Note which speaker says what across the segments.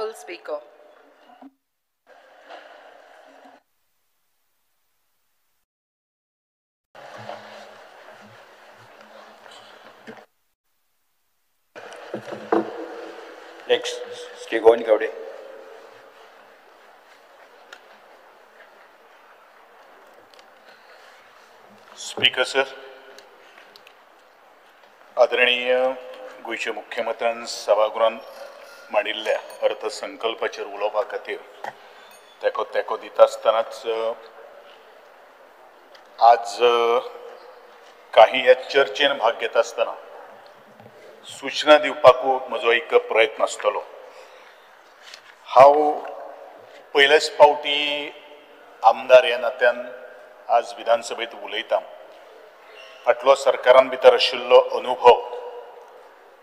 Speaker 1: Honorable Speaker.
Speaker 2: Next, Shri Govind Gawde.
Speaker 3: Speaker sir, आदरणीय गोंयच्या मुख्यमंत्र्यान सभागृहान मांडिल्ल्या अर्थसंकल्पाचेर उलोवपा खातीर तेको तेको दिता आसतनाच आज काही ह्या चर्चेन भाग घेता आसतना सूचना दिवपाकू म्हजो एक प्रयत्न आसतलो. हांव पयलेच फावटी आमदार ह्या नात्यान आज विधानसभेत उलयतां. फाटलो सरकारान भितर आशिल्लो अनुभव,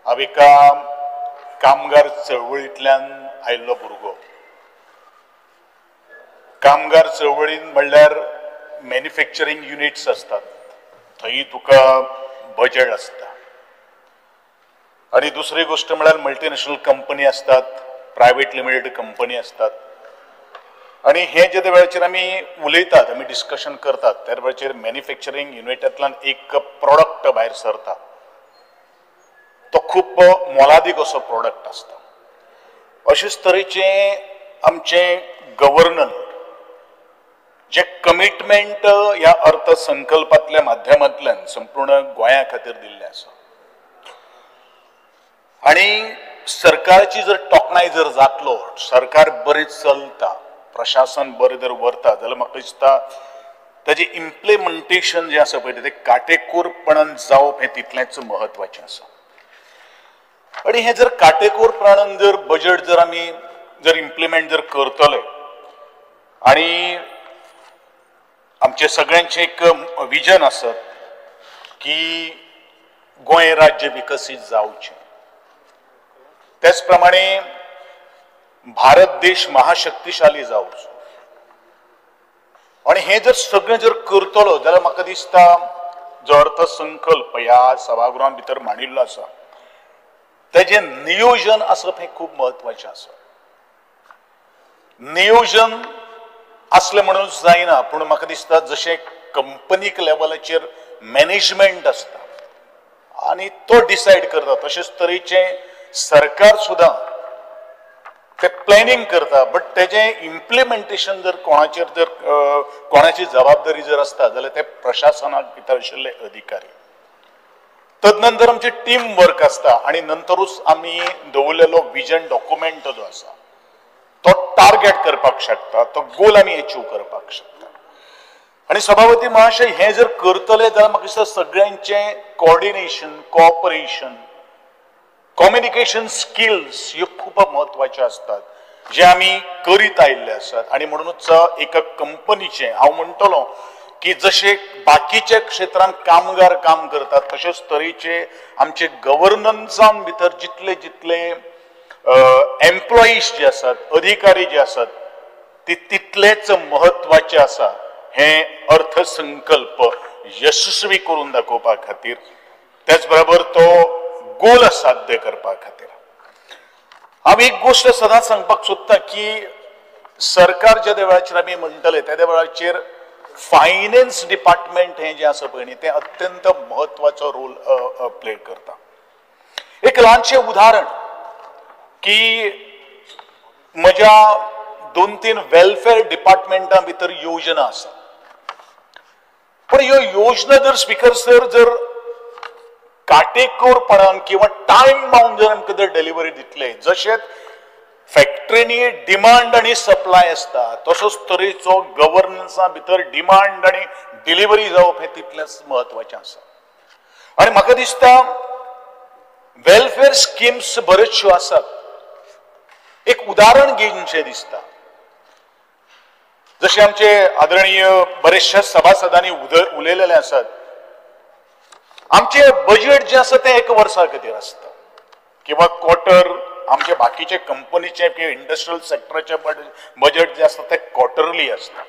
Speaker 3: हांव एका कामगार चळवळींतल्यान आयिल्लो भुरगो. कामगार चळवळीन म्हणल्यार मॅन्युफॅक्चरींग युनिट्स आसतात, थंय तुका बजेट आसता. आनी दुसरी गोश्ट म्हळ्यार मल्टीनॅशनल कंपनी आसतात, प्रायवेट लिमिटेड कंपनी आसतात. आनी हे जे वेळाचेर आमी उलयतात, आमी डिस्कशन करतात, त्या वेळाचेर मॅन्युफॅक्चरींग युनिटांतल्यान एक प्रोडक्ट भायर सरता, तो खूब मोलादीक असो प्रोडक्ट आसता. अशेच तरेचें आमचें गव्हर्नन जे कमिटमेंट ह्या अर्थसंकल्पांतल्या माध्यमांतल्यान संपूर्ण गोंया खातीर दिल्लें आसा. आनी सरकारची जर टोकणाय जर जातलो, सरकार बरें चलता, प्रशासन बरें जर व्हरता जाल्यार म्हाका दिसता ताजें इम्प्लिमेंटेशन जें आसा पळय तें काटेकोरपणान जावप हें तितलेंच म्हत्वाचें आसा. आनी हें जर काटेकोरपणान जर बजेट जर आमी जर इम्प्लिमेंट जर करतले आनी आमचें सगळ्यांचें एक विजन आसत की गोंय राज्य विकसीत जावचें, त्याच प्रमाणे भारत देश महाशक्तिशाली जावचो, आनी हें जर सगळें जर करतलो जाल्यार म्हाका दिसता जो अर्थसंकल्प ह्या सभागृहां भितर मांडिल्लो आसा तेजें नियोजन आसप हें खूब म्हत्वाचें आसा. नियोजन आसलें म्हणून जायना, पूण म्हाका दिसता जशें कंपनीक लेवलाचेर मॅनेजमेंट आसता आनी तो डिसायड करता, तशेंच तरेचें सरकार सुद्दां ते प्लॅनिंग करता, बट तेजें इम्प्लिमेंटेशन जर कोणाचेर जर कोणाची जबाबदारी जर आसता जाल्यार ते प्रशासनाक भितर आशिल्ले अधिकारी. तदनंतर आमचें टीम वर्क आसता आनी नंतरूच आमी दवरलेलो विजन डॉक्युमेंट जो आसा तो टार्गेट करपाक शकता, तो गोल आमी एचीव करपाक शकता. आनी सभापती महाशय, हें जर करतले जाल्यार म्हाका दिसता सगळ्यांचें कॉर्डिनेशन, कॉपरेशन, कम्युनिकेशन स्किल्स ह्यो खूब म्हत्वाच्यो आसतात जे आमी करीत आयिल्ले आसात. आनी म्हणूनच एका कंपनीचें हांव म्हणटलो की जशें बाकीच्या क्षेत्रांत कामगार काम करतात तशेंच तरेचे आमचे गव्हर्नन्सान भितर जितले जितले एम्प्लॉईज जे आसात, अधिकारी जे आसात, ते तितलेच म्हत्वाचे आसा हें अर्थसंकल्प यशस्वी करून दाखोवपा खातीर, त्याच बरोबर तो गोल साध्य करपा खातीर. हांव एक गोश्ट सदांच सांगपाक सोदता की सरकार ज्या वेळाचेर आमी म्हणटले त्या वेळाचेर फायनान्स डिपार्टमेंट हें जें आसा पळय न्ही तें अत्यंत म्हत्वाचो रोल प्ले करता. एक ल्हानशें उदाहरण की म्हज्या 2-3 वेलफेअर डिपार्टमेंटा भितर योजना आसा, पूण ह्यो योजना जर स्पीकर सर जर काटेकोरपणान किंवा टायम बाउंड जर आमकां जर डिलिव्हरी दितले, जशें फॅक्टरीनी डिमांड आनी सप्लाय आसता तसोच तरेचो गव्हर्नन्सा भितर डिमांड आनी डिलिव्हरी जावप हें तितलेंच म्हत्वाचें आसा. आनी म्हाका दिसता वेलफेअर स्किम्स बऱ्योचश्यो आसात. एक उदाहरण घेवचें दिसता, जशें आमचे आदरणीय बरेचशे सभासदांनी उलयलेले आसात, आमचें बजेट जें आसा तें एक वर्सा खातीर आसता किंवा क्वॉर्टर, आमचे बाकीचे कंपनीचे किंवा इंडस्ट्रियल सेक्टराचे बजेट जें आसता तें क्वॉर्टरली आसता.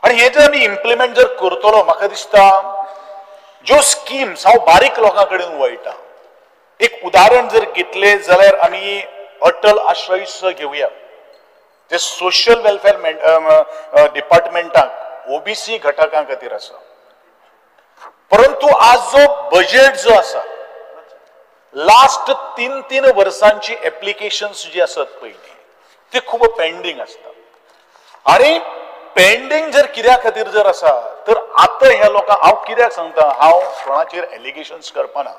Speaker 3: आनी हें जर आमी इम्प्लिमेंट जर करतलो म्हाका दिसता ज्यो स्किम्स हांव बारीक लोकां कडेन वळटा. एक उदाहरण जर घेतलें जाल्यार आमी अटल आश्रय घेवया, जे सोशल वेलफेअर डिपार्टमेंटाक ओबीसी घटकां खातीर आसा. परंतु आज जो बजेट जो आसा लास्ट 3-3 वर्सांची एप्लिकेशन्स जी आसत पयलीं ती खूब पेंडींग आसता. आनी पेंडींग जर कित्या खातीर जर आसा तर आतां ह्या लोकांक हांव कित्याक सांगता, हांव कोणाचेर एलिगेशन्स करपाना,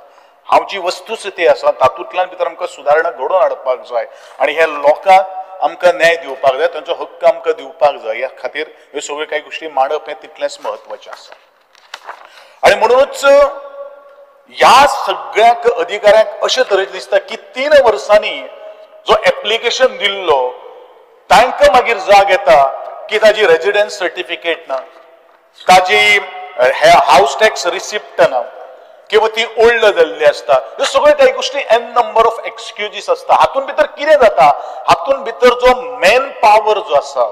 Speaker 3: हांव जी वस्तुस्थिती आसा तातूंतल्यान भितर आमकां सुदारणा घडोवन हाडपाक जाय आनी ह्या लोकांक आमकां न्याय दिवपाक जाय, तांचो हक्क आमकां दिवपाक जाय. ह्या खातीर ह्यो सगळ्यो कांय गोश्टी मांडप हें तितलेंच म्हत्वाचें आसा. आनी म्हणूनच ह्या सगळ्याक अधिकाऱ्यांक अशे तरेचें दिसता की 3 वर्सांनी जो एप्लिकेशन दिल्लो तांकां मागीर जाग येता की ताजी रेजिडन्स सर्टिफिकेट ना, ताजी हावस टॅक्स रिसिप्ट ना, किंवा ती ओल्ड जाल्ली आसता. ह्यो सगळ्यो कांय गोश्टी एन नंबर ऑफ एक्सक्युजीस आसता. हातून भितर कितें जाता, हातून भितर जो मॅन पावर जो आसा,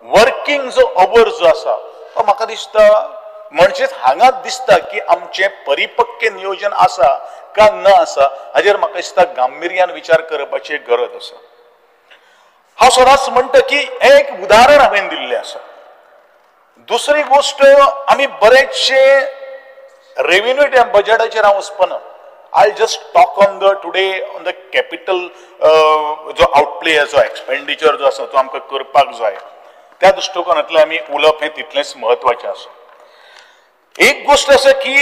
Speaker 3: वर्किंग जो our जो आसा तो म्हाका दिसता म्हणजेच हांगा दिसता की आमचें परिपक्व नियोजन आसा का ना आसा हाजेर म्हाका दिसता गांभिर्यान विचार करपाची गरज आसा. हांव सदांच म्हणटा की एक उदाहरण हांवें दिल्लें आसा. दुसरी गोश्ट, आमी बरेचशे रेव्हेन्यू बजेटाचेर हांव वचपाना. I just talk on the today on the capital जो आउटप्ले जो एक्सपेंडिचर जो आसा तो आमकां करपाक जाय, त्या दृश्टिकोनांतल्यान आमी उलोवप हें तितलेंच म्हत्वाचें आसा. एक गोश्ट आसा की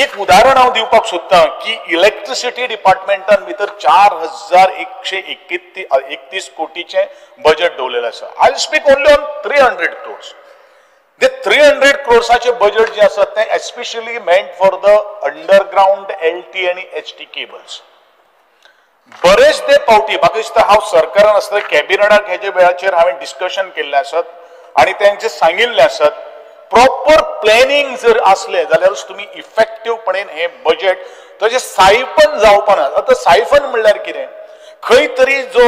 Speaker 3: एक उदाहरण हांव दिवपाक सोदतां की इलेक्ट्रिसिटी डिपार्टमेंटान भितर 4131 कोटीचें बजेट दवरलेलें आसा. I will speak only on 300 crores. ते 300 क्रोर्साचे बजेट जे आसा तें especially meant for the underground LT आनी HT cables. बरेच ते पावटी म्हाका दिसता हांव सरकारान आसतना कॅबिनेटाक हेजे वेळाचेर हांवें डिस्कशन केल्लें आसत आनी तांचें सांगिल्लें आसत, प्रॉपर प्लॅनिंग जर आसलें जाल्यारूच तुमी इफेक्टिवपणेन हें बजेट तशें सायफन जावपाना. आतां सायफन म्हणल्यार कितें, खंय तरी जो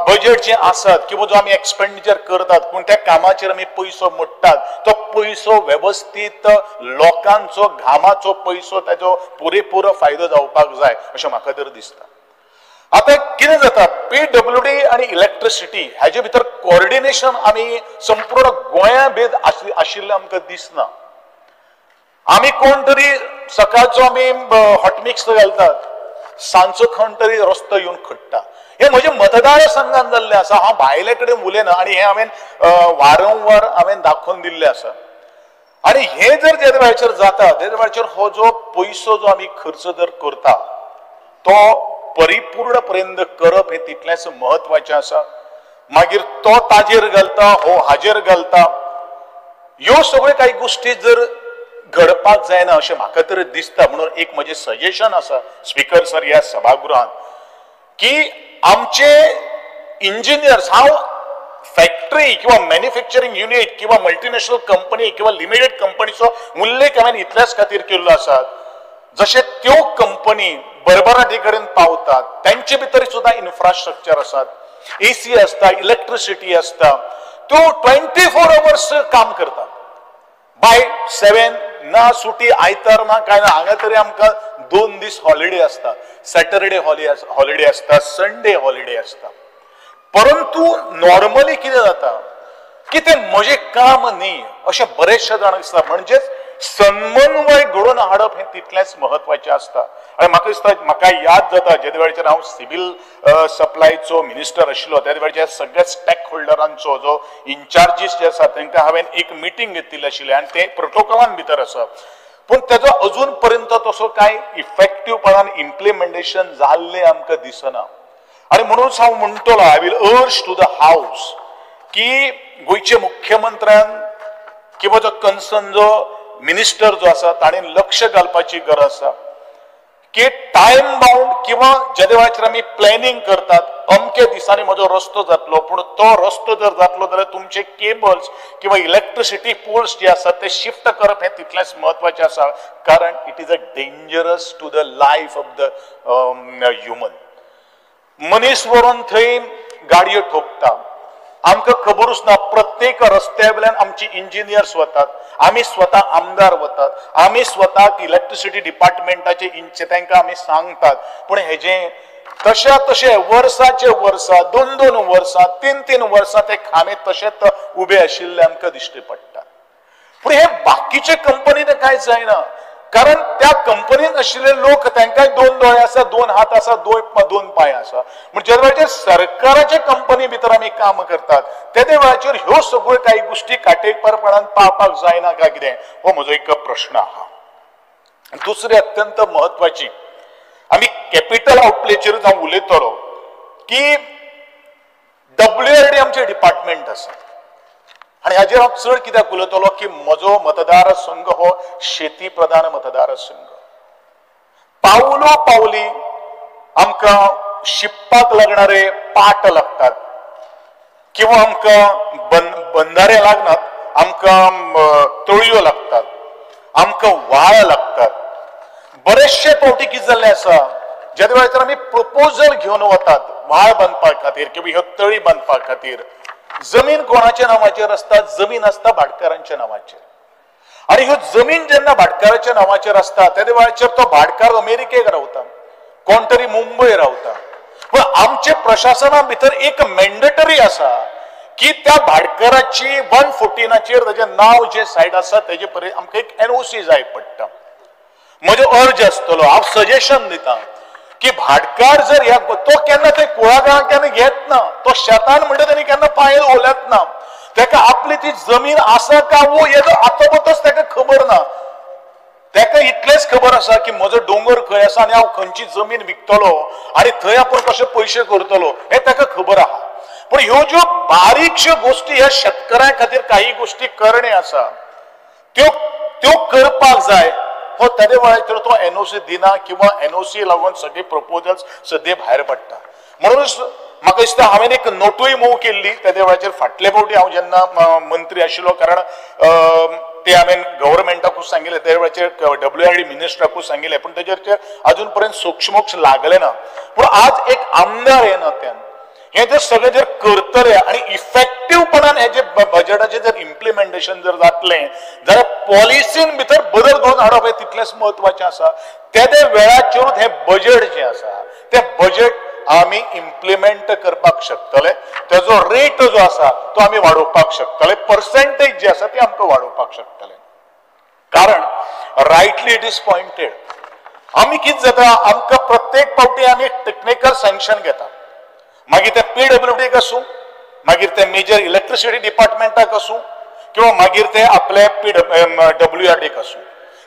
Speaker 3: बजेट जे आसात किंवा जो आमी एक्सपेंडिचर करतात पूण त्या कामाचेर आमी पयसो मोडटात तो पयसो वेवस्थीत लोकांचो घामाचो पयसो ताजो पुरेपूर फायदो जावपाक जाय अशें म्हाका तर दिसता. आतां कितें जाता, PWD आनी इलेक्ट्रिसिटी हाजे भितर कोऑर्डिनेशन आमी संपूर्ण गोंया भेद आशिल्लें आमकां दिसना. आमी कोण तरी सकाळचो आमी हॉटमिक्स घालतात, सांजचो कोण तरी रस्तो येवन खडटा. हे म्हजे मतदारसंघान जाल्लें आसा, हांव भायले कडेन उलयना आनी हें हांवें वारंवार हांवें दाखोवन दिल्लें आसा. आनी हें जर जे वेळाचेर जाता ते वेळाचेर हो जो पयसो जो आमी खर्च जर करता तो परिपूर्ण पर्यंत करप हें तितलेंच म्हत्वाचें आसा. मागीर तो ताजेर घालता, हो हाजेर घालता, ह्यो सगळ्यो कांय गोश्टी जर घडपाक जायना अशें म्हाका तर दिसता. म्हणून एक म्हजें सजेशन आसा स्पीकर सर ह्या सभागृहांत की आमचे इंजिनियर्स, हांव फॅक्टरी किंवा मॅन्युफॅक्चरींग युनीट किंवा मल्टीनॅशनल कंपनी किंवा लिमिटेड कंपनीचो उल्लेख हांवें इतल्याच खातीर केल्लो आसा, जशे त्यो कंपनी भरभराटी कडेन पावतात त्यांचे भितर सुद्दां इन्फ्रास्ट्रक्चर आसात, एसी आसता, इलेक्ट्रिसिटी आसता, त्यो 24 अवर्स काम करतात. बाय 7 ना सुटी, आयतार ना काय ना, हांगा तरी आमकां 2 दीस हॉलिडे आसता, सॅटरडे हॉलिडे आसता, संडे हॉलिडे आसता. परंतु नॉर्मली कितें जाता की तें म्हजें काम न्ही अशें बरेचशे जाणांक दिसता. म्हणजेच समन्वय घडोवन हाडप हें तितलेंच म्हत्वाचें आसता. आनी म्हाका दिसता, म्हाका याद जाता जेदे वेळाचेर हांव सिवील सप्लायचो मिनिस्टर आशिल्लो त्या वेळाचेर सगळ्या स्टॅक होल्डरांचो जो इन्चार्जीस जे आसा तांकां हांवें एक मिटींग घेतिल्ली आशिल्ली आनी तें प्रोटोकॉलान भितर आसा, पूण तेजो अजून पर्यंत तसो कांय इफेक्टिवपणान इम्प्लिमेंटेशन जाल्लें आमकां दिसना. आनी म्हणूनच हांव म्हणटलो, I will urge to the house की गोंयचे मुख्यमंत्र्यान किंवा जो कन्सर्न जो मिनिस्टर जो आसा ताणें लक्ष घालपाची गरज आसा की टायम बाउंड किंवा जेदे वेळाचेर आमी प्लॅनिंग करतात अमके दिसांनी म्हजो रस्तो जातलो, पूण तो रस्तो जर जातलो जाल्यार तुमचे केबल्स किंवा इलेक्ट्रिसिटी पोल्स जे आसात ते शिफ्ट करप हें तितलेंच म्हत्वाचें आसा, कारण it is a dangerous to the life of the human. मनीस व्हरून थंय गाडयो ठोकता, आमकां खबरूच ना. प्रत्येक रस्त्या वयल्यान आमची इंजिनियर्स वतात, आमी स्वता आमदार वतात, आमी स्वताक इलेक्ट्रिसिटी डिपार्टमेंटाचे इंच तांकां आमी सांगतात, पूण हेजें तशा तशे वर्साचे वर्सा, 2 2 वर्सां, 3 3 वर्सां ते खांबे तशेच उबे आशिल्ले आमकां दिश्टी पडटा. पूण हे बाकीचे कंपनीन कांय जायना, कारण त्या कंपनीन आशिल्ले लोक तांकां 2 दोळे आसा, 2 हात आसा, 2 पांय आसा. म्हणजे वेळाचेर सरकाराच्या कंपनी भितर आमी काम करतात तेदे वेळाचेर ह्यो सगळ्यो काही गोष्टी काटेकोरपणान पाळपाक जायना काय कितें, हो म्हजो एक प्रश्न आहा. दुसरी अत्यंत म्हत्वाची, आमी कॅपिटल आउटलेचेर हांव उलयतलो की WRD आमचें डिपार्टमेंट आसा आनी हाजेर हांव चड कित्याक उलयतलो की म्हजो मतदारसंघ हो शेती प्रधान मतदारसंघ. पावलो पावली आमकां शिपपाक लागणारे पाट लागतात किंवा आमकां बंधारे लागनात, आमकां तळयो लागतात, आमकां व्हाळ लागतात. बरेचशे फावटी कितें जाल्लें आसा, ज्या वेळार आमी प्रपोजल घेवन वतात व्हाळ बांदपा खातीर किंवा ह्यो तळी बांदपा खातीर, जमीन कोणाच्या नांवाचेर आसता? जमीन आसता भाटकारांच्या नांवाचेर. आनी ह्यो जमीन जेन्ना भाटकाराच्या नांवाचेर आसता तेदे वेळाचेर तो भाटकार अमेरिकेक रावता, कोण तरी मुंबय रावता. पूण आमचे प्रशासना भितर एक मॅन्डेटरी आसा की त्या भाटकाराची 114 ताजें नांव जे सायड आसा तेजे पर्यंत आमकां एक NOC जाय पडटा. म्हजो अर्ज आसतलो, हांव सजेशन दिता की भाटकार जर ह्या तो केन्ना ते कुळागरां केन्ना घेत ना, तो शेतान म्हणटा तेणी केन्ना पांय ओलत ना, तेका आपली ती जमीन आसा काय वो हेजो आतां तेका खबर ना. तेका इतलेंच खबर आसा की म्हजो दोंगर खंय आसा आनी हांव खंयची जमीन विकतलो आनी थंय आपूण कशे पयशे करतलो हें तेका खबर आहा. पूण ह्यो ज्यो बारीकश्यो गोश्टी ह्या शेतकऱ्यां खातीर काही गोश्टी करणे आसा त्यो त्यो करपाक जाय. हो तेदे वेळाचेर तो NOC दिना किंवा NOC लागून सगळे प्रपोजल्स सद्या भायर पडटा. म्हणूनच म्हाका दिसता हांवें एक नोटूय मूव केल्ली तेदे वेळाचेर. फाटले फावटी हांव जेन्ना मंत्री आशिल्लो, कारण ते हांवें गव्हर्मेंटाकूच सांगिल्लें, त्या वेळाचेर WRD मिनिस्टराकूच सांगिल्लें, पूण तेजेर अजून पर्यंत सोक्षमोक्ष लागलें ना. पूण आज एक आमदार हे नात्यान हे जर सगळें जर करतले आनी इफेक्टिवपणान हे जे बजेटाचें जर इम्प्लिमेंटेशन जर जातलें जाल्यार पॉलिसीन भितर बदल घडोवन हाडप हें तितलेंच म्हत्वाचें आसा. तेदे वेळाचेरूच हें बजेट जें आसा तें बजेट आमी इम्प्लिमेंट करपाक शकतले, तेजो रेट जो आसा तो आमी वाडोवपाक शकतले, पर्सेंटेज जी आसा ती आमकां वाडोवपाक शकतले. कारण रायटली it is pointed, आमी कितें जाता आमकां प्रत्येक फावटी आमी टेक्निकल सँक्शन घेता, मागीर ते PWDक आसूं, मागीर ते मेजर इलेक्ट्रिसिटी डिपार्टमेंटाक आसूं किंवा मागीर ते आपले WRDक आसूं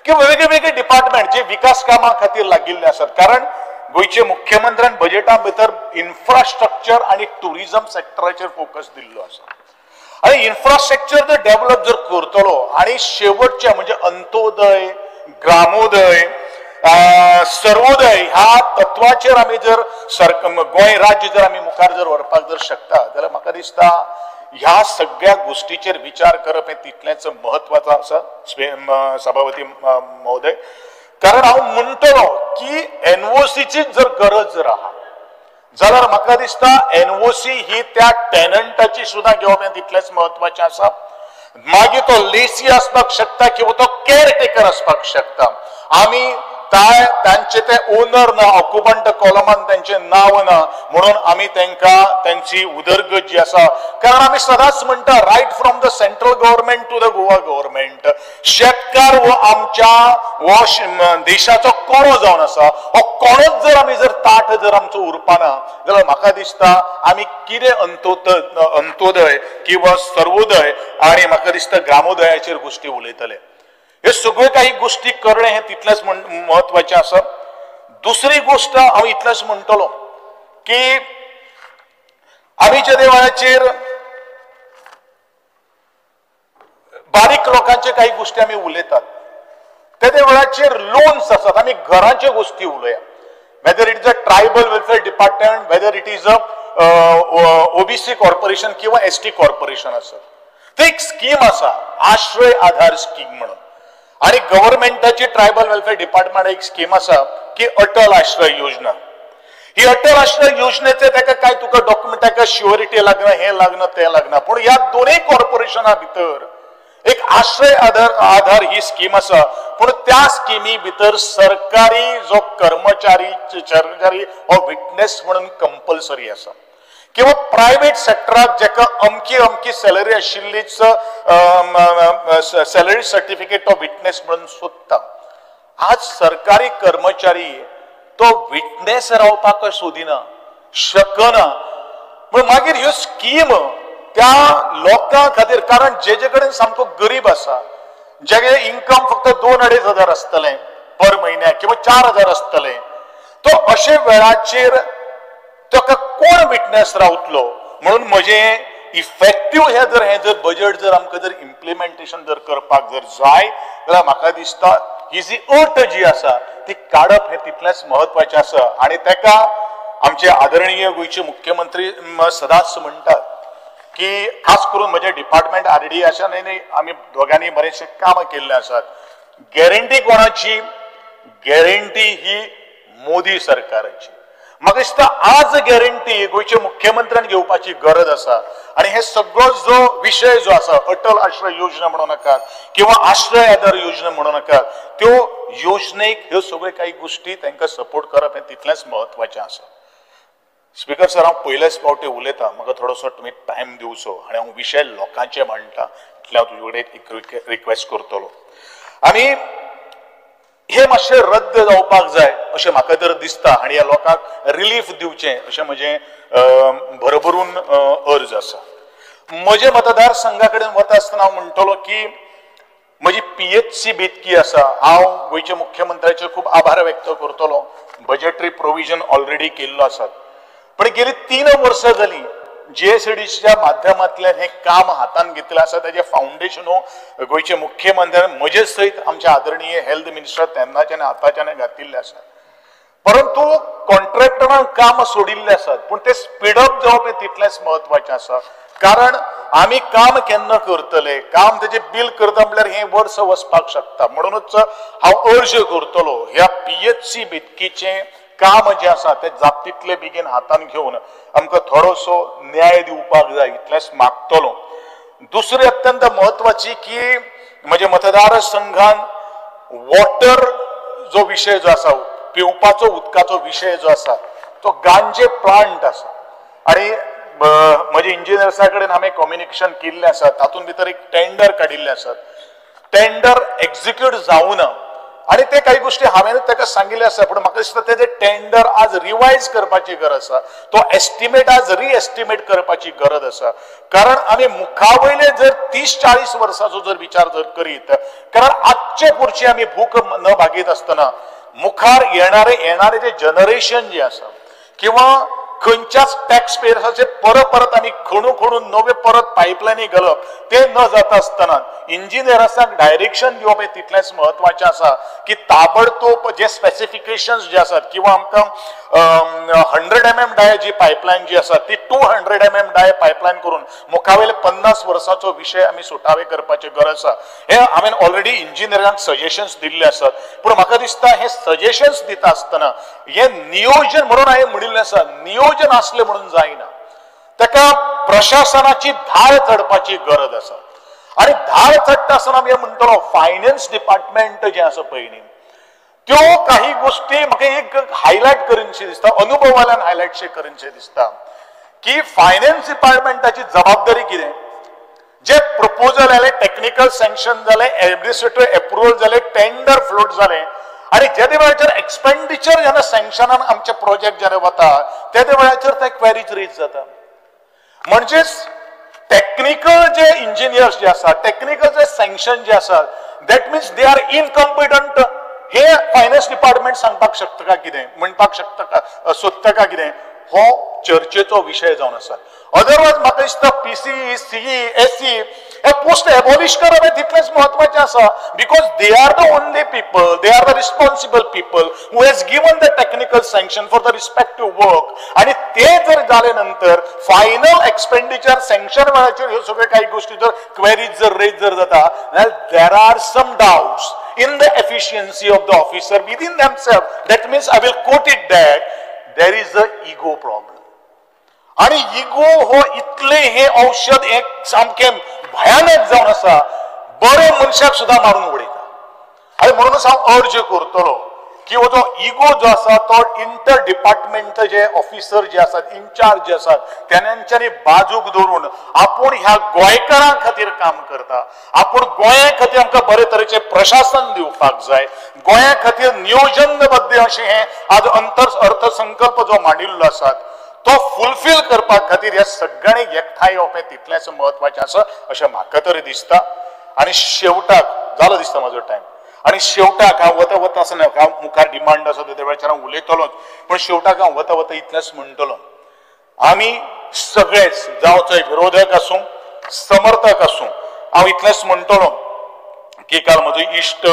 Speaker 3: किंवा वेगळे वेगळे डिपार्टमेंट जे विकास कामां खातीर लागिल्ले आसात. कारण गोंयचे मुख्यमंत्र्यान बजेटा भितर इन्फ्रास्ट्रक्चर आनी ट्युरिजम सेक्टराचेर फोकस दिल्लो आसा आनी इन्फ्रास्ट्रक्चर जर डेव्हलप जर करतलो आनी शेवटचे म्हणजे अंत्योदय, ग्रामोदय, सर्वोदय ह्या तत्वाचेर आमी जर गोंय राज्य जर आमी मुखार जर व्हरपाक जर शकता जाल्यार म्हाका दिसता ह्या सगळ्या गोश्टीचेर विचार करप हें तितलेंच म्हत्वाचें आसा सभापती महोदय. कारण हांव म्हणटलो की NOCची जर गरज जर आहा जाल्यार म्हाका दिसता NOC ही त्या टेनंटाची सुद्दां घेवप हें तितलेंच म्हत्वाचें आसा. मागीर तो लेसी आसपाक शकता किंवा तो केअरटेकर आसपाक शकता. आमी तांचे ते ओनर ना, ऑक्युपंट कॉलमान त्यांचे नाव ना, म्हणून आमी तांकां त्यांची उदरगत जी आसा, कारण आमी सदांच म्हणटा right from the central government to the Goa government, शेतकार हो आमच्या हो देशाचो कोणो जावन आसा. हो कोणोच जर आमी जर ताट जर आमचो उरपाना जाल्यार म्हाका दिसता आमी कितें अंत्योदय किंवा सर्वोदय आनी म्हाका दिसता ग्रामोदयाचेर गोश्टी उलयतले. हे सगळ्यो काही गोष्टी करणे हे तितलेंच म्हत्वाचें आसा. दुसरी गोष्ट हांव इतलेंच म्हणटलो की आमी ज्या वेळाचेर बारीक लोकांचे काही गोष्टी आमी उलयतात तेदे वेळाचेर लोन्स आसात, आमी घरांच्यो गोष्टी उलया, whether it is a tribal welfare department, whether it is a OBC corporation किंवा ST corporation आसत, ते एक स्कीम आसा आश्रय आधार स्कीम म्हणून. आनी गव्हर्मेंटाची ट्रायबल वेलफेअर डिपार्टमेंट एक स्कीम आसा की अटल आश्रय योजना. ही अटल आश्रय योजनेचे ताका काय तुका डॉक्युमेंट, ताका श्युअरिटी लागना, हें लागना, तें लागना. पूण ह्या दोनूय कॉर्पोरेशना भितर एक आश्रय आधार ही स्कीम आसा, पूण त्या स्किमी भितर सरकारी जो कर्मचारी हो विटनेस म्हणून कंपल्सरी आसा, किंवा प्रायव्हेट सेक्टराक जेका अमकी अमकी सॅलरी आशिल्लीच सॅलरी सर्टिफिकेट तो विटनेस म्हणून सोदता. आज सरकारी कर्मचारी तो विटनेस रावपाक सोदिना, शकना. पूण मागीर ह्यो स्कीम त्या लोकां खातीर, कारण जेजे कडेन सामको गरीब आसा, जेगे इन्कम फक्त 2-2.5 हजार आसतलें पर म्हयन्याक किंवा 4,000 आसतलें, तो अशे वेळाचेर ताका कोण विटनेस रावतलो? म्हणून म्हजें इफेक्टीव हे जर बजेट जर आमकां जर इम्प्लिमेंटेशन जर करपाक जर जाय जाल्यार म्हाका दिसता ही जी अट जी आसा ती काडप हें तितलेंच म्हत्वाचें आसा. आनी ताका आमचे आदरणीय गोंयचे मुख्यमंत्री सदांच म्हणटात की खास करून म्हजें डिपार्टमेंट आरडी आसा न्ही, आमी दोगांनी बरेचशे कामां केल्ले आसात. गॅरंटी कोणाची? गॅरंटी ही मोदी सरकाराची. म्हाका दिसता आज गॅरंटी गोंयच्या मुख्यमंत्र्यान घेवपाची गरज आसा. आनी हे सगळो जो विशय जो आसा, अटल आश्रय योजना म्हणू नाकात किंवा आश्रय आधार योजना म्हणू नाकात, त्यो योजनेक ह्यो सगळ्यो काही गोष्टी तांकां सपोर्ट करप हें तितलेंच म्हत्वाचें आसा. स्पीकर सर, हांव पयलेच फावटी उलयतां, म्हाका थोडोसो तुमी टायम दिवचो आनी हांव विशय लोकांचे मांडटा इतलें हांव तुजे कडेन एक रिक्वेस्ट करतलो. आनी हे मातशें रद्द जावपाक जाय अशें म्हाका तर दिसता आनी ह्या लोकांक रिलीफ दिवचें अशें म्हजें भरभरून अर्ज आसा. म्हजे मतदारसंघा कडेन वता आसतना हांव म्हणटलो की म्हजी PHC बेतकी आसा. हांव गोंयच्या मुख्यमंत्र्याचेर खूब आभार व्यक्त करतलो. बजेटरी प्रोविजन ऑलरेडी केल्लो आसा, पण गेली 3 वर्सां जाली GSDCच्या माध्यमांतल्यान हें काम हातान घेतलें आसा. ताजें फावंडेशन गोंयचे मुख्यमंत्र्यान म्हजे सयत आमचे आदरणीय हेल्थ मिनिस्टर तेन्नाच्यान आतांच्यान घातिल्लें आसा. परंतु कॉन्ट्रॅक्टरान काम सोडिल्लें आसात, पूण तें स्पीडअप जावप हें तितलेंच म्हत्वाचें आसा. कारण आमी काम केन्ना करतले, काम तेजें बील करता म्हणल्यार हें वर्स वचपाक शकता. म्हणूनच हांव अर्ज करतलो ह्या PHC बेतकीचें काम जें आसा तें जाता तितले बेगीन हातान घेवन आमकां थोडोसो न्याय दिवपाक जाय इतलेंच मागतलो. दुसरी अत्यंत म्हत्वाची की म्हज्या मतदारसंघान वॉटर जो विशय जो आसा, पिवपाचो उदकाचो विशय जो आसा तो गांजे प्लांट आसा आनी म्हजे इंजिनियर्सा कडेन हांवें कम्युनिकेशन केल्लें आसा. तातूंत भितर एक टेंडर काडिल्लें आसा, टेंडर एक्झिक्यूट जावना आनी ते काही गोष्टी हांवें ताका सांगिल्लें आसा. पूण म्हाका दिसता तेजें टेंडर आज रिवायज करपाची गरज आसा, तो एस्टिमेट आज रिएस्टिमेट करपाची गरज आसा. कारण आमी मुखावयले जर 30-40 वर्साचो जर विचार जर करीत, कारण आजचे पुरची आमी भूक न भागीत आसतना मुखार येणारे जे जनरेशन जे आसा किंवा खंयच्याच टॅक्स पेयर्साचे परत परत आमी खणू खणून नवे परत पायपलायनी घालप ते न जाता आसतना इंजिनियर्सांक डायरेक्शन दिवप हें तितलेंच म्हत्वाचें आसा की ताबडतोब जे स्पेसिफिकेशन्स जे आसात किंवा आमकां 100 mm डाय जी पायपलायन जी आसा ती 200 mm डाय पायपलायन करून मुखावेले 50 वर्साचो विशय आमी सुटावे करपाची गरज आसा. हे हांवें ऑलरेडी इंजिनियरांक सजेशन्स दिल्ले आसात, पूण म्हाका दिसता हे सजेशन्स दिता आसतना हे नियोजन म्हणून हांवें म्हणिल्लें आसा, नियोजन आसलें म्हणून जायना, ताका प्रशासनाची धार चडपाची गरज आसा. आनी धार चडटा आसतना आमी म्हणटलो फायनान्स डिपार्टमेंट जें आसा पळय न्ही, त्यो काही गोष्टी म्हाका एक हायलायट करीनशें दिसता, अनुभवाल्यान हायलायटशें करीनशें दिसता की फायनान्स डिपार्टमेंटाची जबाबदारी कितें, जे प्रपोजल आयले, टेक्निकल सँक्शन जालें, एडमिनिस्ट्रेटिव्ह एप्रुवल जालें, टेंडर फ्लोट जालें आनी जेदे वेळाचेर एक्सपेंडिचर जेन्ना सँक्शनान आमचे प्रोजेक्ट जेन्ना वता तेदे वेळाचेर ते क्वेरीज रेज जाता. म्हणजेच टेक्निकल जे इंजिनियर्स जे आसा, टेक्निकल जे सँक्शन जे आसा, that means they are incompetent. हे फायनान्स डिपार्टमेंट सांगपाक शकता का कितें, म्हणपाक शकता का, सोदता का कितें, हो चर्चेचो विशय जावन आसा. अदरवायज म्हाका दिसता PCE, CE, SE हे पोस्ट एबॉलिश करप हें तितलेंच म्हत्वाचें आसा, because they are the only people, they are the responsible people who has given the technical sanction for the respective work. आनी ते जर जाले नंतर फायनल एक्सपेंडिचर सँक्शन वेळाचेर ह्यो सगळ्यो काही गोष्टी जर क्वेरीज जर रेज जर जाता जाल्यार there are some doubts in the efficiency of the officer within themselves. That means I will quote it that there is a ego problem. आणि इगो हो इतले हे औषध एक सामकें भयानक जावन आसा. बरे मनशाक सुद्दां मारून उडयता. आनी म्हणूनच हांव अर्ज करतलो की हो जो इगो जो आसा तो इंटर डिपार्टमेंट जे ऑफिसर जे आसात, इन्चार्ज जे आसात, तेंच्यांनी बाजूक दवरून आपूण ह्या गोंयकारां खातीर काम करता, आपूण गोंया खातीर आमकां बरे तरेचें प्रशासन दिवपाक जाय, गोंया खातीर नियोजनबद्ध अशें हें आज अर्थसंकल्प जो मांडिल्लो आसा तो फुलफील करपा खातीर ह्या सगळ्यांनी एकठांय येवप हें तितलेंच म्हत्वाचें आसा अशें म्हाका तरी दिसता. आनी शेवटाक जालो दिसता म्हाजो टायम, आनी शेवटाक हांव वता वता आसना, हांव मुखार डिमांड आसा त्या वेळाचेर हांव उलयतलोच, पूण शेवटाक हांव वता वता इतलेंच म्हणटलो, आमी सगळेच जावं थंय विरोधक आसूं समर्थक आसूं, हांव इतलेंच म्हणटलो की काल म्हजो इश्ट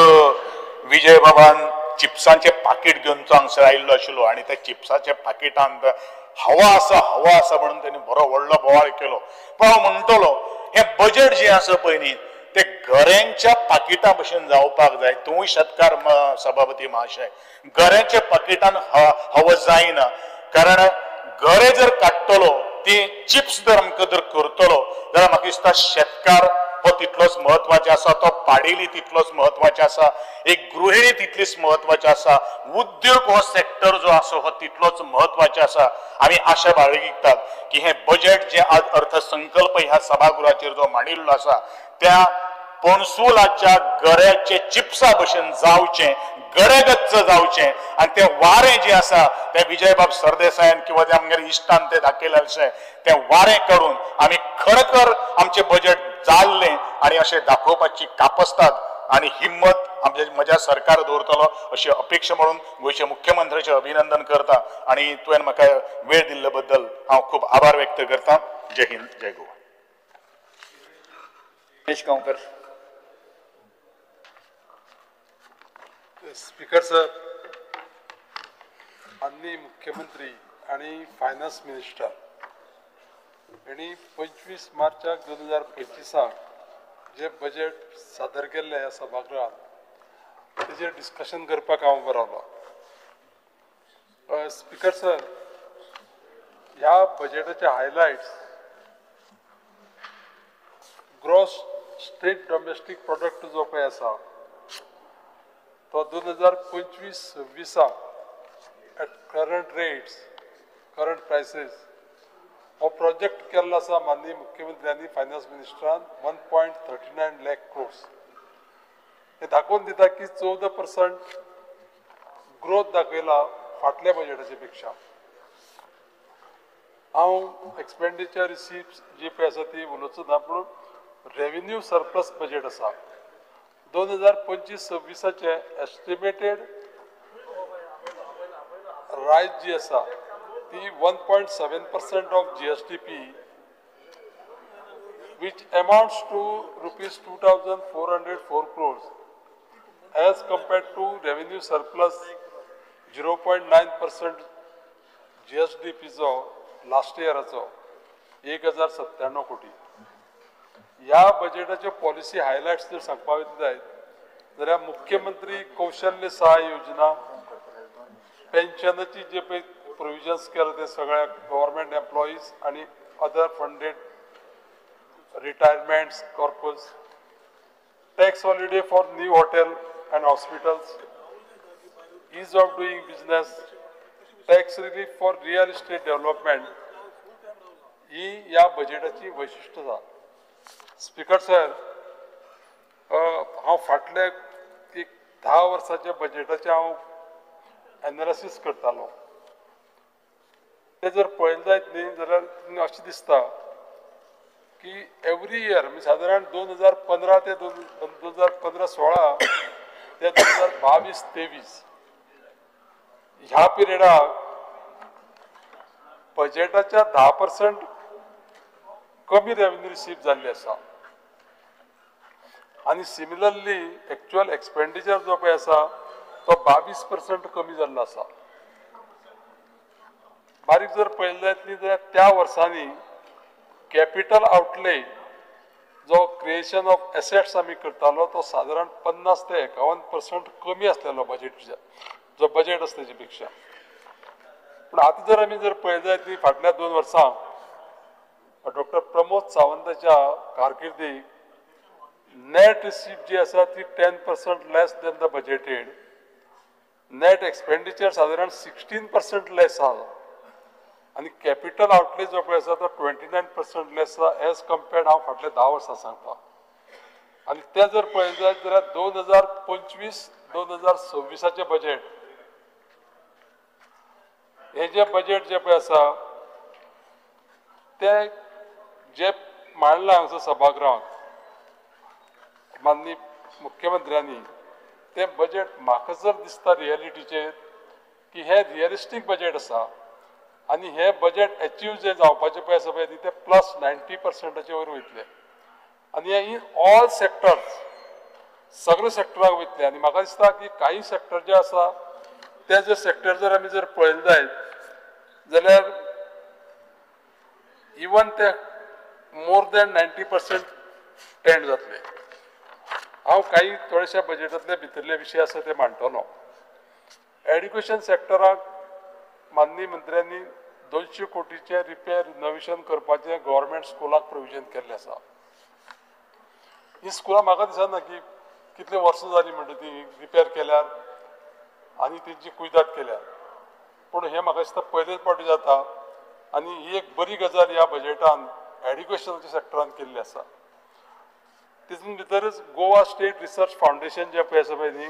Speaker 3: विजय बाबान चिप्सांचें पाकीट घेवन तो हांगसर आयिल्लो आशिल्लो आनी त्या चिप्साच्या पाकिटांत हवा आसा हवा आसा म्हणून तेणी बरो व्हडलो बोवाळ केलो. पण हांव म्हणटलो हें बजेट जें आसा पळय न्ही ते घऱ्यांच्या पाकिटा भशेन जावपाक जाय. तूंय शेतकार सभापती महाशय, घऱ्यांच्या पाकिटान हवा जायना, कारण घरे जर काडटलो ती चिप्स जर आमकां जर करतलो जाल्यार म्हाका दिसता शेतकार हो तितलोच म्हत्वाचो आसा, तो पाडेली तितलोच म्हत्वाचो आसा, एक गृहिणी तितलीच म्हत्वाची आसा, उद्योग हो सेक्टर जो आसा हो तितलोच म्हत्वाचो आसा. आमी आशा बाळगितात की हें बजेट जें आज अर्थसंकल्प ह्या सभागृहाचेर जो मांडिल्लो आसा त्या पणसुलाच्या गऱ्याचे चिप्सा भशेन जावचें, गरेगच्च जावचें आनी तें वारें जें आसा तें विजयबाब सरदेसायान किंवा त्या आमगेर इश्टान तें दाखयलें अशें तें वारें करून आमी खरोखर आमचें बजेट जाल्लें आनी अशें दाखोवपाची कापस्ताद आनी हिम्मत आमच्या म्हज्या सरकार दवरतलो अशी अपेक्षा म्हणून गोंयच्या मुख्यमंत्र्याचें अभिनंदन करता आनी तुवें म्हाका वेळ दिल्ले बद्दल हांव खूब आभार व्यक्त करता. जय हिंद, जय गोवा.
Speaker 2: दिनेश गांवकर.
Speaker 1: स्पीकर सर, माननीय मुख्यमंत्री आणि फायनान्स मिनिस्टर यांनी 25 मार्चाक 2025 जे बजेट सादर केल्लें ह्या सभागृहात तेजेर डिस्कशन करपाक हांव उबो रावलो. स्पीकर सर, ह्या बजेटाचे highlights gross state domestic product जो पळय आसा तो 2025-26 at current rates current prices हो प्रोजेक्ट केल्लो आसा माननीय मुख्यमंत्र्यांनी फायनान्स मिनिस्टरान 1.39 लाख क्रोर्स. हे दाखोवन दिता की 14% ग्रोथ दाखयला फाटल्या बजेटाचे पेक्षा. हांव एक्सपेंडिचर रिसिप्ट जी पळय आसा ती उलोवचो ना, पूण रेवेन्यू सरप्लस बजेट आसा. 2025-26 एस्टिमेटेड रायज जी आसा ती 1.7% of GSDP which amounts to rupees 2,404 crores as compared to revenue surplus 0.9% GSDP जो लास्ट इयराचो 1,097 कोटी. ह्या बजेटाच्यो पॉलिसी हायलायट्स जर सांगपा जायत जाल्यार मुख्यमंत्री कौशल्य सहाय योजना, पेन्शनाची जे पळय प्रोविजन्स केला ते सगळ्या गव्हर्मेंट एम्प्लॉईज आनी other funded retirements corpus, tax holiday for new hotel and hospitals, ease of doing business, tax relief for real estate development ही ह्या बजेटाची वैशिश्ट आसा. स्पीकर सर, हांव फाटल्या एक 10 वर्साच्या बजेटाचें हांव एनालिसीस करतालो. ते जर पळयलें जायत न्ही जाल्यार अशें दिसता की एवरी इयर म्हणजे सादारण 2015 ते 2015-16 ते 2022-23 ह्या पिरियडाक बजेटाच्या 10% कमी रेवेन्यू रिसीव जाल्ली आसा आनी सिमिलरली एक्चुअल एक्सपेंडिचर जो पळय आसा तो 22% कमी जाल्लो आसा. बारीक जर पळयलें जायत न्ही जाल्यार त्या वर्सांनी कॅपिटल आउटले जो क्रिएशन ऑफ एसेट्स आमी करतालो तो सादारण 50 ते 51% कमी आसलेलो बजेट जो बजेट आसा तेजे पेक्षा. पूण आतां जर आमी जर पळयलें जायत न्ही फाटल्या 2 वर्सां डॉक्टर प्रमोद सावंताच्या कारकिर्दीक नॅट रिसिप्ट जी आसा ती 10% less than the budgeted. Net expenditure सादारण 16% लेस आसा आनी कॅपिटल आउटले जो पळय आसा तो 29% लेस आसा एज कम्पेर्ड हांव फाटल्या 10 वर्सां सांगता. आनी तें जर पळयलें जायत जाल्यार 2025 2026 बजेट हे जे बजेट जे पळय आसा तें जे मांडलां हांगासर सभागृहांत माननीय मुख्यमंत्र्यांनी तें बजेट म्हाका जर दिसता रियलिटीचेर की हें रियलिस्टीक बजेट आसा आनी हें बजेट एचीव जें जावपाचें पळय आसा पळय तें प्लस 90%चे वयर वयतलें आनी हें इन ऑल सेक्टर्स सगळे सेक्टराक वयतलें. आनी म्हाका दिसता की कांय सेक्टर जे आसा ते जे सेक्टर जर आमी जर पळयले जायत जाल्यार इवन ते मोर दॅन 90% टेंड जातले. हांव कांय थोडेशा बजेटांतले भितरले विशय आसा ते मांडटलो. एड्युकेशन सेक्टराक माननीय मंत्र्यांनी 200 कोटीचें रिपेर रिनोवेशन करपाचें गव्हर्मेंट स्कुलाक प्रोविजन केल्लें आसा. ही स्कुलां म्हाका दिसना की कितलीं वर्सां जालीं म्हणटा ती रिपेर केल्यार आनी तेंची कुयदाद केल्यार, पूण हें म्हाका दिसता पयलेच फावटी जाता आनी ही एक बरी गजाल ह्या बजेटान एड्युकेशनाच्या सेक्टरान केल्ली आसा. तितून भितरच गोवा स्टेट रिसर्च फावंडेशन जें पळय आसा पळय न्ही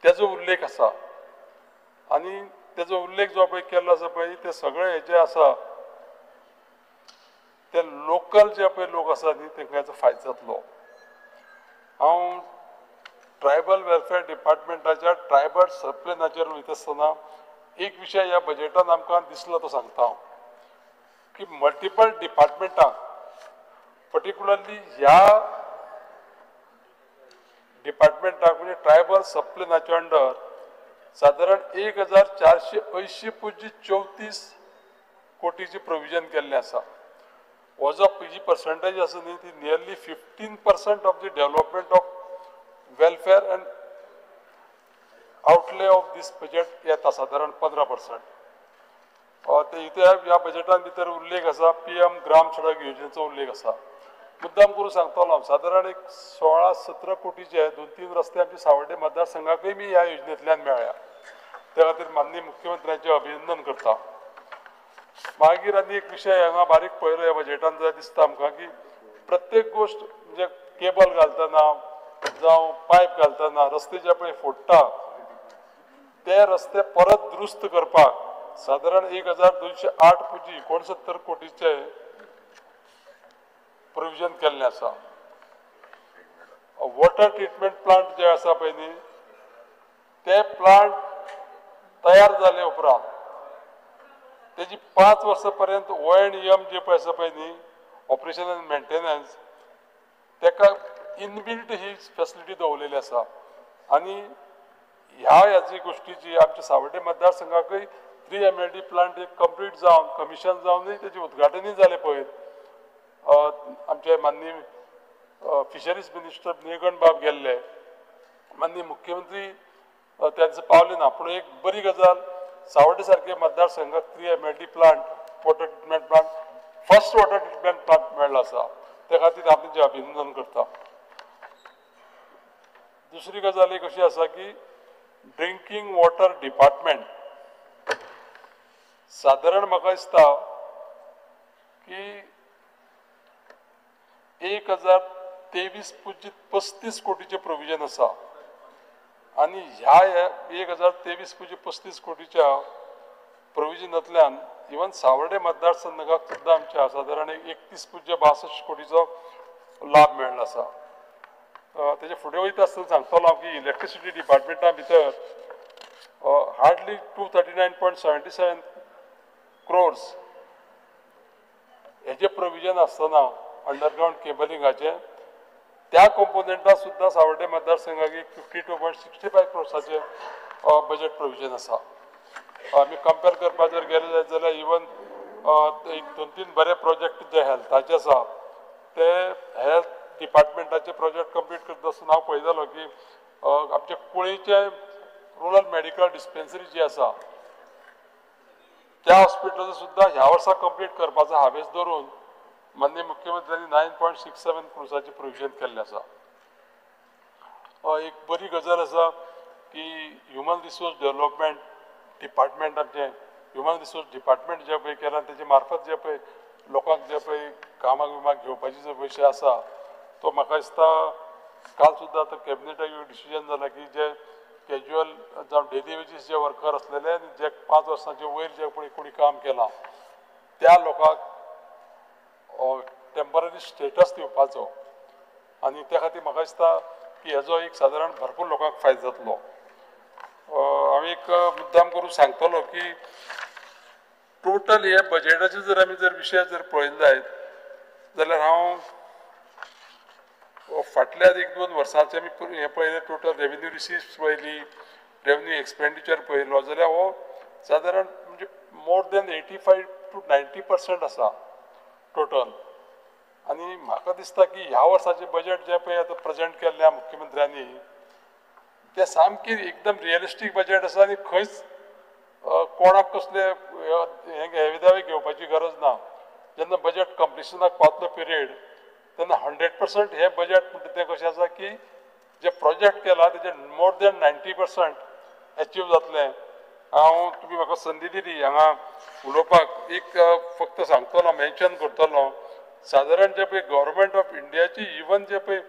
Speaker 1: तेजो उल्लेख आसा आनी तेजो उल्लेख जो पळय केल्लो आसा पळय ते सगळे हे जे आसा ते लोकल जे पळय लोक आसा न्ही तेंकां हेचो फायदो जातलो. हांव ट्रायबल वेलफेअर डिपार्टमेंटाच्या ट्रायबल सबप्लॅनाचेर वयता आसतना एक विशय ह्या बजेटान आमकां दिसलो तो सांगता हांव की मल्टिपल डिपार्टमेंटांक पर्टिक्युलरली ह्या डिपार्टमेंटाक म्हणजे ट्रायबल सबप्लॅनाच्या अंडर सादारण 1480.34 कोटीची प्रोविजन केल्लें आसा. हो जो जी पर्संटेज आसा न्ही ती nearly 15% of the development of welfare and outlay of this budget येता सादारण 15%. ते इथे ह्या बजेटान भितर उल्लेख आसा PM ग्राम सडक योजनेचो उल्लेख आसा. मुद्दाम करून सांगतलो हांव सादारण एक 16-17 कोटीचे 2-3 रस्ते आमचे सावर्डे मतदारसंघाकूय बी ह्या योजनेंतल्यान मेळ्ळ्या. त्या खातीर माननीय मुख्यमंत्र्यांचें अभिनंदन करता. मागीर आनी एक विशय हांगा बारीक पळयलो ह्या बजेटान जाल्यार दिसता आमकां की प्रत्येक गोश्ट म्हणजे केबल घालतना जावं पायप घालतना रस्ते जे पळय फोडटा ते रस्ते परत दुरुस्त करपाक सादारण 1208.69 कोटीचे प्रोविजन केल्लें आसा. वॉटर ट्रिटमेंट प्लांट जे आसा पळय न्ही ते प्लांट तयार जाले उपरांत तेजी 5 वर्सां पर्यंत O&M जे पळय आसा पळय न्ही ऑपरेशन एंड मेंटेनन्स तेका इनबिल्ट ही फेसिलिटी दवरलेली आसा. आनी ह्या ह्याची गोश्टीची आमच्या सावर्डे मतदारसंघाकूय 3 MLD plant एक कंप्लीट जावन कमिशन जावनूय तेजें उद्घाटनूय जालें पळय. आमचे माननीय फिशरीज मिनिस्टर निळकंठ बाब गेल्ले, माननीय मुख्यमंत्री त्या दिसा पावले ना, पूण एक बरी गजाल सावर्डे सारके मतदारसंघाक 3 MLD plant water treatment plant first water treatment plant मेळ्ळो आसा. त्या खातीर हांव तेंचें अभिनंदन करता. दुसरी गजाल एक अशी आसा की ड्रिंकींग वॉटर डिपार्टमेंट सादारण म्हाका दिसता की 1023.35 कोटीचें प्रोविजन आसा आनी ह्या 1023.35 कोटीच्या प्रोविजनांतल्यान इवन सावर्डे मतदारसंघाक सुद्दां आमच्या सादारण 31.62 कोटीचो लाभ मेळ्ळो आसा. तेजे फुडें वयता आसतना सांगतलो हांव की इलेक्ट्रिसिटी डिपार्टमेंटा भितर हार्डली 239.77 क्रोर्स हेजें प्रोविजन आसतना अंडरग्रावंड केबलिंगाचें त्या कंपोनेंटाक सुद्दां सावर्डे मतदारसंघाक एक 52.65 क्रोर्साचें बजेट प्रोविजन आसा. आमी कंपेर करपाक जर गेले जायत जाल्यार इवन एक 2-3 बरे प्रोजेक्ट जे हेल्थाचे आसा ते हेल्थ डिपार्टमेंटाचे प्रोजेक्ट कंप्लीट करता आसतना हांव पळयतालो की आमच्या कुळेचे रुरल मेडिकल डिस्पेन्सरी जी आसा त्या हॉस्पिटलाचो सुद्दां ह्या वर्सा कंप्लीट करपाचो हावेस धरून माननीय मुख्यमंत्र्यांनी 9.67 क्रोर्साचें प्रोविजन केल्लें आसा. एक बरी गजाल आसा की ह्युमन रिसोर्स डेवलपमेंट डिपार्टमेंट आमचें ह्युमन रिसोर्स डिपार्टमेंट जें पळय केलां तेजे मार्फत जें पळय लोकांक जें पळय कामाक बिमाक घेवपाची जो विशय आसा तो म्हाका दिसता काल सुद्दां आतां कॅबिनेटाक एक डिसिजन जाला की जे कॅज्युअल जावं डेली वेजीस जे वर्कर आसलेले आनी जे 5 वर्सांचे वयर जे पळय कोणी काम केलां त्या लोकांक टेंपररी स्टेटस दिवपाचो आनी त्या खातीर म्हाका दिसता की हेजो एक सादारण भरपूर लोकांक फायदो जातलो. हांव एक मुद्दाम करून सांगतलो की टोटल हे बजेटाचे जर आमी जर विशय जर पळयले जायत जाल्यार हांव फाटल्या 1-2 वर्सांचे आमी हें पळयलें टोटल रेवेन्यू रिसिप्ट्स पळयली, रेवेन्यू एक्सपेंडिचर पळयलो जाल्यार हो सादारण म्हणजे मोर दॅन 85 to 90% आसा टोटल. आनी म्हाका दिसता की ह्या वर्साचें बजेट जें पळय आतां प्रेजेंट केल्लें मुख्यमंत्र्यांनी तें सामकें एकदम रियलिस्टीक बजेट आसा आनी खंयच कोणाक कसले हे दावे घेवपाची गरज ना. जेन्ना बजेट कंप्लिशनाक पावतलो पिरियड तेन्ना 100% हे बजेट म्हणटा तें कशें आसा की जे प्रोजेक्ट केला तेजे मोर दॅन 90% एचीव जातलें. हांव तुमी म्हाका संदी दिली हांगा उलोवपाक एक फक्त सांगतलो मेन्शन करतलो सादारण जे पळय गव्हर्मेंट ऑफ इंडियाची इवन जे पळय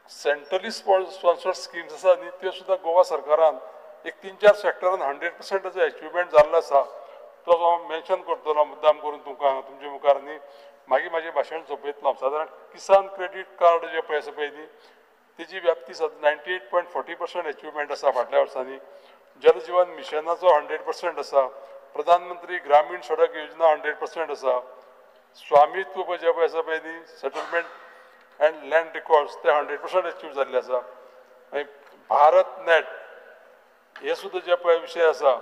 Speaker 1: सेंट्रली स्पॉन्सर्ड स्किम्स आसा न्ही त्यो सुद्दां गोवा सरकारान एक 3-4 सेक्टरान 100% ताचो एचिवमेंट जाल्लो आसा तो हांव मेन्शन करतलो मुद्दाम करून तुमकां तुमच्या मुखार आनी मागीर म्हाजें भाशण सोंपयतलो. सादारण किसान क्रेडीट कार्ड जे पळय आसा पळय न्ही तेजी व्याप्ती 98.40% एचिवमेंट आसा फाटल्या वर्सांनी. जल जीवन मिशनाचो 100% आसा, प्रधानमंत्री ग्रामीण सडक योजना 100% आसा, स्वामित्व जे पळय आसा पळय न्ही सेटलमेंट एंड लँड रिकॉर्ड्स ते 100% एचीव जाल्ले आसा. मागीर भारत नॅट हे सुद्दां जे पळय विशय आसा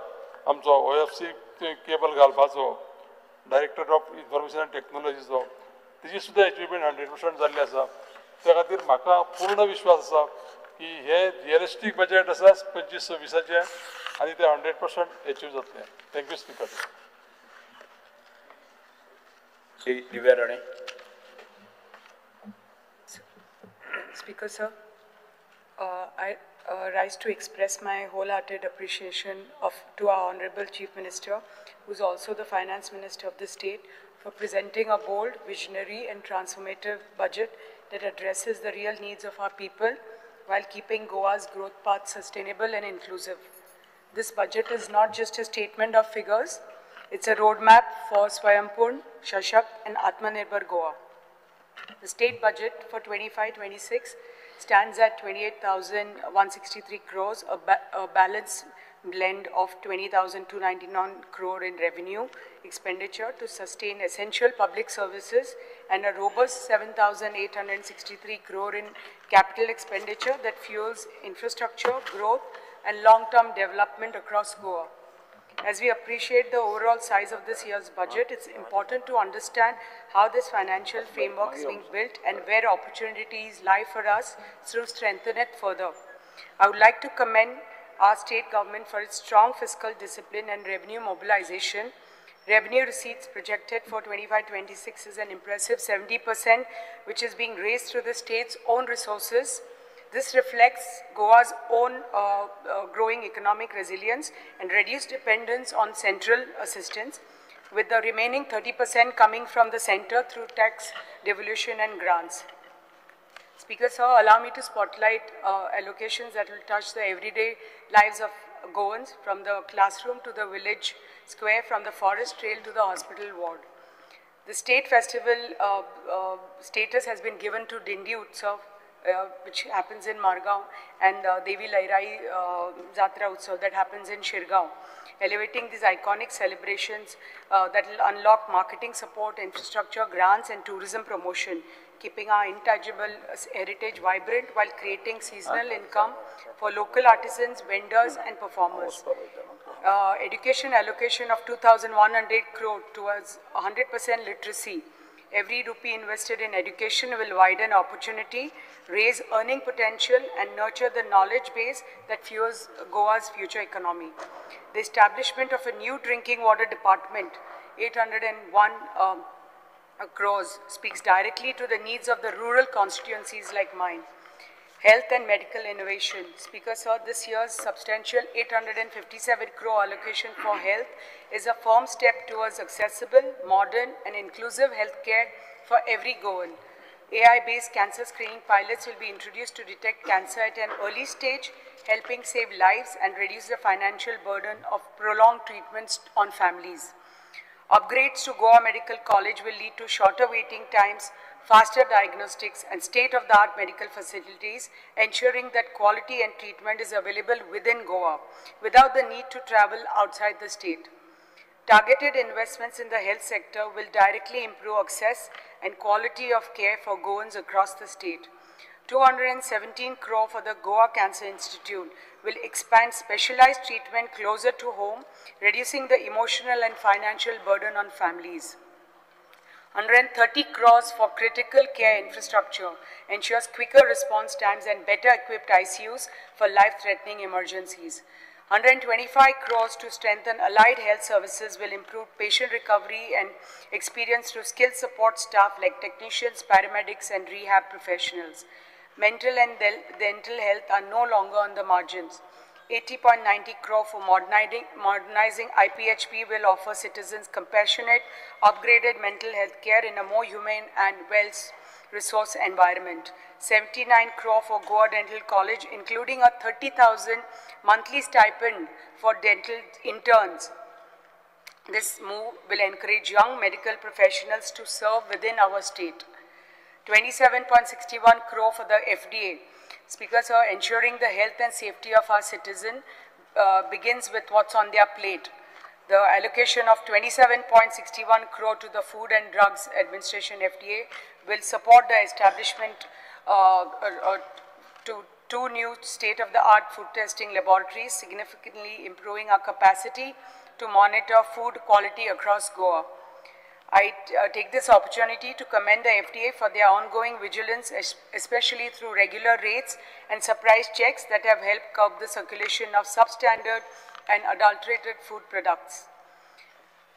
Speaker 1: आमचो OFC cable घालपाचो डायरेक्टर ऑफ इन्फॉर्मेशन एंड टेक्नॉलॉजीचो तेजी सुद्दां एचिवमेंट 100% जाल्ली आसा. त्या खातीर म्हाका पूर्ण विश्वास आसा की हे रियलिस्टीक बजेट आसा 25-26 आनी ते 100% एचीव जातले. Thank you speaker.
Speaker 2: Shri Divya Rane.
Speaker 4: Speaker sir, I rise to express my wholehearted appreciation to our Honorable Chief Minister, who is also the Finance Minister of the state, for presenting a bold, visionary and transformative budget that addresses the real needs of our people while keeping Goa's growth path sustainable and inclusive. This budget is not just a statement of figures, it's a roadmap for Swayampurn, Shashakt and Atmanirbhar Goa. The state budget for 25-26 stands at 28,163 crores, a balanced blend of 20,299 crore in revenue expenditure to sustain essential public services and a robust 7,863 crore in capital expenditure that fuels infrastructure, growth and long-term development across Goa. As we appreciate the overall size of this year's budget, it's important to understand how this financial framework is being built and where opportunities lie for us to strengthen it further. I would like to commend our state government for its strong fiscal discipline and revenue mobilization. Revenue receipts projected for 25-26 is an impressive 70%, which is being raised through the state's own resources. This reflects Goa's own growing economic resilience and reduced dependence on central assistance, with the remaining 30% coming from the center through tax devolution and grants. Speaker sir, allow me to spotlight allocations that will touch the everyday lives of Goans, from the classroom to the village square, from the forest trail to the hospital ward. The state festival status has been given to Dindi Utsav, which happens in Margao, and Devi Lairai Jatra Utsav that happens in Shirgaon, elevating these iconic celebrations that will unlock marketing support, infrastructure, grants and tourism promotion, keeping our intangible heritage vibrant while creating seasonal income for local artisans, vendors and performers. Education allocation of 2,100 crore towards 100% literacy. Every rupee invested in education will widen opportunity, raise earning potential, and nurture the knowledge base that fuels Goa's future economy. The establishment of a new drinking water department, 801 crores speaks directly to the needs of the rural constituencies like mine. Health and medical innovation. Speaker sir, this year's substantial 857 crore allocation for health is a firm step towards accessible, modern and inclusive healthcare for every Goan. AI-based cancer screening pilots will be introduced to detect cancer at an early stage, helping save lives and reduce the financial burden of prolonged treatments on families. Upgrades to Goa Medical College will lead to shorter waiting times, faster diagnostics and state-of-the-art medical facilities, ensuring that quality and treatment is available within Goa without the need to travel outside the state. Targeted investments in the health sector will directly improve access and quality of care for Goans across the state. 217 crore for the Goa Cancer Institute will expand specialized treatment closer to home, reducing the emotional and financial burden on families. 130 crores for critical care infrastructure ensures quicker response times and better equipped ICUs for life-threatening emergencies. 125 crores to strengthen allied health services will improve patient recovery and experience through skilled support staff like technicians, paramedics, and rehab professionals. Mental and dental health are no longer on the margins. 80.90 crore for modernizing IPHP will offer citizens compassionate, upgraded mental health care in a more humane and well-resourced environment. 79 crore for Goa Dental College, including a 30,000 monthly stipend for dental interns. This move will encourage young medical professionals to serve within our state. 27.61 crore for the FDA. Speaker sir, ensuring the health and safety of our citizen begins with what's on their plate. The allocation of 27.61 crore to the Food and Drugs Administration FDA will support the establishment to two new state-of-the-art food testing laboratories, significantly improving our capacity to monitor food quality across Goa. I take this opportunity to commend the FDA for their ongoing vigilance, especially through regular raids and surprise checks that have helped curb the circulation of substandard and adulterated food products.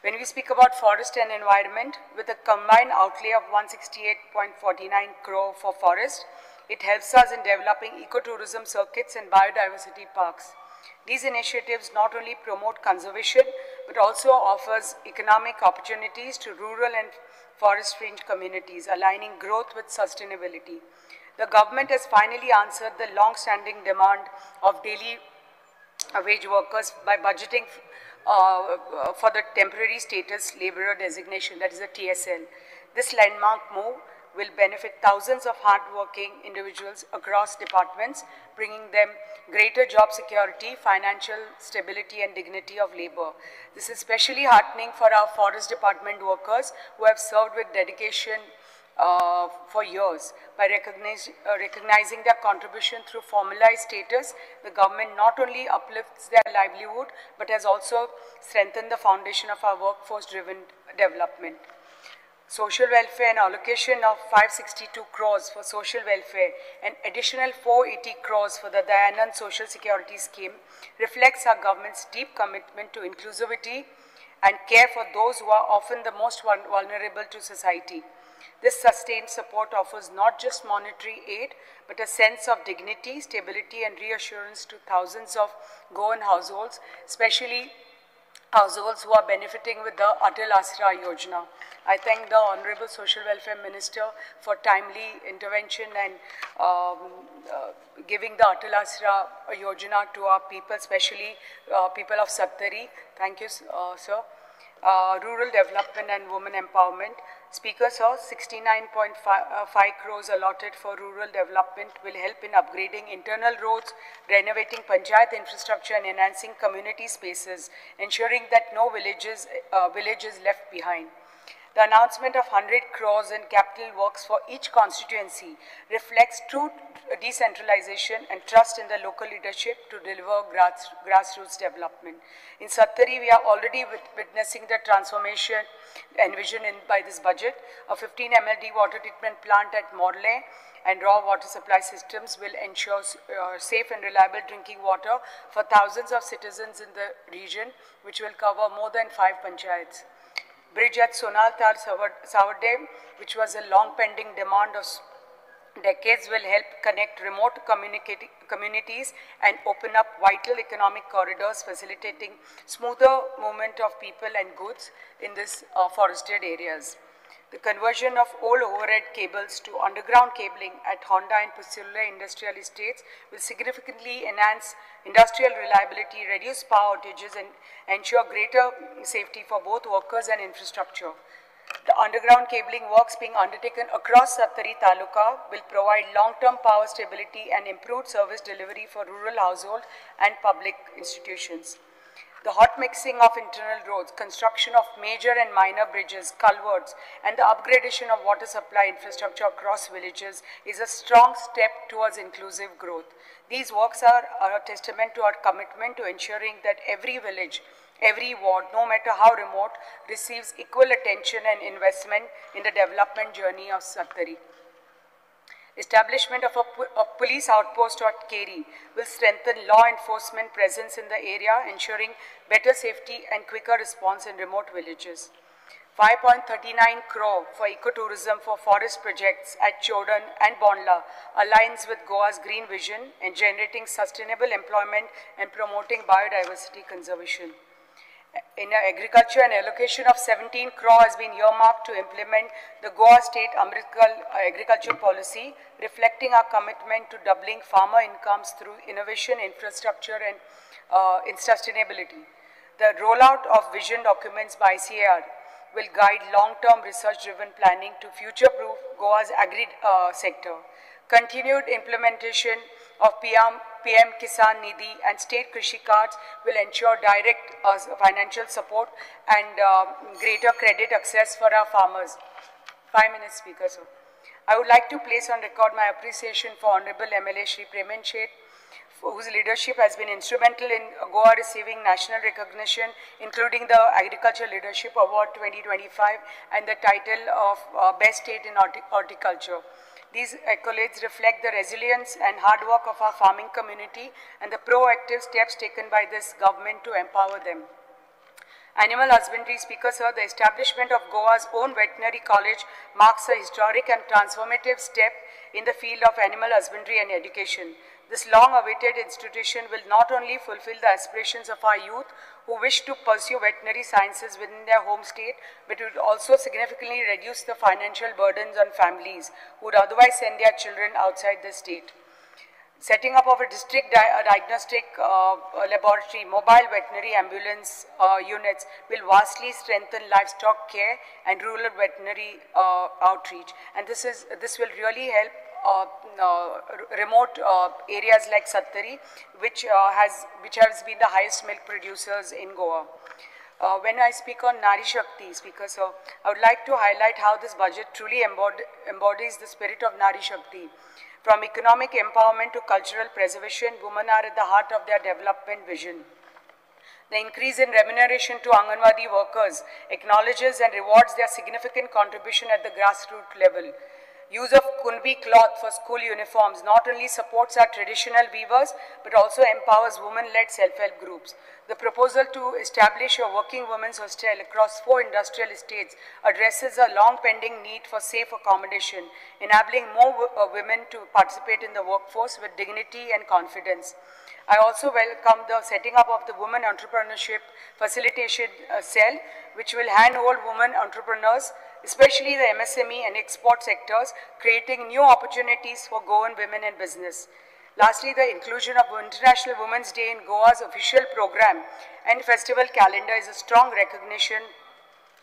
Speaker 4: When we speak about forest and environment, with a combined outlay of 168.49 crore for forest, it helps us in developing ecotourism circuits and biodiversity parks. These initiatives not only promote conservation, but also offers economic opportunities to rural and forest fringe communities, aligning growth with sustainability. The government has finally answered the long-standing demand of daily wage workers by budgeting for the temporary status laborer designation, that is the TSL. This landmark move will benefit thousands of hardworking individuals across departments, bringing them greater job security, financial stability, and dignity of labor. This is especially heartening for our forest department workers who have served with dedication for years. By recognizing their contribution through formalized status, the government not only uplifts their livelihood, but has also strengthened the foundation of our workforce-driven development. Social welfare and allocation of 562 crores for social welfare and additional 480 crores for the Dayanand Social Security Scheme reflects our government's deep commitment to inclusivity and care for those who are often the most vulnerable to society. This sustained support offers not just monetary aid, but a sense of dignity, stability, and reassurance to thousands of Goan households, especially households who are benefiting with the Atal Asra Yojana. I thank the Honorable Social Welfare Minister for timely intervention and giving the Atal Asra Yojana to our people, especially people of Sattari. Thank you, sir. Rural development and women empowerment. Speaker, sir, 69.5 crores allotted for rural development will help in upgrading internal roads, renovating panchayat infrastructure, and enhancing community spaces, ensuring that no village is left behind. The announcement of 100 crores in capital works for each constituency reflects true decentralization and trust in the local leadership to deliver grassroots development. In Sattari, we are already witnessing the transformation envisioned by this budget. A 15 MLD water treatment plant at Morley and raw water supply systems will ensure safe and reliable drinking water for thousands of citizens in the region, which will cover more than 5 panchayats. Bridge at Sonaltar Savardem, which was a long pending demand of decades, will help connect remote communities and open up vital economic corridors, facilitating smoother movement of people and goods in these forested areas. The conversion of old overhead cables to underground cabling at Honda and Pissurlem industrial estates will significantly enhance industrial reliability, reduce power outages, and ensure greater safety for both workers and infrastructure. The underground cabling works being undertaken across Sattari Taluka will provide long-term power stability and improved service delivery for rural households and public institutions. The hot mixing of internal roads, construction of major and minor bridges, culverts, and the upgradation of water supply infrastructure across villages is a strong step towards inclusive growth. These works are a testament to our commitment to ensuring that every village, every ward, no matter how remote, receives equal attention and investment in the development journey of Sattari. Establishment of a police outpost at Keri will strengthen law enforcement presence in the area, ensuring better safety and quicker response in remote villages. 5.39 crore for ecotourism for forest projects at Chodan and Bondla aligns with Goa's green vision in generating sustainable employment and promoting biodiversity conservation. In agriculture, an allocation of 17 crore has been earmarked to implement the Goa State Amritkal Agriculture Policy, reflecting our commitment to doubling farmer incomes through innovation, infrastructure, and in sustainability. The rollout of vision documents by ICAR will guide long-term research-driven planning to future-proof Goa's agri sector. Continued implementation of PM Kisan Nidhi and state Krishi cards will ensure direct financial support and greater credit access for our farmers. 5 minutes, Speaker, sir. I would like to place on record my appreciation for Honorable MLA Shri Preman Shet, whose leadership has been instrumental in Goa receiving national recognition, including the Agriculture Leadership Award 2025 and the title of Best State in Horticulture. These accolades reflect the resilience and hard work of our farming community and the proactive steps taken by this government to empower them. Animal husbandry, Speaker sir, the establishment of Goa's own veterinary college marks a historic and transformative step in the field of animal husbandry and education. This long-awaited institution will not only fulfill the aspirations of our youth who wish to pursue veterinary sciences within their home state, but it will also significantly reduce the financial burdens on families who would otherwise send their children outside the state. Setting up of a district diagnostic laboratory, mobile veterinary ambulance units will vastly strengthen livestock care and rural veterinary outreach. And this will really help remote areas like Sattari, which has been the highest milk producers in Goa. When I speak on Nari Shakti, Speaker sir, I would like to highlight how this budget truly embodies the spirit of Nari Shakti. From economic empowerment to cultural preservation, women are at the heart of their development vision. The increase in remuneration to Anganwadi workers acknowledges and rewards their significant contribution at the grassroots level. Use of Kunbi cloth for school uniforms not only supports our traditional weavers, but also empowers women-led self-help groups. The proposal to establish a working women's hostel across 4 industrial estates addresses a long-pending need for safe accommodation, enabling more women to participate in the workforce with dignity and confidence. I also welcome the setting up of the Women Entrepreneurship Facilitation Cell, which will handhold women entrepreneurs, especially the MSME and export sectors, creating new opportunities for Goan women in business. Lastly, the inclusion of International Women's Day in Goa's official program and festival calendar is a strong recognition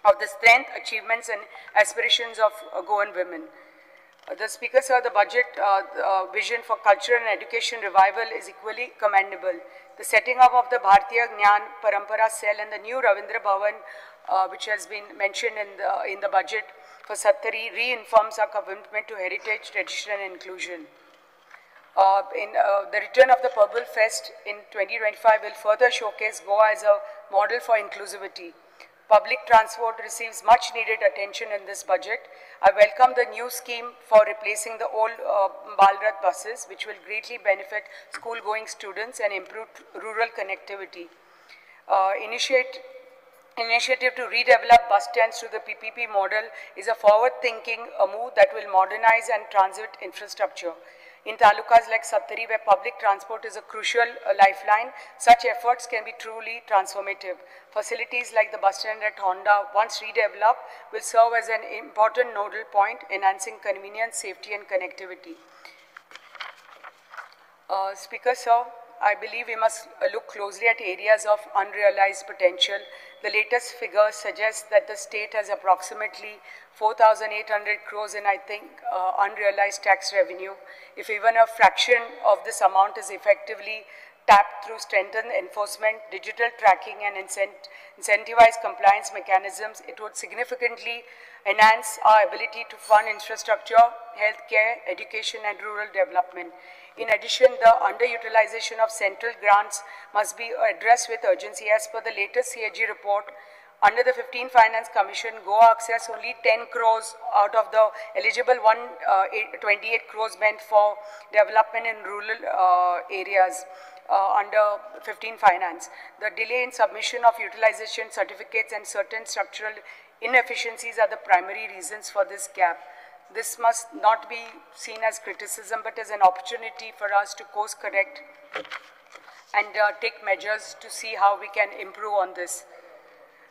Speaker 4: of the strength, achievements, and aspirations of Goan women. The Speaker, sir, the budget vision for culture and education revival is equally commendable. The setting up of the Bharatiya Gnan Parampara Cell and the new Ravindra Bhavan, which has been mentioned in the budget for Sattari, reaffirms our commitment to heritage, tradition, and inclusion. The return of the Purple Fest in 2025 will further showcase Goa as a model for inclusivity. Public transport receives much needed attention in this budget. I welcome the new scheme for replacing the old Balrath buses, which will greatly benefit school-going students and improve rural connectivity. initiative to redevelop bus stands through the PPP model is a forward-thinking move that will modernize and transit infrastructure. In talukas like Sattari, where public transport is a crucial lifeline, such efforts can be truly transformative. Facilities like the bus stand at Honda, once redeveloped, will serve as an important nodal point, enhancing convenience, safety, and connectivity. Speaker, sir, I believe we must look closely at areas of unrealized potential. The latest figures suggest that the state has approximately 4,800 crores in, I think, unrealized tax revenue. If even a fraction of this amount is effectively tapped through strengthened enforcement, digital tracking, and incentivized compliance mechanisms, it would significantly enhance our ability to fund infrastructure, healthcare, education, and rural development. In addition, the underutilization of central grants must be addressed with urgency. As per the latest CAG report, under the 15 Finance Commission, Goa accessed only 10 crores out of the eligible 128 crores meant for development in rural areas under 15 Finance. The delay in submission of utilization certificates and certain structural inefficiencies are the primary reasons for this gap. This must not be seen as criticism, but as an opportunity for us to course correct and take measures to see how we can improve on this.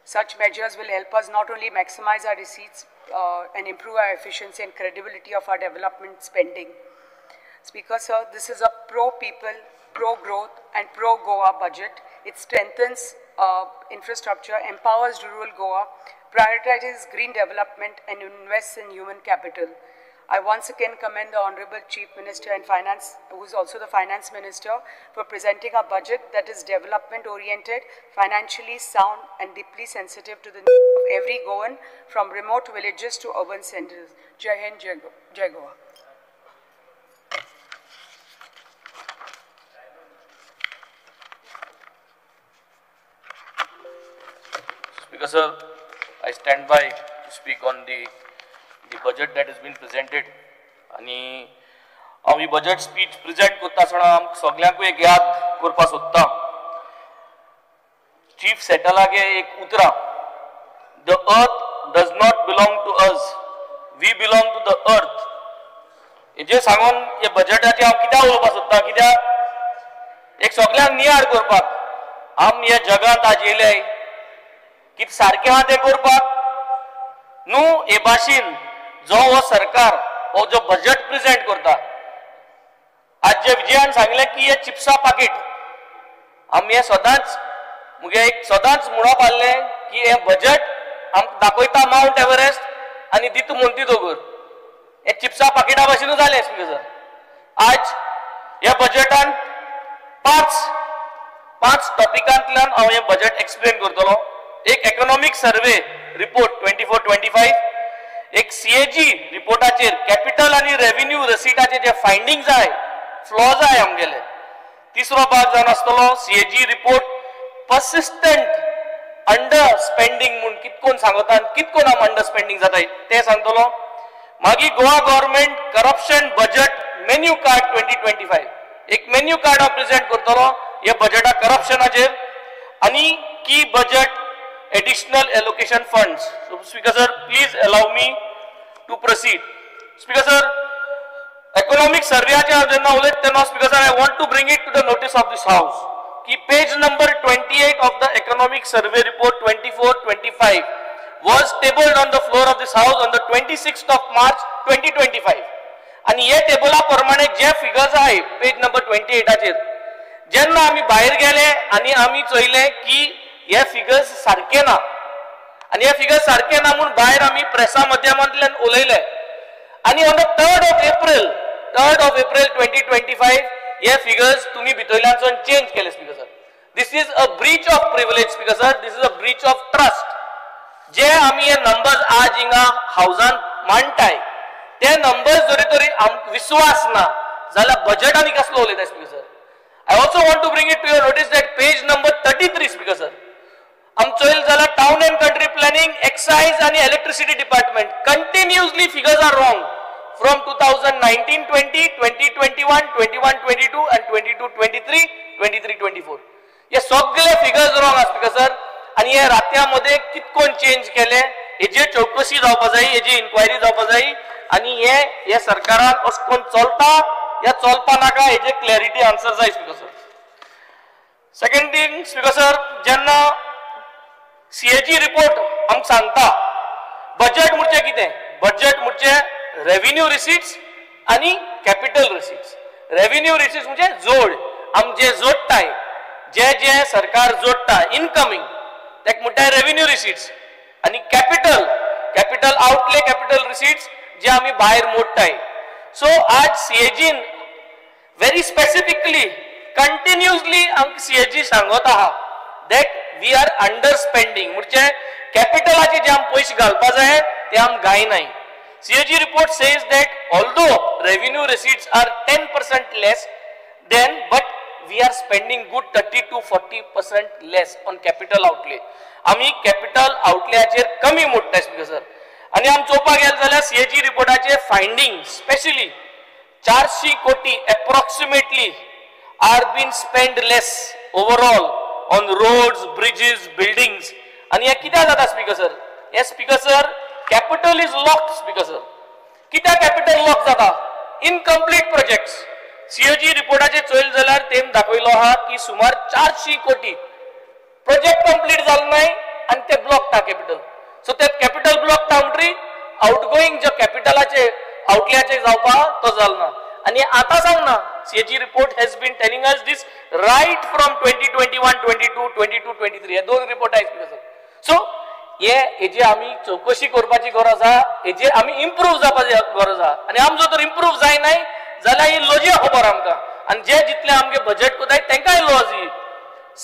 Speaker 4: Such measures will help us not only maximize our receipts and improve our efficiency and credibility of our development spending. Speaker, sir, this is a pro-people, pro-growth and pro-Goa budget. It strengthens infrastructure, empowers rural Goa, prioritizes green development and invests in human capital. I once again commend the Honorable Chief Minister and Finance, who is also the Finance Minister, for presenting a budget that is development-oriented, financially sound and deeply sensitive to the needs of every Goan, from remote villages to urban centers. Jai Hind, Jai Goa.
Speaker 2: Speaker sir, I stand by to speak on the budget that has been presented. आणि हांव ही budget speech present करता आसतना आमकां सगल्यांकूय एक याद करपाक सोदता. Chief सेटलागे एक उतरां, the earth does not belong to us, we belong to the earth. हेजेर सांगून हे बजेटाचेर हांव कित्याक उलोवपाक सोदता, कित्याक एक सगल्यांक नियाळ करपाक आम ह्या जगांत आज येयले कितें सारकें आहा तें करपाक न्हू. हे भाशेन जो हो सरकार हो जो बजेट प्रेजेंट करता, आज जे विजयान सांगलें की हे चिप्सा पाकीट, आमी हे सदांच मुगे एक सदांच म्हणप आहलें की हें बजेट आमकां दाखयता मावंट एव्हरेस्ट आनी दिता मोंती दोंगर. हे चिप्सा पाकिटा भाशेनूच जालें स्पीकर सर. आज ह्या बजेटान पांच टॉपिकांतल्यान हांव हें बजेट एक्सप्लेन करतलो. एक इकॉनॉमिक सर्वे रिपोर्ट 24-25, एक सीएजी रिपोर्टाचेर कॅपिटल आनी रेव्हेन्यू रसिटाचे जे फायंडिंग्स आहाय, फ्लॉज आहाय आमगेले. तिसरो भाग जावन आसतलो CAG report persistent under spending म्हूण कितकोन सांगता आनी कितकोन आम अंडर स्पेंडींग जाता तें सांगतलो. मागीर Goa government corruption budget menu card 2025, एक मेन्यू कार्ड हांव प्रेजेंट करतलो ह्या बजेटा करप्शनाचेर आनी की budget additional allocation funds. So, Speaker sir, please allow me to proceed. Speaker sir, economic survey जेन्ना उलयता तेन्ना Speaker sir, I want to bring it to the notice of this house की page number 28 of the economic survey report 24-25 was tabled on the floor of this house on the 26th of March 2025. आनी हे टेबला प्रमाणे जे figures आहाय पेज number 28 जेन्ना आमी भायर गेले आनी आमी चोयले की हे फिगर्स सारके ना आनी हे फिगर्स सारके ना म्हूण भायर आमी प्रेसा माध्यमांतल्यान उलयले आनी on the 3rd of April 2025 हे फिगर्स तुमी भितरल्यान चेंज केले. Speaker sir, this is a breach of privilege. Speaker sir, this is a breach of trust. जे आमी हे नंबर्स आज हिंगा हावजान मांडटाय ते नंबर्स जरी तरी आमकां विस्वास ना जाल्यार बजेट आनी कसलो उलयता. Speaker sir, I also want to bring it to your notice that page number 33 speaker sir, आमचो येयल जाल्यार town and country planning, excise आनी electricity department continuously figures are wrong from 2019-20, 2021, 21-22 and 22-23, 23-24. हे सगळे फिगर्स रॉंग आसा speaker sir. आनी हे रातया मध्ये कितकोन चेंज केले हेजेर चौकशी जावपा जाय, हेजी इन्क्वायरी जावपा जाय आनी हे हे सरकारान अशें कोण चलता या चलपा नाका हेजे क्लॅरिटी आन्सर जाय speaker sir. Second thing speaker sir, जेन्ना सीएजी रिपोर्ट आमकां सांगता बजेट म्हणजे कितें, बजेट म्हणजे रेव्हेन्यू रिसिट्स आनी कॅपिटल रिसिट्स. रेव्हेन्यू रिसिट्स म्हणजे जोड, आमचे जोडटाय जे जे सरकार जोडटा इनकमिंग तेका म्हणटाय रेव्हेन्यू रिसिट्स, आनी capital, capital outlay, capital receipts जे आमी भायर मोडटाय. सो आज सीएजीन व्हेरी स्पेसिफिकली कंटिन्युअसली आमकां सीएजी सांगत आहा that we are under spending, म्हणजे कॅपिटलाचे जे आमी पयशे घालपा जाय ते आम घायनाय. CAG report says that although revenue receipts are 10% less than, but we are spending good 30 to 40% less on capital outlay. आमी कॅपिटल आउटलेचेर कमी मोडटा स्पीकर सर. आनी आम चोवपाक गेले जाल्यार सीएजी रिपोर्टाचे फायंडींग स्पेशली 400 कोटी approximately are been spend less overall on roads, bridges, buildings. आनी हें कित्याक जाता स्पीकर सर? हें speaker sir capital is locked speaker sir. कित्याक कॅपिटल लॉक जाता? Incomplete projects. सीएजी रिपोर्टाचेर चोयले जाल्यार तेम दाखयलो आहा की सुमार 400 कोटी प्रोजेक्ट कंप्लीट जालो नाय आनी ते ब्लॉक कॅपिटल. सो ते कॅपिटल ब्लॉक म्हणटरी आउटगोईंग जो कॅपिटलाचे आउटल्याचे जावपा तो जालो ना. आनी आतां सांगना, CAG report has been telling us this right from 2021, 22, 22, 23 हे दोन रिपोर्ट आहाय स्पीकर सर. सो हे हेजी आमी चवकशी करपाची गरज आहा, हेजेर आमी इम्प्रूव जावपाची गरज आहा. आनी आमचो जर इम्प्रूव जायनाय जाल्यार ही लॉजी खबर आमकां, आनी जे जितले आमगे बजेट कोताय तेंकांय लॉज ही.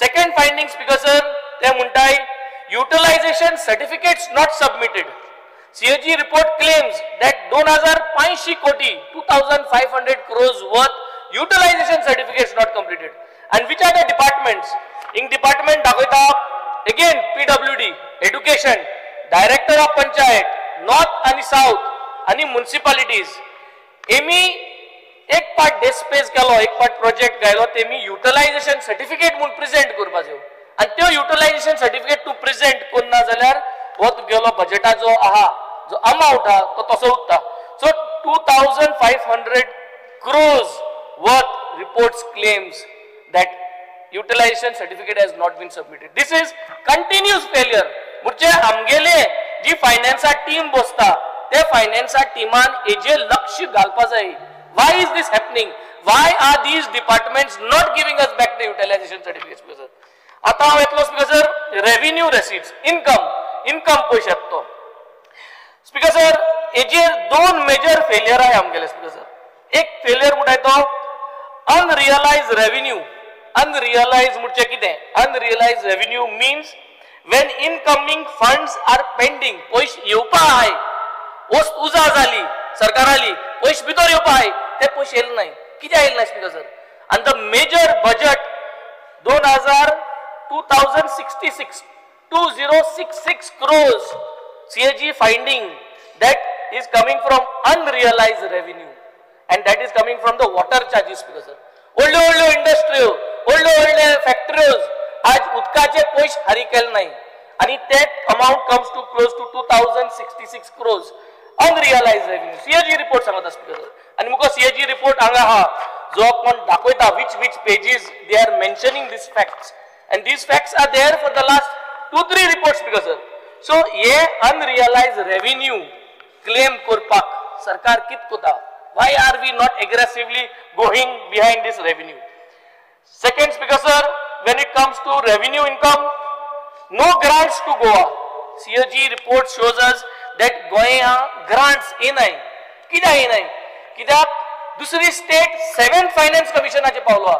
Speaker 2: सेकंड फायंडींग स्पीकर सर, ते म्हणटाय utilisation certificates not submitted. CAG report claims that 2500 crore, 2500 crores worth utilization certificates not completed. And which are the departments? In department दाखयता again PWD, education, director of panchayat, north आणि south आणि म्युनिसिपालिटीज. Emmy एक part डिस्पेस केलो, एक part project घायलो, तेमी utilisation certificate म्हूण present करपाच्यो, आनी त्यो युटिलायझेशन सर्टिफिकेट तूं प्रेजेंट करना जाल्यार हो तुगेलो बजेटाचो आहा जो अमाउंट आहा तो तसो उरता. So 2500 crores worth reports claims that utilization certificate has not been submitted. This is continuous failure. म्हणजे आमगेले जी फायनान्सा टीम बसता ते फायनान्सा टीमान हेजेर लक्ष घालपा जाय. Why is this happening? Why are these departments not giving us back the utilization certificates? आता हांव येतलो speaker sir revenue receipts, income, income पयशे येता तो. स्पीकर सर हेजेर दोन मेजर फेलियर आहाय आमगेले स्पीकर सर. एक फेलियर म्हणटाय तो अनरियलायज रेव्हेन्यू. अनरियलायज म्हणजे कितें? Unrealised revenue means when incoming funds are pending. पयशे येवपा आहाय, वस्त उजा जाली सरकाराली, पयशे भितर येवपा आहाय, ते पयशे येयले नाय. कित्याक येयले नाय स्पीकर सर? आनी the major budget 2066 2066 crores CAG finding that is coming from unrealized revenue, and that is coming from the water charges. Speaker sir, व्हडल्यो व्हडल्यो इंडस्ट्ऱ्यो, व्हडल्यो व्हडल्यो फॅक्टऱ्योज आज उदकाचे पयशे हारी केले नाय, आनी ते amount comes to close to 2066 crores unrealised revenue. CAG report सांगता स्पीकर सर. आनी मुका सीएजी रिपोर्ट हांगा आहा जो कोण दाखयता which pages they are mentioning these facts, and these facts are there for the last 2-3 reports speaker sir. So हे अनरियलायज revenue claim करपाक सरकार कित कोता? Why are we not aggressively going behind this revenue? Second speaker sir, when it comes to revenue income, no grants to Goa. CAG report shows us that Goa grants येनाय. कित्याक येनाय? कित्याक दुसरी state 7th finance कमिशनाचे पावलो आहा,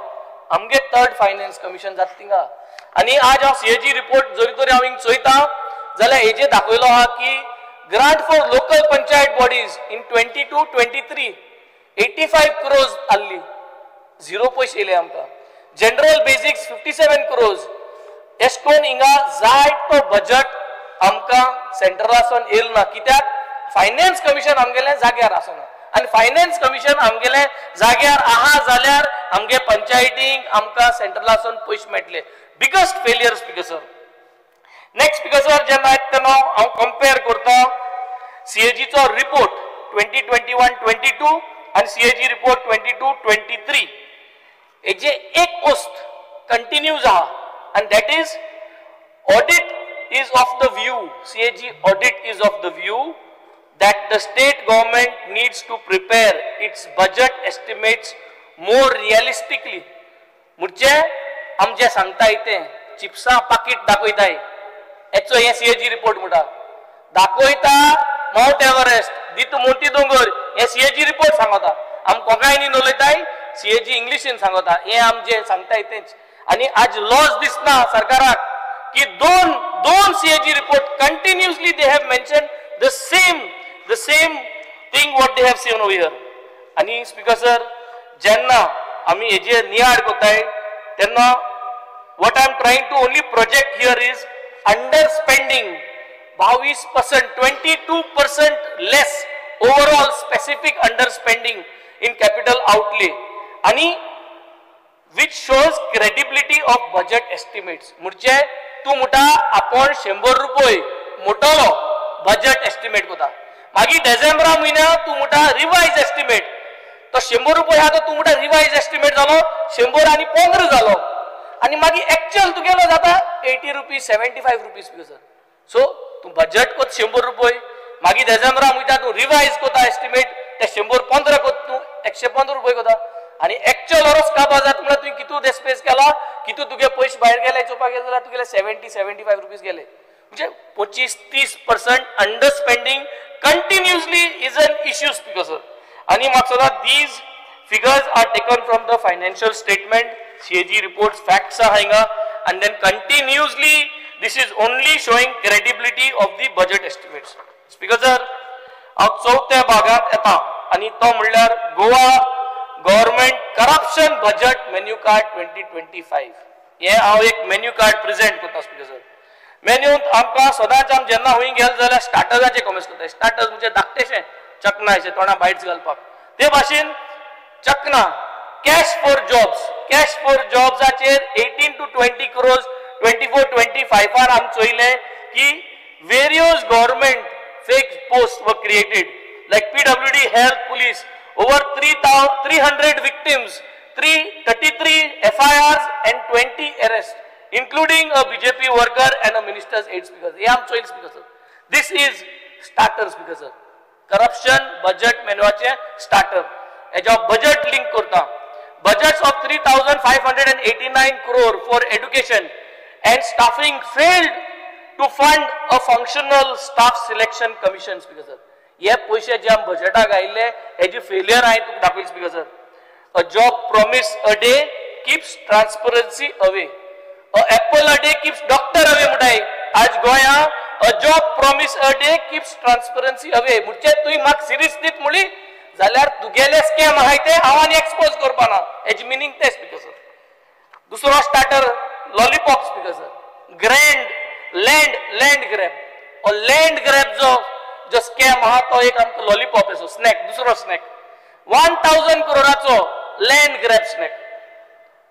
Speaker 2: आमगे 3rd finance commission जाता थिंगा. आनी आज हांव सीएजी रिपोर्ट जरी तरी हांव हिंग चोयता जाल्यार हेजेर दाखयलो आहा की grant for local panchayat bodies in 22-23 85 crores आहली, झिरो पयशे येयले आमकां. General basics 57 crores. एश कोन हिंगा जाय तो बजट आमकां सेंट्रलासून येयल ना, कित्याक फायनान्स कमिशन आमगेलें जाग्यार आसना, आनी फायनान्स कमिशन आमगेलें जाग्यार आहा जाल्यार आमगे पंचायतींक आमकां सेंट्रलासून पयशे मेळटले. Biggest failure speaker sir. Next speaker sir, जेन्ना येता तेन्ना हांव कंपेर करता सीएजीचो रिपोर्ट 2021-22 आनी सीएजी रिपोर्ट 22-23. हेजे एक वस्त कंटिन्यूज आहा आनी that is audit is of the view, CAG audit is of the view that the state government needs to prepare its budget estimates more realistically. म्हणजे आमचे सांगता इथे चिप्सा पाकीट दाखयताय हेचो हे सीएजी रिपोर्ट म्हणटा, दाखयता मावंट एव्हरेस्ट दित मोठी दोंगर, हे सीएजी रिपोर्ट सांगता. आम कोंकणी उलयताय, सीएजी इंग्लिशीन सांगता, हे आमचे सांगताय तेच. आनी आज लॉस दिसना सरकाराक की दोन दोन CAG report continuously they have mention the same thing what they have seen over here. आनी स्पीकर सर, जेन्ना आमी हेजेर नियाळ करताय तेन्ना what I am trying to only project here is under spending 22%, 22% less overall specific under spending in capital outlay आनी which shows credibility of budget estimates. म्हणजे तूं म्हणटा आपूण 100 रुपये मोटलो बजेट एस्टिमेट करता, मागीर डिसेंबरा म्हयन्याक तूं म्हणटा रिवायज एस्टिमेट, तो 100 रुपये आहा तो तूं म्हणटा रिवायज एस्टिमेट जालो 115 जालो आनी मागीर एक्चुअल तुगेलो जाता 80 रुपीज 75 रुपीज सर. सो तूं बजेट कोत 100 रुपये, मागीर डिसेंबरा म्हयन्याक तूं रिवायज कोता एस्टिमेट ते 115 कोत तूं 115 रुपये कोता आनी एक्चुअल ओरोस काबार जाता म्हणल्यार तुवें कितू देस्पेस केला, कितू तुगे पयशे भायर गेले चोवपाक गेले जाल्यार तुगेले 70-75 रुपीज गेले. म्हणजे 25-30% under spending continuously is an issue speaker sir. आनी म्हाका सदां these figures are taken from the financial statement, CAG reports, facts आहा हिंगा, and then continuously this is only showing credibility of the budget estimates. Speaker sir, हांव चवथ्या भागांत येता आनी तो म्हणल्यार Goa government corruption budget menu card 2025. हे हांव एक मेन्यू कार्ड प्रेजेंट करता स्पीकर सर. मेन्यूंत आमकां सदांच आम जेन्ना खंय गेले जाल्यार स्टार्टर्साचे कॉमेंट्स करता. स्टार्टर्स म्हणजे धाकटेशे चकना अशें तोंडा बायट्स घालपाक, ते भाशेन चकना cash for jobs, cash for जॉब्साचेर 18 to 20 crores 24-25 आम चोयलें की various government fake post were created like PWD, health, police, over 300 victims, 333 FIRs and 20 arrests, including a BJP worker and a minister's aide speaker. हे आम Choyal speaker sir. This is starter speaker sir. Corruption budget मेन्यूचे starter. हेजो budget link करता. Budgets of 3,589 crore for education and staffing failed to fund a functional staff selection commission speaker sir. हे पयशे जे आम बजेटाक आयिल्ले हेजी failure हांवें तुका दाखयली speaker sir. A job promise a day keeps transparency away, a apple a day keeps doctor away म्हणटाय. आज गोंया a job promise a day keeps transparency away म्हणजे तुवें म्हाका सिरीज दीत म्हणली जाल्यार तुगेले स्कॅम आहाय ते हांव आनी एक्सपोज करपा ना, हेजी मिनींग तें स्पीकर सर. दुसरो starter lollipop speaker sir. Grand land grab, हो लँड ग्रॅब जो स्कॅम आहा तो एक आमकां लॉलीपॉप असो स्नॅक, दुसरो snack 1000 करोडाचो land grab snack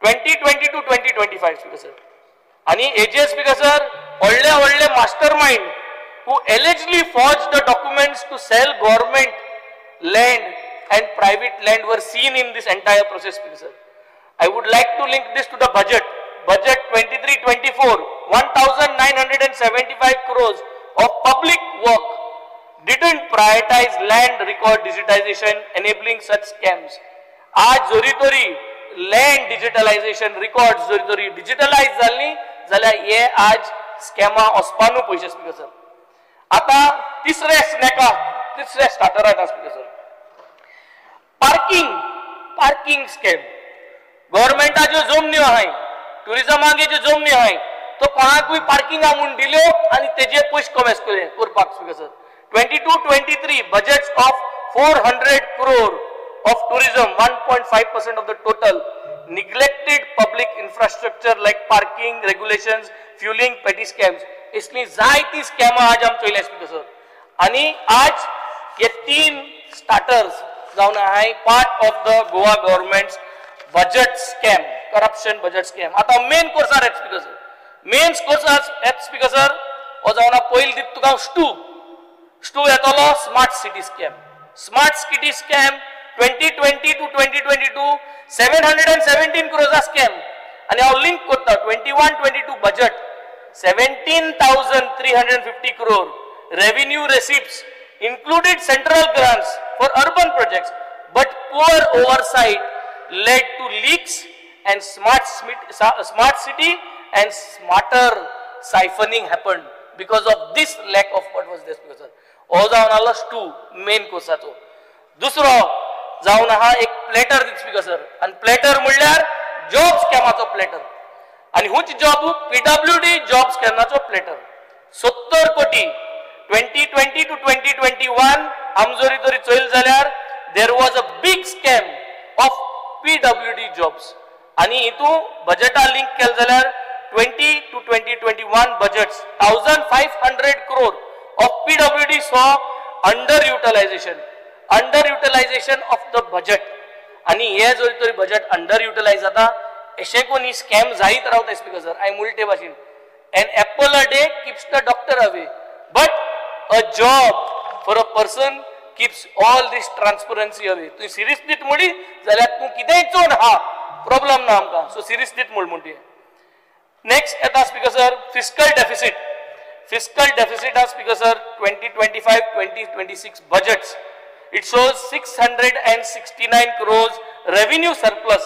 Speaker 2: 2022-2025 speaker sir. आनी एजीएस स्पीकर सर व्हडले व्हडले master mind who allegedly forged the documents to sell government land and private land were seen in this entire process speaker sir. I would like to link this to the budget. Budget 23-24, 1,975 crores of public work didn't prioritize land record digitization, enabling such scams. आज जरी तरी land digitalisation record जरी तरी डिजिटलायज जाल्ली जाल्यार हे आज स्कॅमा वचपानू पयशे स्पीकर सर. आता तिसऱ्या स्नॅका, तिसऱ्या स्टार्टराक speaker sir, parking, parking scam. गव्हर्मेंटाच्यो जमन्यो आहाय, ट्युरिजमागे ज्यो जमन्यो आहाय, तो कोणाकूय पार्किंगा म्हूण दिल्यो आनी तेजे पयशे कॉमेस करपाक speaker sir. 22-23 budgets of 400 crore of tourism, 1.5% of the total, neglected public infrastructure like parking regulations, fueling petty scams. इसली जायती स्कॅमां आज आम चोयल्या स्पीकर सर. आनी आज हे तीन स्टार्टर्स जावन आहाय part of the Goa government's budget scam, corruption budget scam. आतां मेन कोर्सार येता स्पीकर सर, मेन कोर्सार येता स्पीकर सर. हो जावन पयलीं दिता तुका स्टू. स्टू येतलो smart city scam. Smart city scam 2020 to 2022 717 crores scam. आनी हांव लिंक करता 21-22 budget 17,350 crore revenue receipts included central grants for urban projects, but poor oversight led to leaks and smart city and smarter siphoning happened because of this lack of what was this. Because हो जावन आलो stew main कोर्साचो. दुसरो जावन आहा एक platter speaker sir, आनी platter म्हणल्यार job स्कॅमाचो प्लेटर. आनी हुच जॉब पीडब्ल्यूडी जॉब स्कॅमाचो प्लेटर. 70 कोटी 2020 to 2021 आमजोरी तरी चोयल जाल्यार there was a big scam of PWD jobs. आनी हितू बजेटा लिंक केलें जाल्यार 20 to 2021 budgets 1,500 crore of PWD saw under utilization of the budget. आनी हे जरी तरी बजेट अंडर युटिलायज जाता अशें कोण ही स्कॅम जायत रावता स्पीकर सर. हांवें उलटे भाशेन an apple a day keeps the doctor away, but a job for a person keeps all this transparency away. तूं सिरीस दीत म्हणली जाल्यार तूं कितेंय चोवन आहा प्रॉब्लम ना आमकां. सो सिरीस दीत म्हूण म्हणटी. नेक्स्ट येता speaker sir fiscal deficit. Fiscal deficit आहा speaker sir 2025-2026 budgets. It shows 669 crores revenue surplus.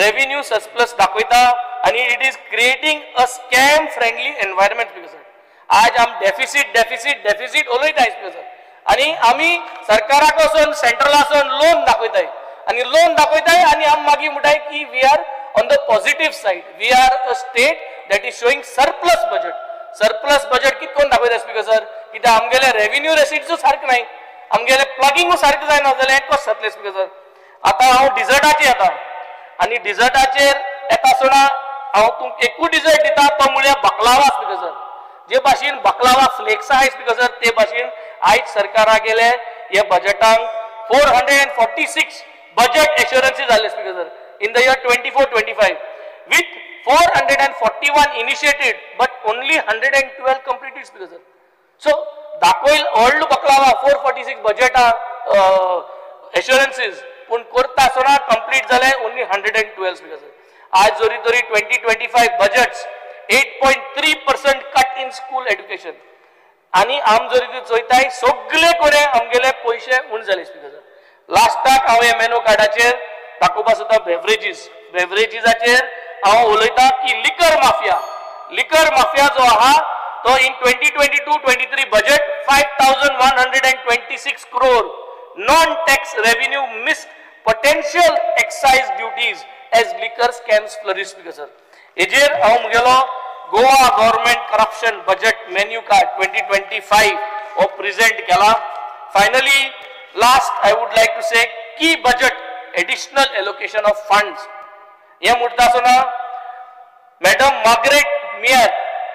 Speaker 2: Revenue surplus दाखयता आनी it is creating a scam friendly environment speaker sir. आज आम डेफिसीट डेफिसीट डेफिसीट उलयता speaker sir, आनी आमी सरकाराक वचून सेंट्रला वचून लोन दाखयताय आनी लोन दाखयताय आनी आम मागीर म्हणटाय की we are on the positive side, we are a state that is showing surplus budget. Surplus budget कितें कोण दाखयता स्पीकर सर? कित्याक आमगेले रेवेन्यू रेसिट्सूय सारकें नाय, आमगेले प्लगिंगूय सारकें जायना जाल्यार हें कशें जातलें स्पीकर सर? आतां हांव डिजर्टाचेर येता आनी डिजर्टाचेर येता आसतना हांव तुमकां एकूच डिजर्ट दिता तो म्हळ्यार बकलावा स्पीकर सर. जे भाशेन बकलावा फ्लेक्स आहाय स्पीकर सर, ते भाशेन आयज सरकारा गेले हे बजेटांक 446 बजेट एश्योरन्सी जाले speaker sir in the year 24-25 with 441 initiated but only 112 completed speaker sir. So दाखयल व्हडलो बकलावा 446 बजेटा एश्योरन्सीज, पूण करता आसतना कंप्लीट जाले ओनली 112 स्पीकर सर. आज जरी तरी 2025 budgets 8.3% cut in school education. आनी आम जरी तरी चोयताय सगळे कडेन आमगेले पयशे उण जाले स्पीकर सर. लास्टाक हांव हे मेनू कार्डाचेर दाखोवपा सोदता बेवरेजीस. बेवरेजीसाचेर हांव उलयता की लिकर माफिया, लिकर माफिया जो आहा तो in 2022-23 budget 5,126 crore non tax revenue missed potential excise duties as liquor scams flourish speaker sir. हेजेर हांव म्हगेलो Goa government corruption budget menu card 2025 हो प्रेजेंट केला. Finally last I would like to say की budget additional allocation of funds हें म्हणटा आसतना madam Margaret मियर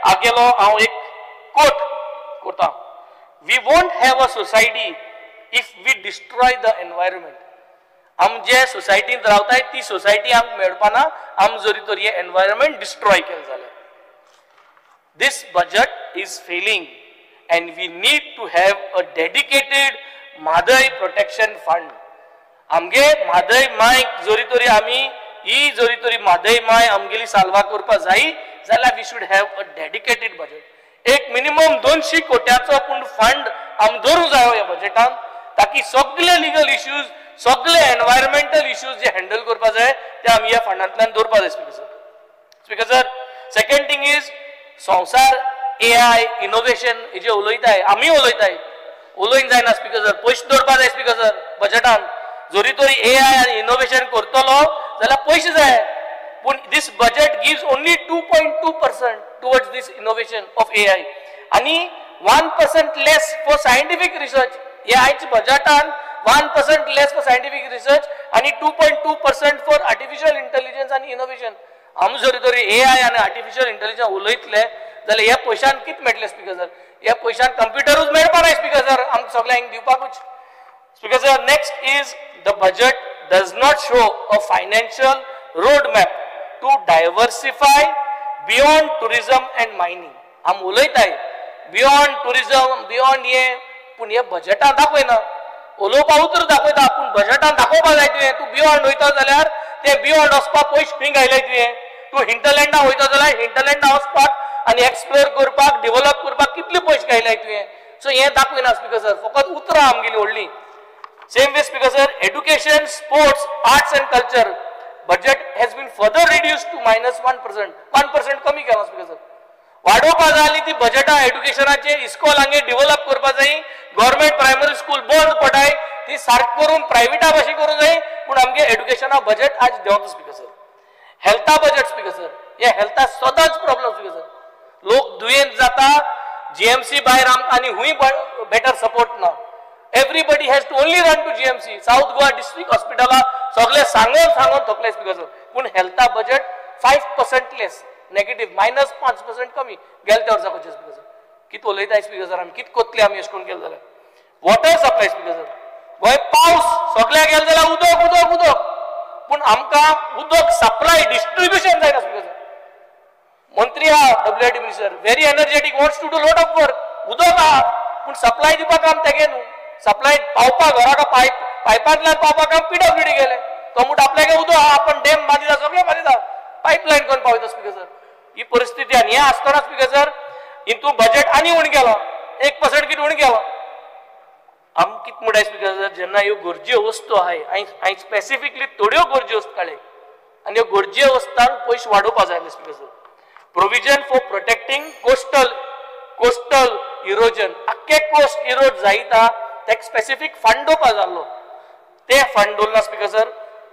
Speaker 2: आगेलो हांव एक कोट करता, we won't have a society if we destroy the environment. आम जे सोसायटींत रावताय ती सोसायटी आमकां मेळपाना आम जरी तर हें एनवायरमेंट डिस्ट्रॉय केलें जाल्यार. This budget is failing and we need to have a dedicated Mhadei protection fund. आमगे म्हादय मायक जरी तरी आमी ही जरी तरी म्हादय माय आमगेली साल्वा करपा जाय जाल्यार we should have a dedicated budget. एक मिनिमम 200 कोट्याचो पूण फंड आम दवरूंक जायो ह्या बजेटान, ताकी सगळे लिगल इश्यूज, सगळे एनवायरमेंटल इश्यूज जे हँडल करपा जाय ते आमी ह्या फंडांतल्यान दवरपा जाय speaker sir. Speaker sir, second thing is संवसार एआय इनोवेशन हेजे उलयताय, आमी उलयताय, उलोवंक जायना स्पीकर सर. पयशे दवरपा जाय स्पीकर सर बजेटान. जरी तरी एआय आनी इनोवेशन करतलो जाल्यार पयशे जाय, पूण this budget gives only 2.2% towards this innovation of AI आनी 1% less for scientific research. हे आयज बजेटान 1% लेस फॉर सायंटिफीक रिसर्च आनी 2.2% फॉर आर्टिफिशियल इंटेलिजन्स आनी इनोवेशन. आमी जरी तरी एआय आनी आर्टिफिशियल इंटेलिजन्स उलयतले जाल्यार ह्या पयशान कितें मेळटलें स्पीकर सर? ह्या पयशान कंप्युटरूच मेळपा ना स्पीकर सर आमकां सगळ्यांक दिवपाकूच. Speaker sir, next is the budget does not show a financial road map to diversify beyond tourism and mining. आम उलयताय बियॉन्ड टुरिझम बियॉन्ड हे, पूण हे बजेटान दाखयना. उलोवपा उतर दाखयता पूण बजेटान दाखोवपा जाय. तुवें तूं बियॉन्ड वयता जाल्यार ते बियॉन्ड वचपाक पयशे खंय घायले तुवें? तूं हिंटरलँडा वयता जाल्यार हिंटरलँडा वचपाक आनी एक्सप्लोर करपाक डेव्हलप करपाक कितले पयशे घायले तुवें? सो हें दाखयना स्पीकर सर, फकत उतरां आमगेली व्हडली. Same way speaker sir, education, sports, arts and culture budget has been further reduce to -1%. 1% कमी केला स्पीकर सर. वाडोवपा जाय आनी ती बजेटां एड्युकेशनाचे इस्कॉल हांगे डेव्हलप करपा जाय. गव्हर्मेंट प्रायमरी स्कूल बंद पडाय, ती सारक करून प्रायव्हेटा भाशेन करूंक जाय, पूण आमगे एड्युकेशना बजेट आज देंवता स्पीकर सर. हेल्था बजेट स्पीकर सर, हे हेल्था सदांच प्रॉब्लम स्पीकर सर. लोक दुयेंत जाता, जीएमसी भायर आमकां आनी हुंय बेटर सपोर्ट ना. Everybody has to only run to GMC. South Goa district हॉस्पिटला सगळे सांगून सांगून थकले स्पीकर सर. पूण हेल्था बजेट 5% लेस, नेगेटीव, -5% कमी गेले त्या वर्सा स्पीकर सर. कित उलयता स्पीकर सर आमी, कित कोतले आमी अशें करून केलें जाल्यार. वॉटर सप्लाय स्पीकर सर, गोंय पावस सगळ्याक गेले जाल्यार उदक उदक उदक, पूण आमकां उदक सप्लाय डिस्ट्रिब्युशन जायना स्पीकर सर. मंत्री आहा WID minister, very energetic, wants to do lot of work. उदक आहा पूण सप्लाय दिवपाक काम तेगे न्हू. सप्लाय पावपाक घराक पायप पायपांतल्यान पावपाक काम पीडब्ल्यूडी गेले. तो म्हणटा आपल्याक उदक आहा, आपण डॅम बांदिता, सगळें बांदिता, पायपलायन करून पावयता स्पीकर सर. ही परिस्थिती आनी हें आसतना स्पीकर सर हितून बजेट आनी उणें गेलो, 1% कितें उणें गेलो. आम कितें म्हणटाय स्पीकर सर, जेन्ना ह्यो गरजे वस्तू आहाय, हांवें स्पेसिफिकली थोड्यो गरज्यो वस्तू काडले आनी ह्यो गरजे वस्तांक पयशे वाडोवपा जाय speaker sir. Provision for protecting coastal erosion, आख्खे कोस्ट इरोड जायता तेका स्पेसिफीक फंड दिवपा जाल्लो, ते फंड दवरला speaker sir.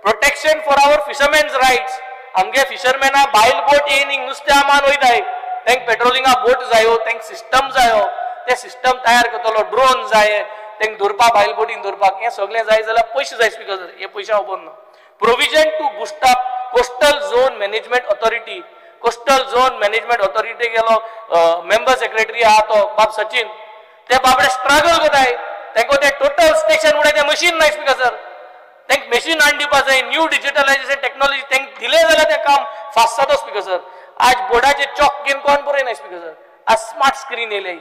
Speaker 2: Protection for our fishermen's rights, आमगे फिशरमॅना बायल बोट येयन नुस्त्या मान वयताय, तांकां पेट्रोलिंगा बोट जायो, तांकां सिस्टम जायो, ते सिस्टम तयार करतलो, ड्रोन जाय तांकां धरपाक, बायल बोटीन धरपाक, हें सगळें जाय जाल्यार पयशे जाय स्पीकर सर. हे पयशे खबर ना. Provision to boost up coastal zone management authority. Coastal zone management authority गेलो मेंबर सेक्रेटरी आहा तो बाब सचिन, ते बाबडे स्ट्रगल करताय. तांकां ते टोटल स्टेशन म्हणल्यार तें मशीन ना स्पीकर सर, तांकां मशीन हाडून दिवपा जाय. न्यू डिजिटलायजेशन टेक्नॉलॉजी तांकां दिलें जाल्यार तें काम फास्ट जाता स्पीकर सर. आज बोर्डाचे चॉक घेवन कोण बरयना स्पीकर सर, आज स्मार्ट स्क्रीन येयले.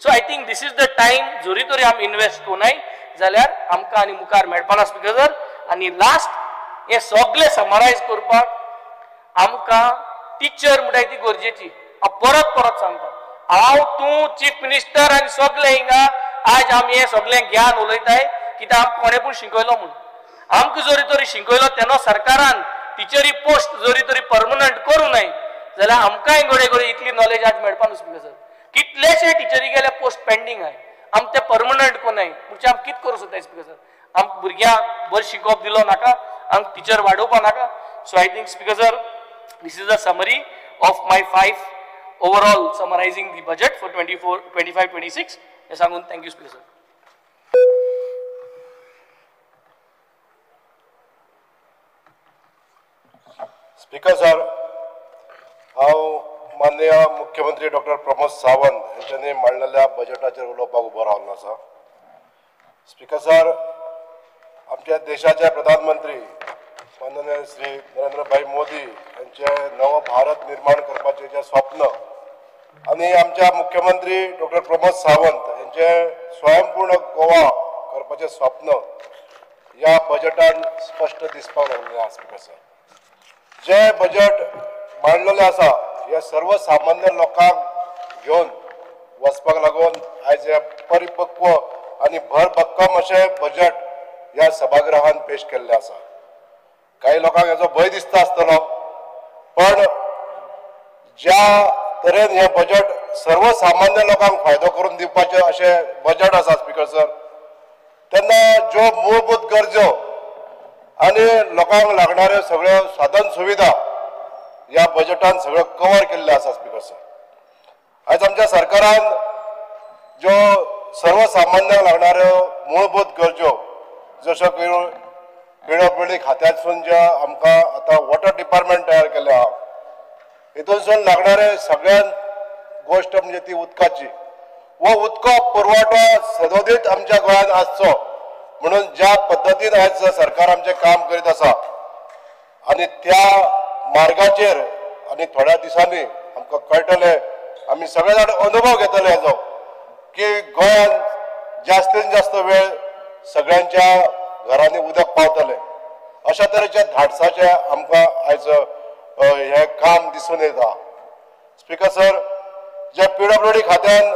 Speaker 2: So I think this is the time, जरी तरी आमी इनवेस्ट कोनाय जाल्यार आमकां आनी मुखार मेळपाना स्पीकर सर. आनी लास्ट हें सगळें समरायज करपाक आमकां टिचर म्हणटाय ती गरजेची. हांव परत परत सांगता, हांव तूं चीफ मिनिस्टर आनी सगळे हिंगा आज आमी हें सगळें ज्ञान उलयताय कित्याक आमकां कोणें पूण शिकयलो म्हूण. आमकां जरी तरी शिकयलो तेन्ना सरकारान टिचरी पोस्ट जरी तरी परमनंट करूं नये जाल्यार आमकांय घडये घडये इतली नॉलेज आज मेळपा न्हू स्पीकर सर. कितलेशे टिचरी गेले पोस्ट पेंडींग आहाय, आमकां ते परमनंट कोनाय म्हणजे आमी कितें करूं सोदताय स्पीकर सर? आमकां भुरग्यांक बरें शिकोवप दिलो नाका, आमकां टिचर वाडोवपा नाका. So I think speaker sir, this is a summary of my 5 overall summarizing the budget for 24, 25, 26. हे सांगून thank you speaker sir.
Speaker 5: Speaker sir, हांव माननीय मुख्यमंत्री डॉक्टर प्रमोद सावंत हेंच्यांनी मांडलेल्या बजेटाचेर उलोवपाक उबो रावलो आसा. स्पीकर सर, आमच्या देशाचे प्रधानमंत्री माननीय श्री नरेंद्रभाई मोदी यांचे नव भारत निर्माण करपाचें जें स्वप्न आनी आमच्या मुख्यमंत्री डॉक्टर प्रमोद सावंत यांचे स्वयंपूर्ण गोवा करपाचें स्वप्न ह्या बजेटान स्पश्ट दिसपाक लागलेलें आसा. स्पीकर सर, जे बजेट मांडलेलें आसा हे सर्वसामान्य लोकांक घेवन वचपाक लागून आयज हे परिपक्व आनी भरभक्कम अशें बजेट ह्या सभागृहान पेश केल्लें आसा. काही लोकांक हेजो भंय दिसता आसतलो, पण ज्या तरेन हें बजेट सर्वसामान्य लोकांक फायदो करून दिवपाचें अशें बजेट आसा स्पीकर सर, तेन्ना ज्यो मूलभूत गरजो आनी लोकांक लागणाऱ्यो सगळ्यो साधन सुविधा ह्या बजेटान सगळ्यो कवर केल्ल्यो आसा. स्पीकर सर, आयज आमच्या सरकारान ज्यो सर्वसामान्यांक लागणाऱ्यो मूलभूत गरजो जश्यो पीडब्ल्यूडी खात्यांतसून ज्या आमकां आतां वॉटर डिपार्टमेंट तयार केल्लें आहा, हितूनसून लागणारे सगळ्यात गोश्ट म्हणजे ती उदकाची वो उदका पुरवठो सदोदीत आमच्या गोंयांत आसचो म्हणून ज्या पद्दतीन आयज सरकार आमचें काम करीत आसा आनी त्या मार्गाचेर आनी थोड्या दिसांनी आमकां कळटलें, आमी सगळे जाण अनुभव घेतले हेजो. की गोंयांत जास्तीत जास्त वेळ सगळ्यांच्या घरांनी उदक पावतलें. अशा तरेच्या धाडसाचें आमकां आयज हें काम दिसून येता. स्पीकर सर, जे पीडब्ल्यूडी खात्यान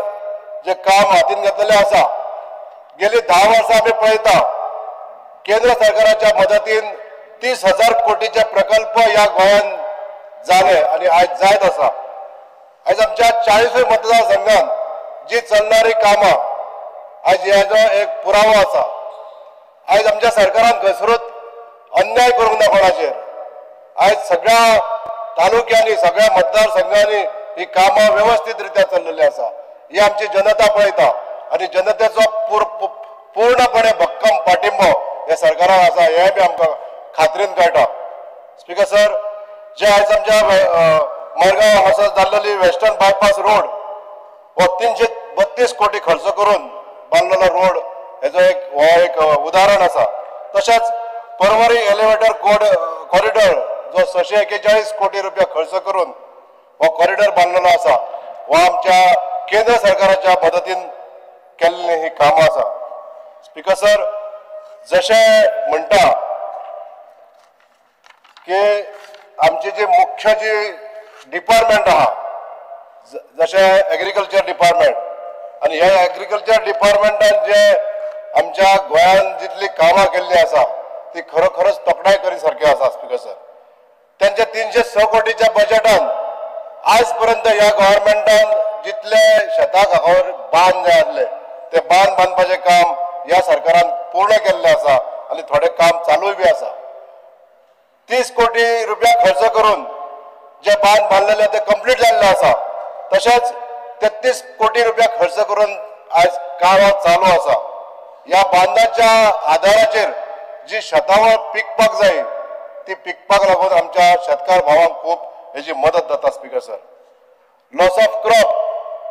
Speaker 5: जे काम हातीन घेतलेलें आसा, गेली 10 वर्सां आमी पळयता केंद्र सरकाराच्या मदतीन 30,000 कोटीचे प्रकल्प ह्या गोंयांत जाले आनी आयज जायत आसा. आयज आमच्या 40 मतदारसंघात जी चलणारी कामां आयज हेजो एक पुरावो आसा. आयज आमच्या सरकारान घसरूत अन्याय करूंक ना कोणाचेर. आयज सगळ्या तालुक्यांनी सगळ्या मतदारसंघांनी ही कामां वेवस्थीत रित्या चल्लेली आसा. ही आमची जनता पळयता आनी जनतेचो पूर्णपणे भक्कम पाठिंबो हे सरकाराक आसा हें बी आमकां खात्रीन कळटा. स्पीकर सर, जे आयज आमच्या मडगांव हांगासर जाल्लेली वेस्टर्न बायपास रोड हो 332 कोटी खर्च करून बांदलेलो रोड हेजो एक हो एक उदाहरण आसा. तशेंच परवरी एलिवेटर कॉरिडॉर जो 641 कोटी रुपया खर्च करून हो कॉरिडॉर बांदलेलो आसा, हो आमच्या केंद्र सरकाराच्या मदतीन केल्ली ही कामां आसा. स्पीकर सर, जशें म्हणटा की आमची जी मुख्य जी डिपार्टमेंट आहा जशें एग्रीकल्चर डिपार्टमेंट, आनी ह्या एग्रीकल्चर डिपार्टमेंटान जे आमच्या गोंयांत जितली कामां केल्ली आसा ती खरोखरच तोखणाय करी सारकी आसा. स्पीकर सर, त्यांच्या 306 कोटीच्या बजेटान आज पर्यंत ह्या गव्हर्मेंटान जितले शेताक हांगावर बांद जाय आसले ते बांद बांदपाचें काम ह्या सरकारान पूर्ण केल्लें आसा आनी थोडें काम चालूय बी आसा. 30 कोटी रुपया खर्च करून जे बांद बांदलेले ते कंप्लीट जाल्ले आसा. तशेंच 33 कोटी रुपया खर्च करून आज काम चालू आसा. ह्या बांदाच्या आधाराचेर जी शेतावर पिकपाक जाय ती पिकपाक लागून आमच्या शेतकार भावांक खूब हेजी मदत जाता. Speaker sir, loss of crop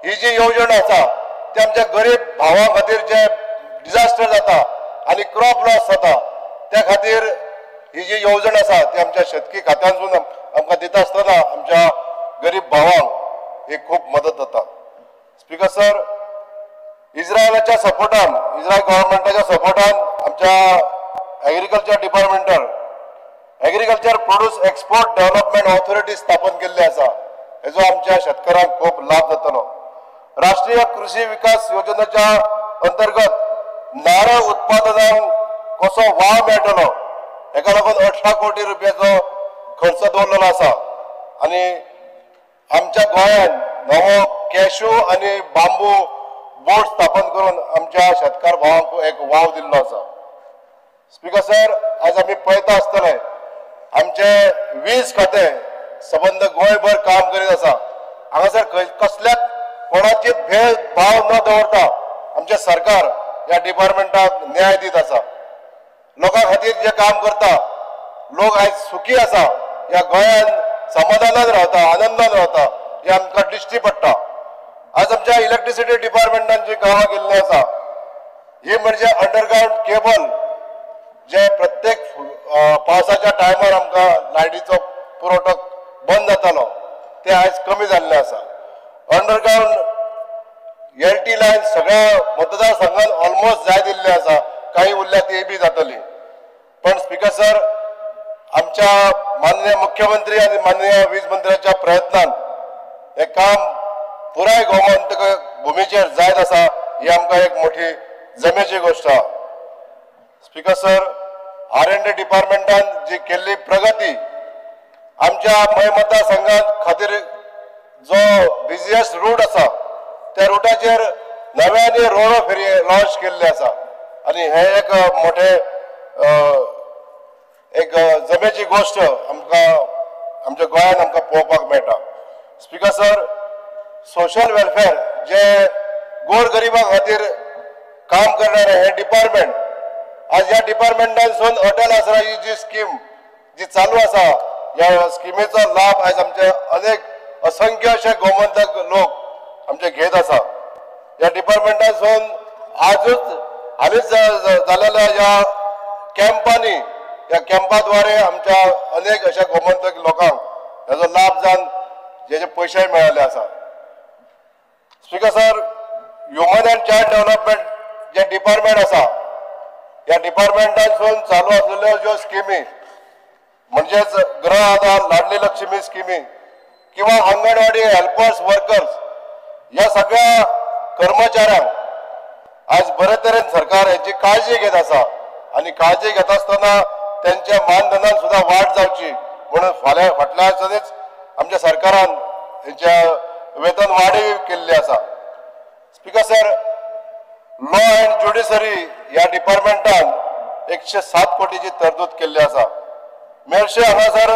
Speaker 5: ही जी येवजण आसा ती आमच्या गरीब भावां खातीर जे डिजास्टर जाता आनी क्रॉप लॉस जाता त्या खातीर ही जी येवजण आसा ती आमच्या शेतकी खात्यांतसून आमकां दिता आसतना आमच्या गरीब भावांक ही खूब मदत जाता. स्पीकर सर, इस्रायलाच्या सपोर्टान, इस्रायल गव्हर्मेंटाच्या सपोर्टान आमच्या agriculture डिपार्टमेंटान agriculture produce export development authority स्थापन केल्ली आसा. हेजो आमच्या शेतकारांक खूब लाभ जातलो. राष्ट्रीय कृषी विकास योजनेच्या अंतर्गत नारळ उत्पादनाक कसो वाव मेळटलो हेका लागून 18 कोटी रुपयाचो खर्च दवरलेलो आसा. आनी आमच्या गोंयांत नवो कॅशू आनी बांबू बोर्ड स्थापन करून आमच्या शेतकार भावांक एक वाव दिल्लो आसा. स्पीकर सर, आज आमी पळयता आसतले आमचे वीज खातें सबंद गोंयभर काम करीत आसा. हांगासर कसल्याच कोणाची भेदभाव न दवरता आमचें सरकार ह्या डिपार्टमेंटाक न्याय दीत आसा. लोकां खातीर जे काम करता लोक आयज सुखी आसा, ह्या गोंयांत समाधानान रावता, आनंदान रावता, हें आमकां दिश्टी पडटा. आज आमच्या इलेक्ट्रिसिटी डिपार्टमेंटान जी कामां केल्लीं आसा ही म्हणजे अंडरग्रावंड केबल जे प्रत्येक पावसाच्या टायमार आमकां लायटीचो पुरवठो बंद जातालो ते आयज कमी जाल्ले आसा. अंडरग्रावंड एल टी लायन सगळ्या मतदारसंघात ऑलमोस्ट जाय दिल्ले आसा, काही उरल्या ती बी जातली. पण स्पीकर सर, आमच्या माननीय मुख्यमंत्री आनी माननीय वीज मंत्र्याच्या प्रयत्नान हे काम पुराय गोमंतक भुमीचेर जायत आसा, ही आमकां एक मोठी जमेची गोश्ट आसा. स्पीकर सर, R&D डिपार्टमेंटान जी केल्ली प्रगती आमच्या मय मतदारसंघात खातीर जो बिजिएस्ट रूट आसा त्या रुटाचेर नव्याने रोरो फेरी लॉन्च केल्ले आसा आनी हे एक मोठे एक जमेची गोश्ट आमकां आमच्या गोंयांत आमकां पळोवपाक मेळटा. स्पीकर सर, सोशल वेलफेअर जे गोर गरिबां खातीर काम करणारे हे डिपार्टमेंट आज ह्या डिपार्टमेंटांसून अटल आसरा ही जी स्कीम जी चालू आसा ह्या स्किमेचो लाभ आयज आमचे अनेक असंख्य अशे गोमंतक लोक आमचे घेत आसा. ह्या डिपार्टमेंटांसून आजूच हालींच जालेल्या ह्या कॅम्पांनी ह्या कॅम्पाद्वारे आमच्या अनेक अशा गोमंतक लोकांक हेजो लाभ जावन जेजे पयशेय मेळिल्ले आसा. Speaker sir, human and child development J department आसा ह्या डिपार्टमेंटांसून चालू आसलेल्यो ज्यो स्किमी म्हणजेच गृह आधार, लाडली लक्ष्मी स्किमी किंवा अंगणवाडी हेल्पर्स वर्कर्स ह्या सगळ्या कर्मचाऱ्यांक आज बरे तरेन सरकार हेची काळजी घेत आसा आनी काळजी घेत आसतना त्यांच्या मानधनान सुद्धा वाड जावची म्हणून फाल्यां फाटल्या वर्सांनीच आमच्या सरकारान हेच्या वेतन वाडय केल्ली आसा. Speaker sir, law and judiciary ह्या डिपार्टमेंटान 107 कोटीची तरतूद केल्ली आसा. मेरशे हांगासर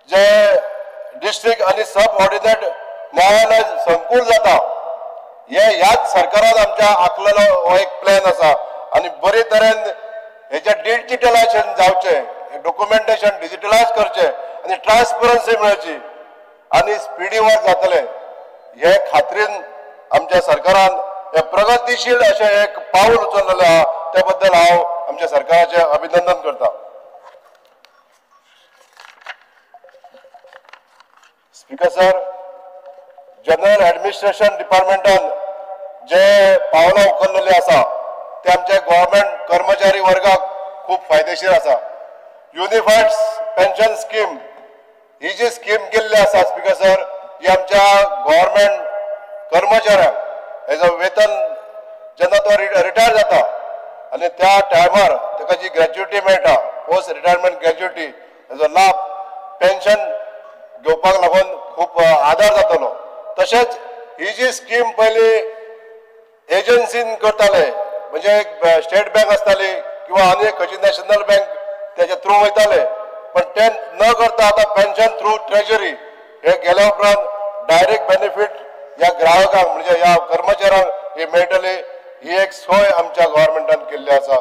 Speaker 5: जे डिस्ट्रिक्ट आनी सब ऑर्डिनेट न्यायालय संकूल जाता हे ह्याच सरकारान आमच्या आखलेलो हो एक प्लॅन आसा आनी बरे तरेन हेचे डिजिटलायजेशन जावचें, डॉक्युमेंटेशन डिजिटलायज करचें आनी ट्रान्सपरन्सी मेळची आनी स्पिडी वर्क जातलें हे खात्रीन आमच्या सरकारान हे प्रगतीशील अशें एक पावल उचललेलें आहा. त्या बद्दल हांव आमच्या सरकाराचें अभिनंदन करता. स्पीकर सर, जनरल ॲडमिनिस्ट्रेशन डिपार्टमेंटान जे पावलां उखललेली आसा ते आमच्या गव्हर्मेंट कर्मचारी वर्गाक खूब फायदेशीर आसा. युनिफायड पेन्शन स्कीम ही जी स्कीम केल्ली आसा स्पीकर सर, ही आमच्या गव्हर्मेंट कर्मचाऱ्यांक हेजो वेतन जेन्ना तो रिटायर जाता आनी त्या टायमार ताका जी ग्रॅच्युटी मेळटा, पोस्ट रिटायरमेंट ग्रॅच्युटी, हेजो लाभ पेन्शन घेवपाक लागून खूब आदार जातलो. तशेंच ही जी स्कीम पयलीं एजन्सीन करताले, म्हणजे एक स्टेट बँक आसताली किंवा आनी एक खंयची नॅशनल बँक तेच्या थ्रू वयताले, पण ते न करता आतां पेन्शन थ्रू ट्रेजरी हे गेल्या उपरांत डायरेक्ट बेनिफीट ह्या ग्राहकांक म्हणजे ह्या कर्मचाऱ्यांक ही मेळटली, ही एक सोय आमच्या गव्हर्मेंटान केल्ली आसा.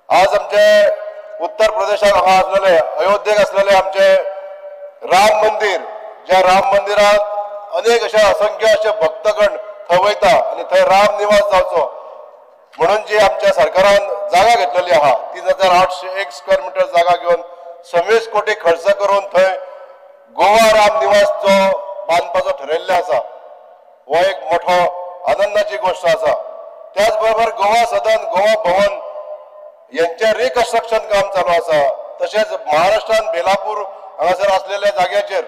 Speaker 5: आज आमचे उत्तर प्रदेशाक हांगा आसलेले अयोध्येक आसलेले आमचे राम मंदिर, ज्या राम मंदिरांत अनेक अशे असंख्य अशे भक्तगण थंय वयता आनी थंय राम निवास जावचो म्हणून जी आमच्या सरकारान जागा घेतलेली आहा 3801 स्क्वेअर मिटर जागा घेवन 26 कोटी खर्च करून थंय गोवा राम निवास जो बांदपाचो ठरयल्ले आसा हो एक मोठो आनंदाची गोष्ट आसा. त्याच बरोबर गोवा सदन, गोवा भवन यांचे रिकन्स्ट्रक्शन काम चालू आसा. तशेंच महाराष्ट्रान बेलापूर हांगासर आसलेल्या जाग्याचेर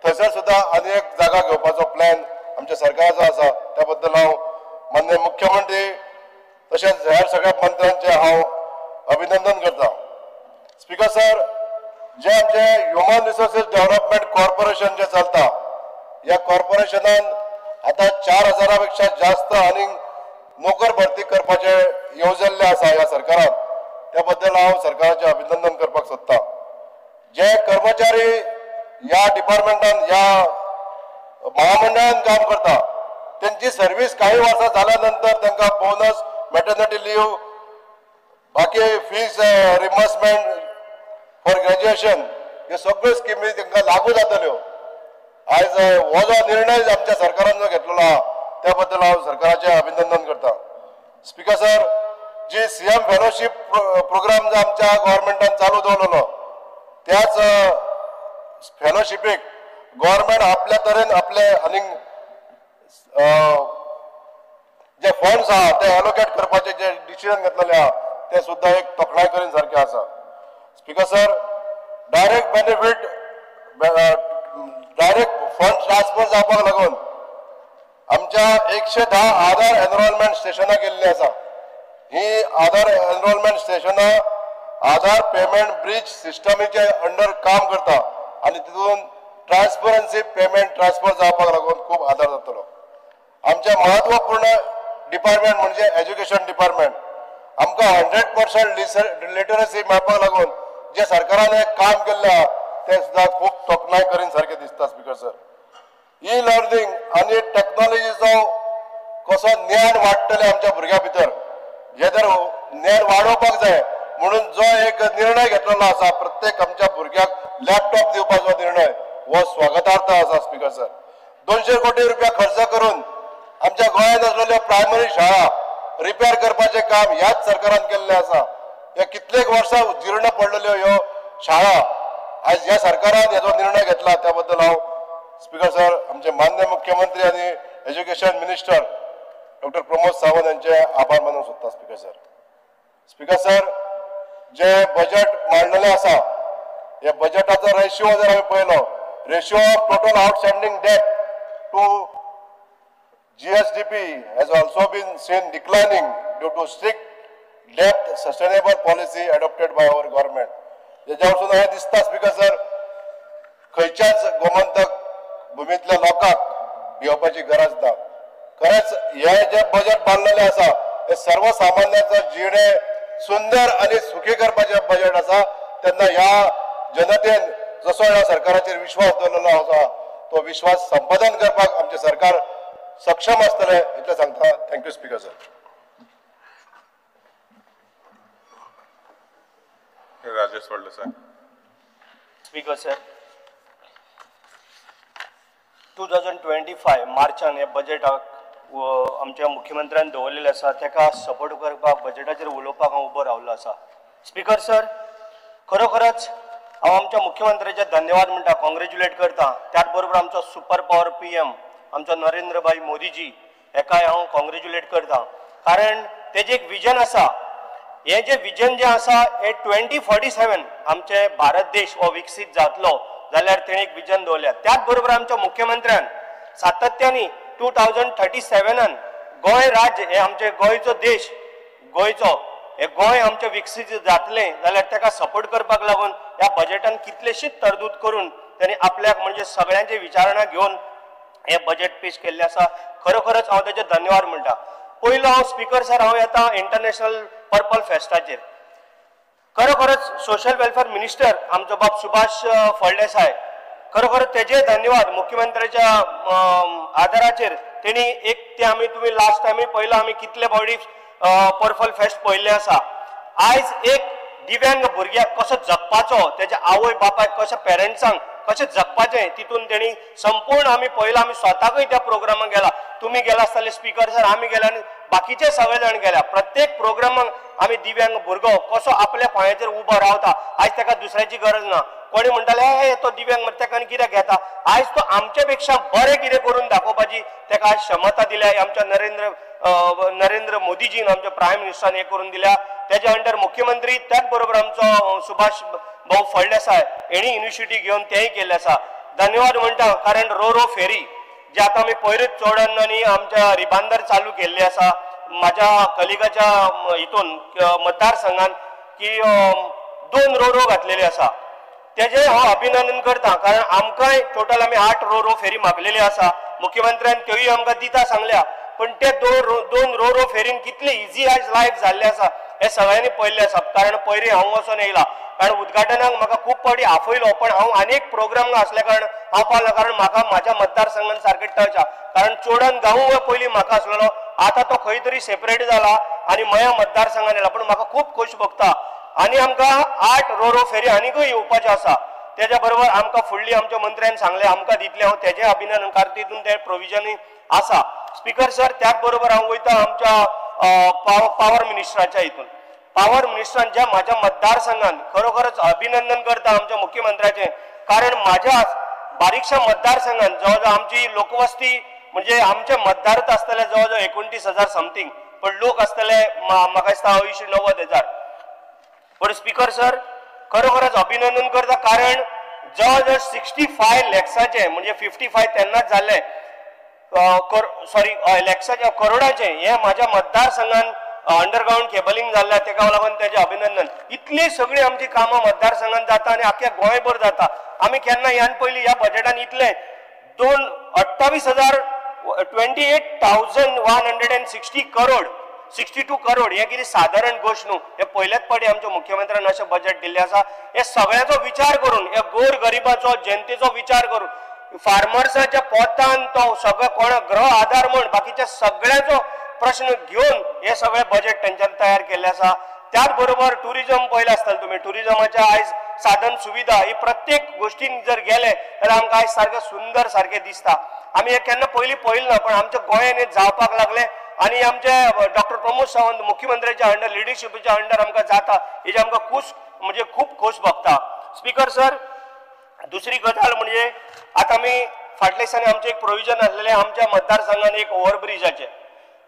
Speaker 5: थंयसर सुद्दां आनी एक जागा घेवपाचो प्लॅन आमच्या सरकाराचो आसा. त्या बद्दल हांव माननीय मुख्यमंत्री तशेंच हेर सगळ्या मंत्र्यांचें हांव अभिनंदन करता. स्पीकर सर, जे आमचे ह्युमन रिसोर्सीस डेव्हलपमेंट कॉर्पोरेशन जे चलता ह्या कॉर्पोरेशनान आतां 4000 पेक्षा जास्त आनी नोकर भरती करपाचें येवजल्लें आसा ह्या सरकारान. त्या बद्दल हांव सरकाराचें अभिनंदन करपाक सोदता. जे कर्मचारी ह्या डिपार्टमेंटान ह्या महामंडळान काम करता तेंची सर्वीस काही वर्सां जाल्या नंतर तांकां बोनस, मॅटर्निटी लीव, बाकी फीज रिम्बर्समेंट फॉर ग्रॅज्युएशन ह्यो सगळ्यो स्किमी तांकां लागू जातल्यो. आयज हो जो निर्णय आमच्या सरकारान जो घेतलेलो आहा त्या बद्दल हांव सरकाराचें अभिनंदन करता. स्पीकर सर, जी सीएम फेलोशीप प्रोग्राम जो आमच्या गव्हर्मेंटान चालू दवरलेलो त्याच फेलोशिपीक गव्हर्मेंट आपल्या तरेन आपले आनी जे फंड्स आहा ते एलोकेट करपाचे जे डिसिजन घेतलेले आहा ते सुद्दां एक तोखणाय करीन सारकें आसा. Speaker sir, direct benefit, direct fund transfer जावपाक लागून आमच्या 110 आधार एनरोलमेंट स्टेशनां केल्लीं आसा. ही आधार एनरोलमेंट स्टेशनां आधार पेमेंट ब्रिज सिस्टमीचे अंडर काम करता आनी तितून ट्रान्सपरन्सी पेमेंट ट्रान्सफर जावपाक लागून खूब आदार जातलो. आमचे महत्वपूर्ण डिपार्टमेंट म्हणजे एज्युकेशन डिपार्टमेंट. आमकां 100% लिटरसी मेळपाक लागून जे सरकारान एक काम केल्लें आहा तें सुद्दां खूब तोखणाय करीन सारकें दिसता. स्पीकर सर, ई लर्निंग आनी टॅक्नोलॉजीचो कसो ज्ञान वाडटलें आमच्या भुरग्यां भितर हे जर ज्ञान वाडोवपाक जाय म्हणून जो एक निर्णय घेतलेलो आसा प्रत्येक आमच्या भुरग्याक लॅपटॉप दिवपाचो निर्णय हो स्वागतार्थ आसा. स्पीकर सर, 200 कोटी रुपया खर्च करून आमच्या गोंयांत आसलेल्यो प्रायमरी शाळा रिपेर करपाचें काम ह्याच सरकारान केल्लें आसा. ह्या कितलेक वर्सां जीर्ण पडलेल्यो ह्यो शाळा आयज ह्या सरकारान हेजो निर्णय घेतला त्या बद्दल हांव स्पीकर सर आमचे मान्य मुख्यमंत्री आनी education minister doctor Pramod Sawant हांचे आभार मानूंक सोदता. स्पीकर सर, स्पीकर सर, जे बजेट मांडलेलें आसा हे बजेटाचो रेशियो जर आमी पळयलो, ratio of total outstanding debt to GSDP has also been seen declining due to strict debt sustainable policy adopted by our government. जेच्यावरसून हें दिसता स्पीकर सर, खंयच्याच गोमंतक भुमींतल्या लोकांक भिवपाची गरज ना. खरेंच हे जे बजेट बांदलेलें आसा हे सर्वसामान्याचो जिणे सुंदर आनी सुखी करपाचें बजेट आसा. तेन्ना ह्या जनतेन जसो ह्या सरकाराचेर विश्वास दवरलेलो आसा तो विश्वास संपादन करपाक आमचें सरकार सक्षम आसतलें इतलें सांगता. Thank you speaker sir.
Speaker 6: Rajesh Phaldesai.
Speaker 7: Speaker sir, 2025 मार्चान हे बजेटाक आमच्या मुख्यमंत्र्यान दवरलेलें आसा, ताका सपोर्ट करपाक बजेटाचेर उलोवपाक हांव उबो रावलो आसा. स्पीकर सर, खरोखरच हांव आमच्या मुख्यमंत्र्याचे धन्यवाद म्हणटा, कॉंग्रेच्युलेट करता. त्याच बरोबर आमचो सुपर पावर PM आमचो नरेंद्रभाई मोदीजी हेकाय हांव कॉंग्रेच्युलेट करता, कारण तेजें एक विजन आसा. हे जे विजन जे आसा हे 2047 आमचे भारत देश हो विकसीत जातलो जाल्यार तेणें एक विजन दवरल्या. त्याच बरोबर आमच्या मुख्यमंत्र्यान सातत्यानी 2037 गोंय राज्य हे आमचे गोंयचो देश, गोंयचो हे गोंय आमचें विकसीत जातलें जाल्यार ताका सपोर्ट करपाक लागून ह्या बजेटान कितलेशीच तरतूद करून तेणी आपल्याक म्हणजे सगळ्यांची विचारणा घेवन हे बजेट पेश केल्लें आसा. खरोखरच हांव तेजे धन्यवाद म्हणटा. पयलो हांव स्पीकर सर हांव येता इंटरनॅशनल पर्पल फेस्टाचेर. खरोखरच सोशल वेलफेअर मिनिस्टर आमचो बाब सुभाष फळदेसाय, खरोखर तेजे धन्यवाद. मुख्यमंत्र्याच्या आदाराचेर तेणी एक ते आमी तुमी लास्ट टायमूय पळयला आमी कितले फावटी पर्पल फेस्ट पळयल्लें आसा. आयज एक दिव्यांग भुरग्याक कसो जगपाचो, तेज्या आवय बापायक कशें पेरंट्सांक कशें जगपाचें तितून तेणी संपूर्ण आमी पळयलां. आमी स्वताकूय त्या प्रोग्रामाक गेला, तुमी गेला आसतले स्पीकर सर, आमी गेला आनी बाकीचे सगळे जाण गेल्या. प्रत्येक प्रोग्रामाक आमी दिव्यांग भुरगो कसो आपल्या पांयाचेर उबो रावता, आयज ताका दुसऱ्याची गरज ना. कोणी म्हणटाले हे तो दिव्यांग ताका आनी कित्याक घेता, आयज तो आमचे पेक्षा बरें कितें करून दाखोवपाची ताका आयज क्षमता दिल्या. आमच्या नरेंद्र मोदीजीन आमच्या प्रायम मिनिस्टरान हें करून दिल्या. तेज्या अंडर मुख्यमंत्री त्याच बरोबर आमचो सुभाष भाऊ फळदेसाय हेणी इनिशिएटीव घेवन तेंय केल्लें आसा. धन्यवाद म्हणटा, कारण रो रो फेरी जे आतां आमी पयरूच चोडण आनी आमच्या रिबांदर चालू केल्ली आसा म्हाज्या कलिगाच्या हितून मतदारसंघान की 2 रो रो घातलेली आसा, तेजें हांव अभिनंदन करता. कारण आमकांय टोटल आमी 8 रो रो फेरी मागलेली आसा, मुख्यमंत्र्यान त्योय आमकां दिता सांगल्या, पण ते 2 रो रो फेरीन कितले इजी आयज लायफ जाल्लें आसा हें सगळ्यांनी पळयल्लें आसा. कारण पयलीं हांव वचोन येयला, कारण उद्घाटनाक म्हाका खूब फावटी आफयलो, पण हांव आनी एक प्रोग्राम आसल्या कारण हांव पावलो, कारण म्हाका म्हाज्या मतदारसंघान सारकें टच आहा. कारण चोडण गांव पयलीं म्हाका आसलेलो, आतां तो खंय तरी सेपरेट जाला आनी मया मतदारसंघान येयला, पण म्हाका खूब खोश भोगता. आनी आमकां 8 रो रो फेरी आनीकूय येवपाच्यो आसा. तेज्या बरोबर आमकां फुडली आमच्या मंत्र्यान सांगलें आमकां दितलें, हांव तेजें अभिनंदन, कारण तितून तें प्रोविजनूय आसा. स्पीकर सर, त्याच बरोबर हांव वयता आमच्या पावर मिनिस्टराच्या हितून. पावर मिनिस्टरान ज्या म्हाज्या मतदारसंघान खरोखरच अभिनंदन करता आमच्या मुख्यमंत्र्याचें, कारण म्हाज्या बारीकशा मतदारसंघान जवळ जवळ आमची लोकवस्ती म्हणजे आमचे मतदारच आसतले जवळ जवळ 29,000 समथींग, पण लोक आसतले म्हाका दिसता 80-90,000. पण स्पीकर सर खरोखरच अभिनंदन करता, कारण जवळ जवळ 65 लॅक्साचे म्हणजे 55 तेन्नाच जाल्ले, सॉरी लॅक्साचे करोडाचे हे म्हाज्या मतदारसंघान अंडरग्रावंड केबलिंग जाल्लें, तेका लागून तेजें अभिनंदन. इतली सगळीं आमची कामां मतदारसंघान जाता आनी आख्या गोंयभर जाता. आमी केन्ना ह्यान पयलीं ह्या बजेटान इतलें 28,000 28,160 करोड 62 करोड हे कितें सादारण गोश्ट न्हू. हे पयल्याच फावटी आमच्या मुख्यमंत्र्यान अशें बजेट दिल्लें आसा. हे सगळ्याचो विचार करून, हे गोर गरिबाचो जनतेचो विचार करून, फार्मर्साच्या पोतान तो सगळो कोण गृह आधार म्हण बाकीच्या सगळ्याचो प्रश्न घेवन हे सगळे बजेट तेंच्यान तयार केल्लें आसा. त्याच बरोबर टुरिजम पळयलें आसतलें तुमी, टुरिजमाच्या आयज साधन सुविधा ही प्रत्येक गोश्टीन जर गेले जाल्यार आमकां आयज सारकें सुंदर सारकें दिसता. आमी हे केन्ना पयलीं पळयलें ना, पण आमच्या गोंयान हें जावपाक लागलें आनी आमचे डॉक्टर प्रमोद सावंत मुख्यमंत्र्याच्या अंडर लिडरशिपीच्या अंडर आमकां जाता, हेजी आमकां खूब म्हणजे खूब खोस भोगता. स्पीकर सर, दुसरी गजाल म्हणजे आतां आमी फाटल्या दिसांनी आमचें एक प्रोविजन आसलेलें आमच्या मतदारसंघान एक ओवरब्रिजाचें.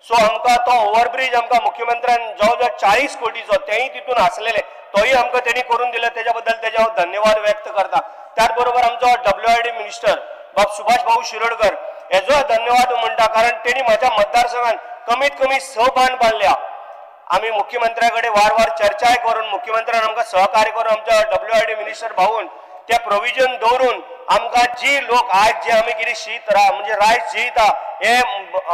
Speaker 7: सो आमकां तो ओवरब्रीज आमकां मुख्यमंत्र्यान जवळ जवळ 40 कोटीचो तेंय तितून आसलेले तोय आमकां तेणी करून दिले, तेज्या बद्दल तेजे हांव धन्यवाद व्यक्त करता. त्याच बरोबर आमचो WRD minister बाब सुभाष भाऊ शिरोडकर हेजो धन्यवाद म्हणटा, कारण तेणी म्हाज्या मतदारसंघान कमीत कमी 6 बांद बांदल्या. आमी मुख्यमंत्र्या कडेन वारंवार चर्चाय करून मुख्यमंत्र्यान आमकां सहकार्य करून आमच्या WRD minister भाऊन त्या प्रोविजन दवरून आमकां जी लोक आयज जे आमी कितें शीत म्हणजे रायस जेयता हे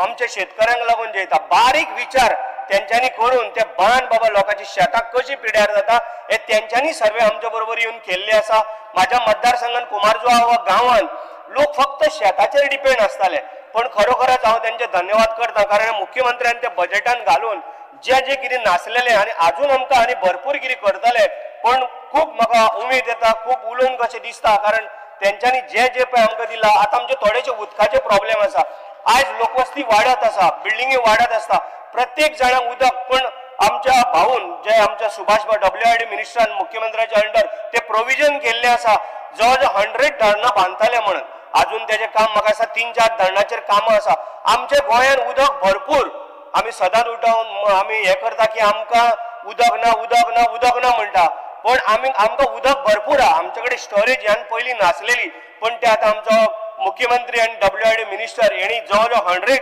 Speaker 7: आमच्या शेतकऱ्यांक लागून जेयता. बारीक विचार तेंच्यांनी करून ते बांद बाबा लोकांची शेतां कशी पिड्यार जाता हे तेंच्यांनी सर्वे आमच्या बरोबर येवन केल्ले आसा. म्हाज्या मतदारसंघान कुमारजुआ वा गांवान लोक फक्त शेताचेर डिपेंड आसताले, पण खरोखरच हांव तेंचे धन्यवाद करता, कारण मुख्यमंत्र्यान ते बजेटान घालून जे जे कितें नासलेले आनी आजून आमकां आनी भरपूर कितें करतले, पण खूब म्हाका उमेद येता, खूब उलोवन कशें दिसता, कारण तेंच्यांनी जे जे पळय आमकां दिलां. आतां आमचे थोडेशे उदकाचे प्रॉब्लेम आसा, आयज लोकवस्ती वाडत आसा, बिल्डिंगी वाडत आसता, प्रत्येक जाणांक उदक, पण आमच्या भाऊन जे आमच्या सुभाष भाऊ WRD मिनिस्टरान मुख्यमंत्र्याच्या अंडर ते प्रोविजन केल्ले आसा, जवळ जवळ 100 धरणां बांदतले म्हणून. आजून तेजें काम म्हाका दिसता 3-4 धरणाचेर कामां आसा. आमच्या गोंयान उदक भरपूर, आमी सदांच उठोवन आमी हें करता की आमकां उदक ना उदक ना उदक ना म्हणटा, पण आमी आमकां उदक भरपूर आहा. आमचे कडेन स्टोरेज ह्यान पयलीं नासलेली, पण ते आतां आमचो मुख्यमंत्री आनी WRD minister हेणी जवळ जवळ 100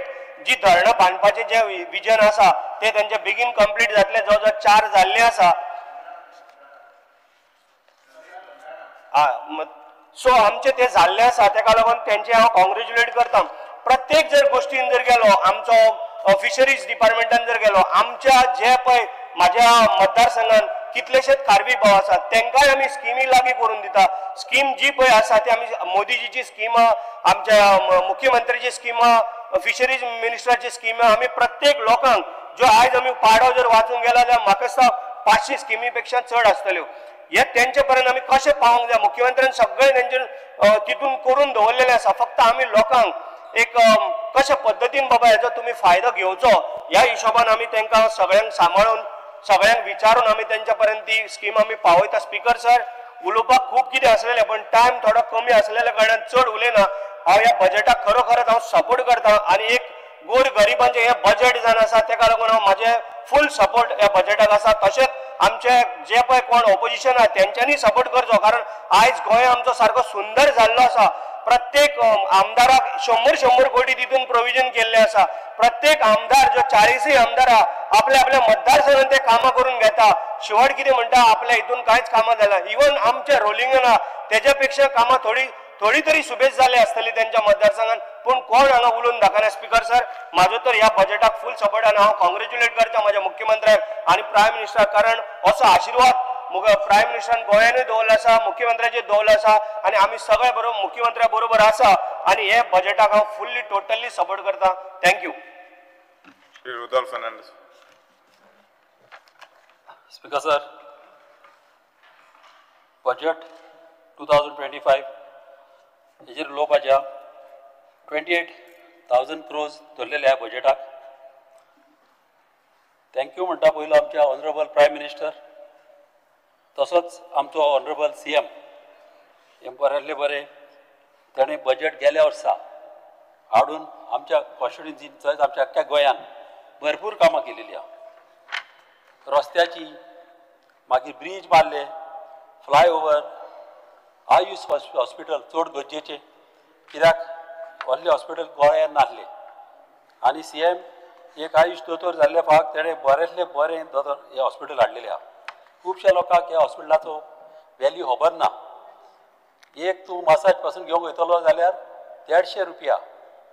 Speaker 7: जी धरणां बांदपाचें जें विजन आसा तें तेंचें बेगीन कंप्लीट जातलें. जवळ जवळ 4 जाल्लें आसा. सो आमचें तें जाल्लें आसा, तेका लागून तेंचें हांव कॉंग्रेच्युलेट करता. प्रत्येक जर गोश्टीन जर गेलो, आमचो फिशरीज डिपार्टमेंटान जर गेलो, आमच्या जे पळय म्हाज्या मतदारसंघान कितलेशेच खारवी भाव आसात तेंकांय आमी स्किमी लागीं करून दिता. स्कीम जी पळय आसा ती आमी मोदीजीची स्किमां, आमच्या मुख्यमंत्र्याची स्किमां, फिशरीज मिनिस्टराची स्किमां आमी प्रत्येक लोकांक ज्यो आयज आमी पाडो जर वाचूंक गेला जाल्यार म्हाका दिसता 500 स्किमी पेक्षा चड आसतल्यो. हे तेंचे पर्यंत आमी कशें पावोंक जाय, मुख्यमंत्र्यान सगळें तेंचे तितून करून दवरलेलें आसा. फक्त आमी लोकांक एक कशा पद्दतीन बाबा हेजो तुमी फायदो घेवचो ह्या हिशोबान आमी तेंकां सगळ्यांक सांबाळून सगळ्यांक विचारून आमी तेंच्या पर्यंत ती स्कीम आमी पावयता. स्पीकर सर, उलोवपाक खूब कितें आसलेलें पण टायम थोडो कमी आसलेल्या कारणान चड उलयना. हांव ह्या बजेटाक खरोखरच हांव सपोर्ट करता आनी एक गोर गरिबांचें हें बजेट जावन आसा तेका लागून हांव म्हाजें फूल सपोर्ट ह्या बजेटाक आसा. तशेंच आमचे जे पळय कोण ओपोजिशन आहा तेंच्यांनी सपोर्ट करचो, कारण आयज गोंय आमचो सारको सुंदर जाल्लो आसा. प्रत्येक आमदाराक 100-100 कोटी तितून प्रोविजन केल्लें आसा. प्रत्येक आमदार जो 40 आमदार आहा आपल्या आपल्या मतदारसंघान ते कामां करून घेता. शेवट कितें म्हणटा, आपल्या हितून कांयच कामां जालें. इवन आमचे रोलिंगन आहा तेज्या पेक्षा कामां थोडी थोडी तरी सुबेज जाली आसतली तेंच्या मतदारसंघान, पूण कोण हांगा उलोवन दाखयना. स्पीकर सर, म्हाजो तर ह्या बजेटाक फूल सपोर्ट आनी हांव कॉंग्रेच्युलेट करता म्हाज्या मुख्यमंत्र्याक आनी प्रायम मिनिस्टराक, कारण असो आशिर्वाद प्रायम मिनिस्टरान गोंयानूय दवरलो आसा, मुख्यमंत्र्याचेर दवरलो आसा आनी आमी सगळे बरोबर मुख्यमंत्र्या बरोबर आसा आनी हे बजेटाक हांव फुल्ली टोटली सपोर्ट करता. Thank you.
Speaker 6: Shri Rudolf Fernandes.
Speaker 8: Speaker sir, budget 2025 हेजेर उलोवपाचें आहा. 28,000 क्रोर्स धरलेले ह्या बजेटाक. Thank you म्हणटा पयलो आमच्या ऑनरेबल प्रायम मिनिस्टर, तसोच आमचो ऑनरेबल CM हे बरयल्ले बरें ताणें बजेट गेल्या वर्सा हाडून आमच्या कॉन्स्टिट्युएन्सीन तशेंच आमच्या अख्ख्या गोंयान भरपूर कामां केलेली आहा. रस्त्याची, मागीर ब्रीज बांदले, फ्लायओवर, आयुष हॉस्पिटल चड गरजेचें, कित्याक व्हडलें हॉस्पिटल गोंयांत नासलें आनी CM एक आयुष दोतोर जाल्ले फावट तेणें बरेंतलें बरें दोतोर हें हॉस्पिटल हाडलेलें आहा. खुबश्या लोकांक ह्या हॉस्पिटलाचो वेल्यू खबर ना. एक तूं मसाज पासून घेवंक वयतलो जाल्यार 150 रुपया,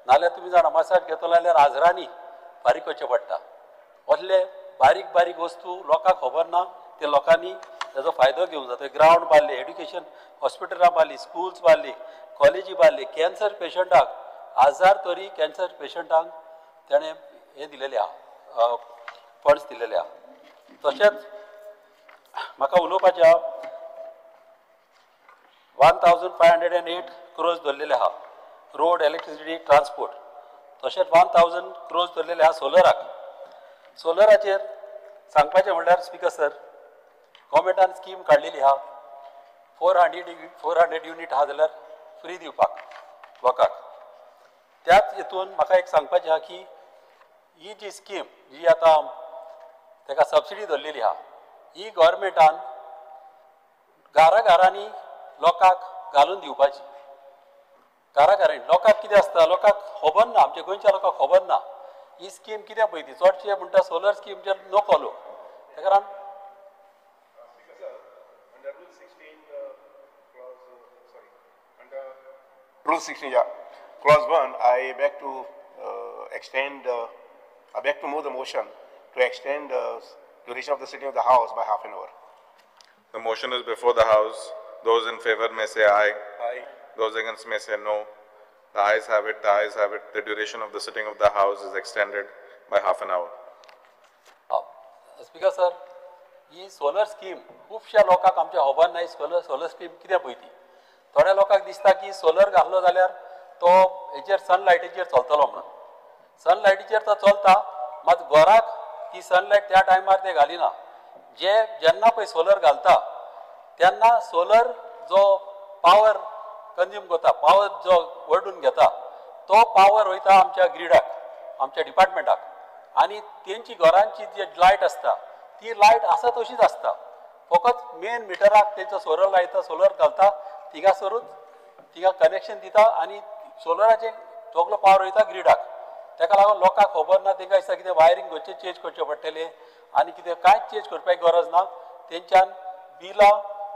Speaker 8: नाल्यार तुमी जाणा मसाज घेतलो जाल्यार हजारांनी फारीक करचें पडटा. असले बारीक बारीक वस्तू लोकांक खबर ना, ते लोकांनी तेजो फायदो घेवंक जाता. ग्रावंड बांदले, एड्युकेशन हॉस्पिटलां बांदली, स्कुल्स बांदली, कॉलेजी बांदली. कॅन्सर पेशंटाक 1000 तरी कॅन्सर पेशंटांक तेणें हें दिलेलें आहा, फंड्स दिलेले आहा. तशेंच म्हाका उलोवपाचें आहा, 1,508 क्रोर्स धरलेले आहा रोड, इलेक्ट्रिसिटी, ट्रान्सपोर्ट. तशेंच 1,000 क्रोर्स धरलेले आहा सोलराक. सोलराचेर सांगपाचें म्हणल्यार स्पीकर सर, गव्हर्मेंटान स्कीम काडलेली आहा 400 युनीट आहा जाल्यार फ्री दिवपाक लोकांक. त्याच हितून म्हाका एक सांगपाचें आहा की ही जी स्कीम जी आतां ताका सबसिडी धरलेली आहा ही गव्हर्मेंटान घरा घरांनी लोकांक घालून दिवपाची. घरा घरांनी लोकांक कितें आसता, लोकांक खबर ना, आमच्या गोंयच्या लोकांक खबर ना ही स्कीम कितें पळय ती. चडशे म्हणटा सोलर स्कीम जे नको लोक, ताका लागून
Speaker 9: Rule 16, yeah. Clause 1, I beg to extend, I beg to move the motion to extend the duration of the sitting of the House by half an hour.
Speaker 6: The motion is before the House. Those in favor may say aye.
Speaker 9: Aye.
Speaker 6: Those against may say no. The ayes have it, the ayes have it. The duration of the sitting of the House is extended by half an hour.
Speaker 8: Speaker sir, he solar scheme खुबश्या लोकांक आमच्या खबर ना ही solar scheme कितें पळय ती. थोड्या लोकांक दिसता की सोलर घातलो जाल्यार तो हेचेर सनलायटीचेर चलतलो म्हणून. सनलायटीचेर तो चलता, मात घराक ती सनलायट त्या टायमार ते घालिना. जे जेन्ना पळय सोलर घालता तेन्ना सोलर जो पावर कंज्यूम करता, पावर जो वडून घेता तो पावर वयता आमच्या ग्रिडाक, आमच्या डिपार्टमेंटाक, आनी तेंची घरांची जी लायट आसता ती लायट आसा तशीच आसता. फकत मेन मिटराक तेंचो सोलर लायता, सोलर घालता, थिंगासरूच थिंगा कनेक्शन दिता आनी सोलराचें सगलो पावर वयता ग्रिडाक. ताका लागून लोकांक खबर ना, तांकां दिसता कितें वायरींग खंयचें चेंज करचें पडटलें आनी कितें कांयच चेंज करपाची गरज ना. तेंच्यान बिलां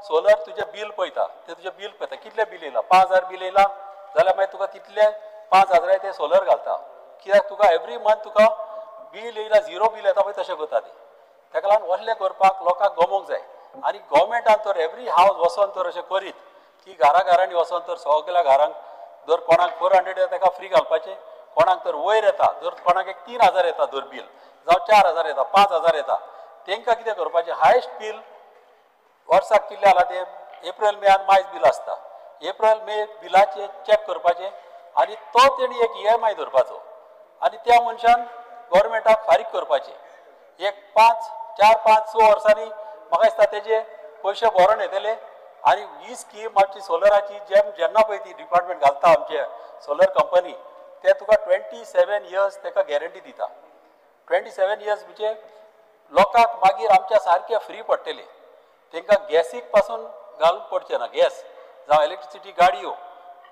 Speaker 8: सोलर तुजें बील पळयता, ते तुजें बील पळयता कितलें बील येयलां, 5,000 बील येयलां जाल्यार मागीर तुका तितले 5,000 ते सोलर घालता. कित्याक तुका एवरी मंथ तुका बील येयलां, झिरो बील येता पळय तशें करता ते. ताका लागून असलें करपाक लोकांक गमोवंक जाय आनी गव्हर्मेंटान तर एवरी हावज वचोन तर अशें करीत की घरा घरांनी वचोन तर सगल्या घरांक जर कोणाक 400 येता ताका फ्री घालपाचें, कोणाक तर वयर येता जर कोणाक एक 3,000 येता जर बील, जावं 4,000 येता, 5,000 येता, तांकां कितें करपाचें, हायस्ट बील वर्साक कितलें आलां तें एप्रिल मे आनी मार्च बील आसता, एप्रिल मे बिलाचें चॅक करपाचें आनी तो तेणी एक EMI धरपाचो आनी त्या मनशान गव्हर्मेंटाक फारीक करपाचें. एक 5, 4, 5, 6 वर्सांनी म्हाका दिसता तेजे पयशे भरून येतले. आनी ही स्कीम आमची सोलराची जेन्ना पळय ती डिपार्टमेंट घालता आमचे सोलर कंपनी, ते तुका 27 इयर्स ताका गॅरंटी दिता. 27 इयर्स म्हणजे लोकांक मागीर आमच्या सारके फ्री पडटले, तांकां गॅसीक पासून घालूंक पडचें ना, गॅस जावं इलेक्ट्रिसिटी गाडयो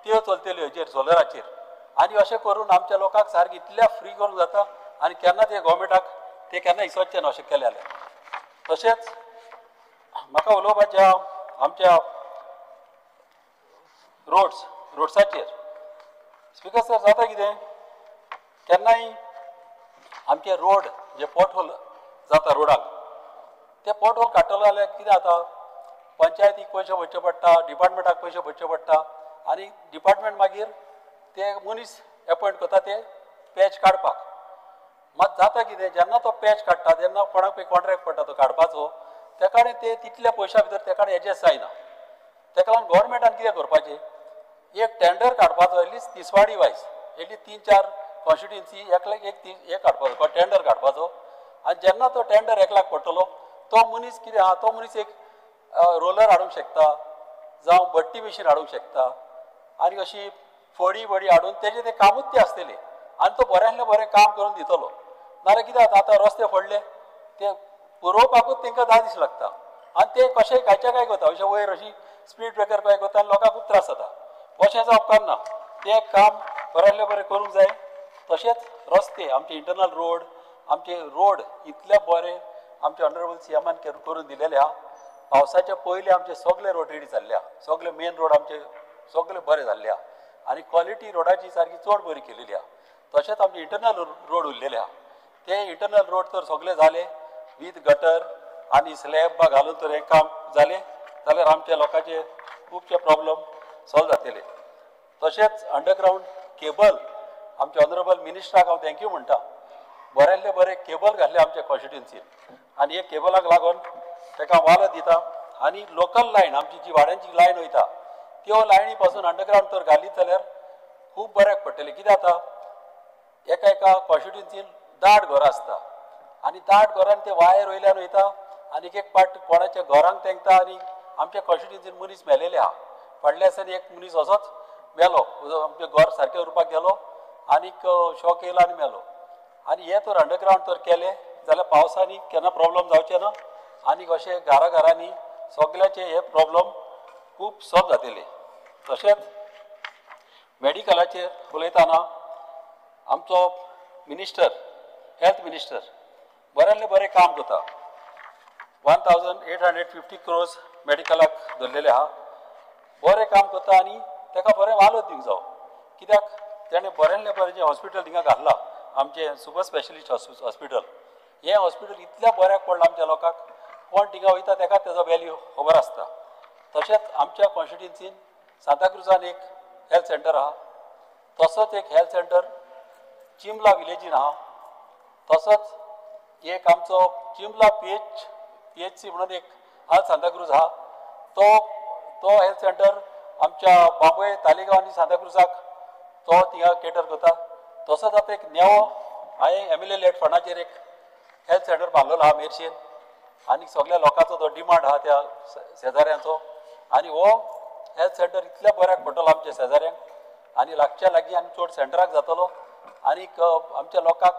Speaker 8: त्यो चलतल्यो हेचेर सोलराचेर. आनी अशें करून आमच्या लोकांक सारकें इतल्या फ्री करूंक जाता आनी केन्ना ते गव्हर्मेंटाक ते केन्ना इसवचें ना अशें केलें जाल्यार. तशेंच म्हाका उलोवपाचें आमच्या रोड्साचेर. स्पीकर सर, जाता कितें केन्नाय आमचे रोड जे पोटहोल जाता रोडाक, ते पोटहोल काडटलो जाल्यार कितें जाता, पंचायतीक पयशे भरचे पडटा, डिपार्टमेंटाक पयशे भरचे पडटा आनी डिपार्टमेंट मागीर ते मनीस एपॉयंट करता ते पॅच काडपाक. मात जाता कितें, जेन्ना तो पॅच काडटा तेन्ना कोणाक पळय कॉन्ट्रॅक्ट पडटा तो काडपाचो, तेका ते तितल्या पयशां भितर तेका एडजस्ट जायना. तेका लागून गव्हर्मेंटान कितें करपाचें, एक टेंडर काडपाचो at least Tiswadi wise, at least 3-4 constituency एकल्याक एक काडपाचो टेंडर काडपाचो. आनी जेन्ना तो टेंडर एकल्याक पडटलो तो मनीस कितें आहा, तो मनीस एक रोलर हाडूंक शकता जावं बट्टी मशीन हाडूंक शकता आनी अशी फडी बडी हाडून तेजें तें कामूच तें आसतलें आनी तो बऱ्यांतलें बरें काम करून दितलो. नाजाल्यार कितें जाता, आतां रस्ते फोडले ते पुरोवपाकूच तांकां 10 दीस लागता आनी ते कशें कांयच्या काय करता, अशें वयर अशी स्पीड ब्रेकर काय करता आनी लोकांक खूब त्रास जाता. अशें जावप ना, तें काम बऱ्यांतलें बरें करूंक जाय. तशेंच रस्ते आमचे इंटरनल रोड, आमचे रोड इतले बरे आमचे ऑनरेबल सीएमान करून दिलेले आहा. पावसाच्या पयलीं आमचे सगळे रोड रेडी जाल्ले आहा, सगळे मेन रोड आमचे सगळे बरे जाल्ले आहा आनी क्वॉलिटी रोडाची सारकी चड बरी केलेली आहा. तशेंच आमचे इंटरनल रोड उरलेले आहा, ते इंटरनल रोड तर सगळे जाले वीथ गटर आनी स्लॅब घालून तर हें काम जालें जाल्यार आमच्या लोकांचे खुबशे प्रॉब्लम सॉल्व जातले. तशेंच अंडरग्रावंड केबल आमच्या ऑनरेबल मिनिस्टराक हांव thank you म्हणटा, बऱ्यांतले बरे केबल घातले आमच्या कॉन्स्टिट्युन्सीन आनी हे केबलाक लागून ताका वालो दिता. आनी लोकल लायन आमची जी वाड्यांची लायन वयता त्यो लायनी पासून अंडरग्रावंड तर घालीत जाल्यार खूब बऱ्याक पडटलें. कितें जाता, एका एका कॉन्स्टिट्युन्सीन दाट घरां आसता आनी दाट घरान ते वायर वयल्यान वयता आनी एक पाट कोणाच्या घरांक तेंकता आनी आमच्या कॉन्स्टिट्युन्सीन मनीस मेलेले आहा. फाटल्या दिसांनी एक मनीस असोच मेलो, आमचें घर सारकें उरपाक गेलो आनीक शॉक येयलो आनी मेलो. आनी हे तर अंडरग्रावंड तर केले जाल्यार पावसांनी केन्ना प्रॉब्लम जावचे ना आनी अशें घरा घरांनी सगळ्यांचे हे प्रॉब्लम खूब सॉल्व जातले. तशेंच मेडिकलाचेर उलयतना आमचो मिनिस्टर, हेल्थ मिनिस्टर बऱ्यांतलें बरें काम करता. 1850 क्रोर्स मेडिकलाक धरलेले आहा. बरें काम करता आनी ताका बरें वालोर दिवंक जावो, कित्याक तेणें बऱ्यांतलें बरें जें हॉस्पिटल थिंगा घातलां, आमचें सुपर स्पेशलिस्ट हॉस्पिटल, हें हॉस्पिटल इतल्या बऱ्याक पडलां आमच्या लोकांक, कोण थिंगा वयता ताका तेजो वेल्यू खबर आसता. तशेंच आमच्या कॉन्स्टिट्युन्सीन सांताक्रुजान एक हेल्थ सेंटर आहा, तसोच एक हेल्थ सेंटर चिंबला विलेजीन आहा, तसोच एक आमचो चिंबला PHC म्हणून एक आल सांताक्रूज आहा, तो हेल्थ सेंटर आमच्या बांबोळे, तालिगांव आनी सांताक्रुजाक तो थिंगा केटर करता. तसोच आतां एक नेवो हांवें MLA late फंडाचेर एक हेल्थ सेंटर बांदलेलो आहा मेरशेन आनी सगळ्या लोकांचो तो डिमांड आहा त्या शेजाऱ्यांचो आनी हो हेल्थ सेंटर इतल्या बऱ्याक पडटलो आमच्या शेजाऱ्यांक आनी लागच्या लागीं आनी चड सेंटराक जातलो आनीक आमच्या लोकांक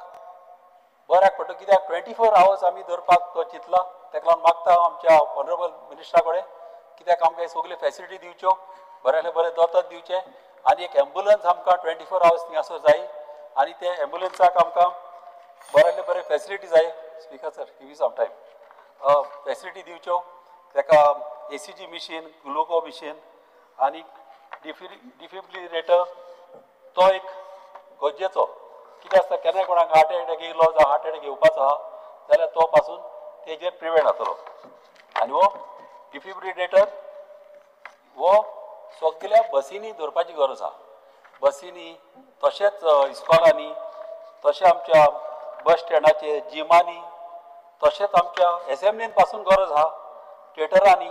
Speaker 8: बऱ्याक पडटलो, कित्याक 24 आवर्स आमी दवरपाक तो चिंतला. ताका लागून मागता आमच्या ऑनरेबल मिनिस्टरा कडेन, कित्याक आमकां सगल्यो फेसिलिटी दिवच्यो, बऱ्यांतलें बरें दोतोर दिवचें आनी एक एम्बुलन्स आमकां 24 आवर्स थिंगासर जाय आनी ते एम्बुलन्साक आमकां बऱ्यांतलें बरें फेसिलिटी जाय. Speaker sir, give some time. Facility दिवच्यो, ताका ACG machine, Gluco machine आनी डिफिब्रिलेटर तो एक गरजेचो, कितें आसता केन्नाय कोणाक हार्ट एटॅक येयलो जावं हार्ट एटॅक येवपाचो आहा जाल्यार तो पासून तेजेर प्रिवेंट जातलो. आनी हो डिफिब्रिलेटर हो सगल्या बसींनी दवरपाची गरज आहा, बसींनी तशेंच इस्कॉलांनी, तशें आमच्या बस स्टँडाचेर, जिमांनी, तशेंच आमच्या एसेंब्लीन पासून गरज आहा, थिएटरांनी.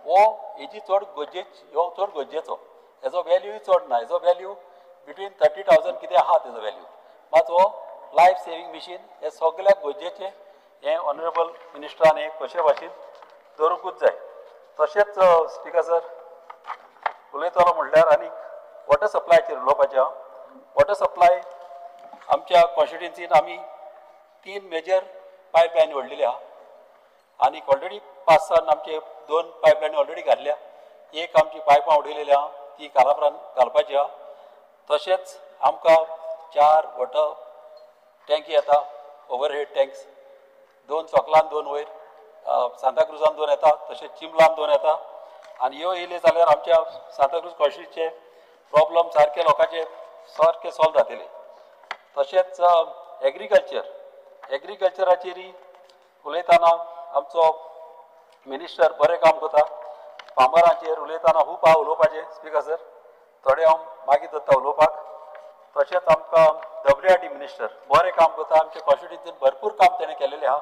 Speaker 8: हो हेजी चड गरजेची, हो चड गरजेचो, हेजो वेल्यूय चड ना, हेजो वेल्यू बिटवीन 30,000 कितें आहा तेजो वेल्यू, मात हो लायफ सेवींग मिशीन हें सगळ्याक गरजेचें, हें ऑनरेबल मिनिस्टरान हें कशे भाशेन दवरूंकूच जाय. तशेंच स्पिकर सर उलयतलो म्हणल्यार आनी वॉटर सप्लायचेर उलोवपाचें आहा. वॉटर सप्लाय आमच्या कॉन्स्टिट्युन्सीन आमी 3 मेजर पायपलायन व्हडलेली आहा आनी ऑलरेडी 5-6 आमचे 2 पायपलायन ऑलरेडी घातल्या, एक आमची पायपां उडयलेली आहा ती कालापरान घालपाची आहा. तशेंच आमकां 4 वॉटर टँकी येता, ओवरहेड टँक्स, 2 सोकलान 2 वयर, सांताक्रुजान 2 येता, तशेंच चिंबलान 2 येता. आनी ह्यो येयले जाल्यार आमच्या सांताक्रूज कॉन्स्टिट्युन्सीचे प्रॉब्लम सारके लोकांचे सारके सॉल्व जातले. तशेंच एग्रीकल्चराचेरय उलयतना आमचो मिनिस्टर बरें काम करता. फार्मरांचेर उलयतना खूब आहा उलोवपाचें स्पिकर सर, थोडे हांव मागीर दवरता उलोवपाक. तशेंच आमकां WRD minister बरें काम करता, आमचे कॉन्स्टिट्युन्सीन भरपूर काम तेणें केलेलें आहा.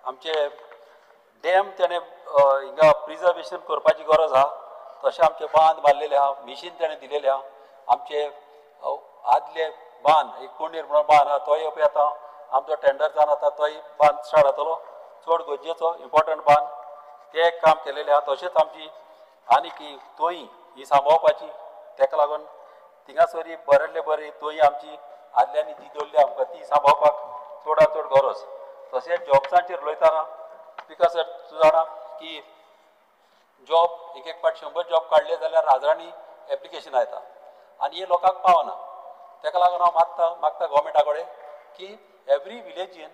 Speaker 8: आमचे डॅम तेणें हिंगा प्रिजर्वेशन करपाची गरज आहा, तशें आमचे बांद बांदलेले आहा, मिशीन तेणें दिलेलें आहा. आमचे आदले बांद, एक कोंडीर म्हणून बांद आहा तोय पळय आतां आमचो टेंडर जावन आतां तोय बांद स्टार्ट जातलो, चड गरजेचो इम्पोर्टंट बांद, तें एक काम केलेलें आहा. तशेंच आमची आनी की तोयी ही सांबाळपाची, ताका लागून थिंगासरी बऱ्यांतले बरी तोयी आमची आदल्यांनी जी दवरली आमकां ती सांबाळपाक चडांत चड गरज. तशेंच जॉब्सांचेर उलयतना स्पिकर सर तूं जाणा की जॉब एक एक फावट 100 जॉब काडले जाल्यार हजारांनी एप्लिकेशनां येता आनी हे लोकांक पावना. ताका लागून हांव मागता गोवोरमेंटा कडेन की एवरी विलेजीन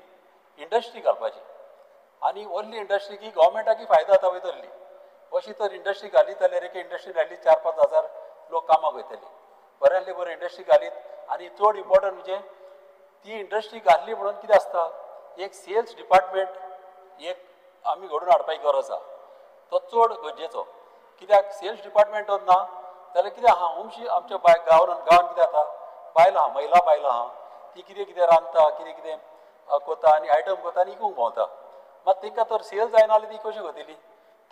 Speaker 8: इंडस्ट्री घालपाची आनी ओन्ली इंडस्ट्री की गोवोरमेंटाकूय फायदो जाता वयतली. अशी तर इंडस्ट्री घालीत जाल्यार एक इंडस्ट्री घाली 4-5 हजार लोक कामाक वयतले, बऱ्यांतली बरी इंडस्ट्री घालीत. आनी चड इम्पोर्टंट म्हणजे ती इंडस्ट्री घातली म्हणून कितें आसता, एक सेल्स डिपार्टमेंट एक आमी घडोवन हाडपाची गरज आहा, तो चड गरजेचो. कित्याक सेल्स डिपार्टमेंट ना जाल्यार कितें आहा, खुबशी आमच्या गांवान कितें जाता, बायलां आहा, महिला बायलां आहा, ती कितें कितें रांदता, कितें कितें करता आनी आयटम करता आनी विकूंक भोंवता. मात तांकां तर सेल जायना जाल्यार ती कशी करतली.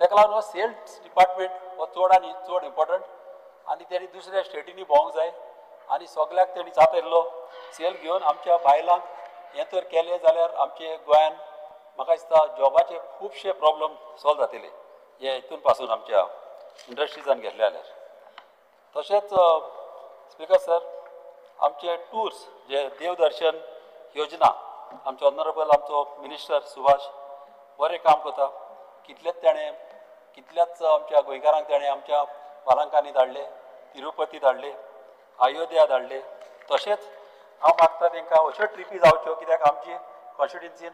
Speaker 8: ताका लागून हो सेल्स डिपार्टमेंट हो चड आनी चड इम्पोर्टंट आनी तेणी दुसऱ्या स्टेटींनी भोंवंक जाय आनी सगल्याक तेणी जातलो सेल घेवन आमच्या बायलांक हें तर केलें जाल्यार आमचे गोंयान म्हाका दिसता जॉबाचे खुबशे प्रॉब्लम सॉल्व जातले हे हितून पासून आमच्या इंडस्ट्रीजान घेतले जाल्यार. तशेंच स्पिकर सर, आमचे टूर्स जे देवदर्शन योजना आमचो ऑनरेबल आमचो मिनिस्टर सुभाष बरें काम करता. कितलेच ताणें कितल्याच आमच्या गोंयकारांक ताणें आमच्या बालांकांनी धाडले, तिरुपती धाडले, अयोध्या धाडले. तशेंच हांव मागता तांकां अश्यो ट्रिपी जावच्यो, कित्याक आमची कॉन्स्टिट्युन्सीन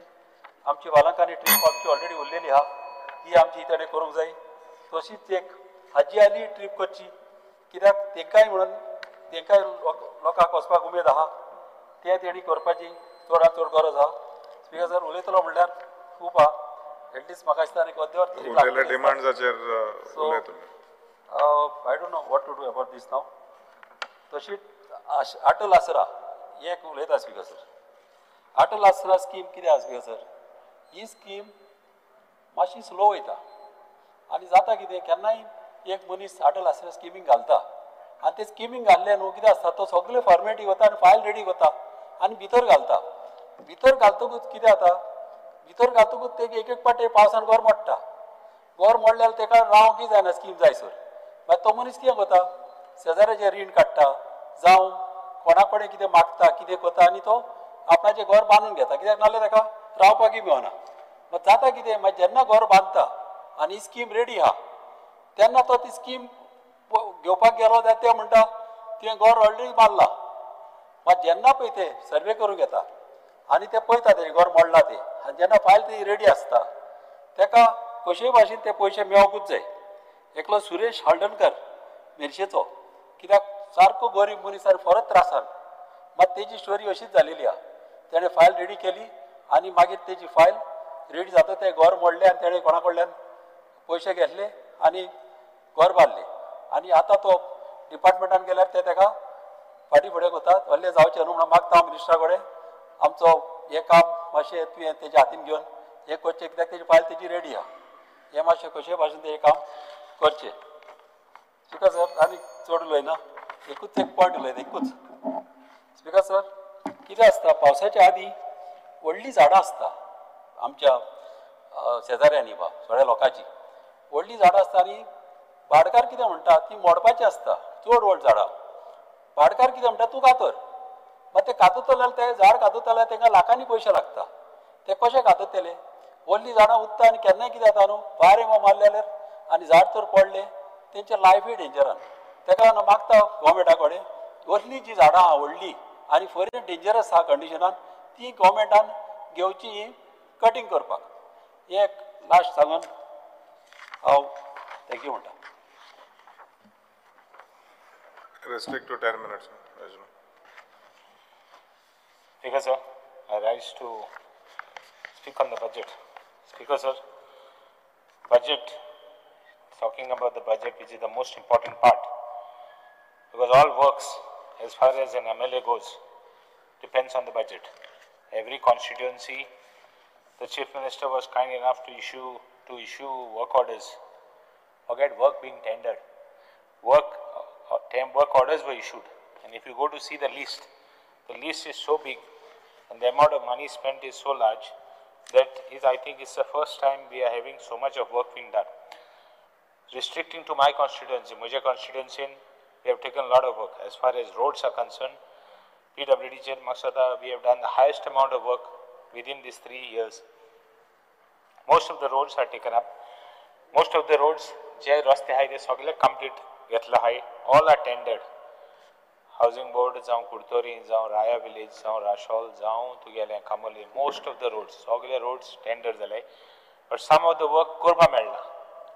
Speaker 8: आमची बालांकांनी ट्रीप आमची ऑलरेडी उरलेली आहा, ती आमची ताणें करूंक जाय. तशीच एक हाजी आली ट्रीप करची, कित्याक तांकांय म्हणून तांकांय लोकांक वचपाक उमेद आहा, तें तेणी करपाची चडांत चड गरज आहा. स्पीकर सर उलयतलो म्हणल्यार खूब आहा, एटलिस्ट म्हाका दिसता आनी अर्देवर. So I don't know what to do about this now. तशीच अटल आसरा हें एक उलयता स्पीकर सर. अटल आसरा स्कीम कितें आसा स्पीकर सर, ही स्कीम मातशी स्लो वयता आनी जाता कितें, केन्नाय एक मनीस अटल आसरा स्किमींग घालता आनी ते स्किमींग घाल्ले न्हू कितें आसता, तो सगळे फॉर्मेटी वता आनी फायल रेडी करता आनी भितर घालता. भितर घालतकूच कितें जाता, भितर घालतकूच ते एक एक पाटे पावसान घर मोडटा. घर मोडल्यार ताका रावंकय जायना स्कीम जायसर. मागीर तो मनीस कितें करता, शेजाऱ्याचें रीण काडटा जावं कोणा कडेन कितें मागता, कितें करता आनी तो आपणाचें घर बांदून घेता, कित्याक नाल्यार ताका रावपाकय मेळना. मागीर जाता कितें, मागीर जेन्ना घर बांदता आनी स्कीम रेडी आहा तेन्ना तो ती स्कीम घेवपाक गेलो जाल्यार ते म्हणटा तुवें घर ऑलरेडी बांदलां. मागीर जेन्ना पळय ते सर्वे करूंक येता आनी ते पळयता तेजें घर मोडलां तें, आनी जेन्ना फायल ती रेडी आसता ताका कशेय भाशेन ते पयशे मेळोंकूच जाय. एकलो सुरेश हळदणकर मेरशेचो, कित्याक सारको गरीब मनीस आनी परत त्रासान, मात तेजी स्टोरी अशीच जालेली आहा. तेणें फायल रेडी केली आनी मागीर तेजी फायल रेडी जाता तें घर मोडलें आनी तेणें कोणा कडल्यान पयशे घेतले आनी घर बांदलें. आनी आतां तो डिपार्टमेंटान गेल्यार ते ताका फाटीं फुडें करतात. व्हडलें जावचें न्हू म्हणून मागता हांव मिनिस्टरा कडेन आमचो हें काम मातशें तुवें तेज्या हातीन घेवन हें करचें, कित्याक तेजी फायल तेजी रेडी आहा. हें मातशें कशेय भाशेन तेजें काम करचें. स्पीकर सर आनी चड उलयना, एकूच एक पॉयंट उलयता एकूच. स्पीकर सर कितें आसता, पावसाच्या आदीं व्हडलीं झाडां आसता आमच्या शेजाऱ्यांनी बा थोड्या लोकांची व्हडलीं झाडां आसता आनी भाडकार कितें म्हणटा ती मोडपाची आसता चड व्हड झाडां. भाडकार कितें म्हणटा तूं कातर, मात ते काततले जाल्यार ते झाड काततले जाल्यार तांकां लाखांनी पयशे लागता. ते कशे काततले, व्हडलीं झाडां उत्ता आनी केन्नाय कितें जाता न्हू, वारें मारलें जाल्यार आनी झाड तर पडलें तेंचे लायफूय डेंजरान. ताका लागून मागता गोवोरमेंटा कडेन व्हडलीं जीं झाडां आहा व्हडलीं आनी फॉरेन डेंजरस आहा कंडिशनान ती गोवोरमेंटान घेवची ही कटींग करपाक. हें एक लास्ट सांगून हांव thank you म्हणटा.
Speaker 6: Restrict to 10 minutes.
Speaker 10: Speaker sir, I rise to speak on the budget. Speaker sir, budget, talking about the budget, which is the most important part, because all works as far as an MLA goes depends on the budget. Every constituency, the Chief Minister was kind enough to issue work orders. Forget work being tendered. Work orders were issued, and if you go to see the list is so big, and the amount of money spent is so large that is, I think, it's the first time we are having so much of work being done. Restricting to my constituency, Mujhe constituency, we have taken a lot of work. As far as roads are concerned, PWD Chair Maksada, we have done the highest amount of work within these 3 years. Most of the roads are taken up. Most of the roads, Jai Raste Hai, they सगळे complete घेतला आहे. All are tendered. Housing board जावं कुडतोरी जावं राया village जावं राशोल जावं तुगेलें कामोली, most of the roads सगळे roads tender जाले. But some of the work करपाक मेळना,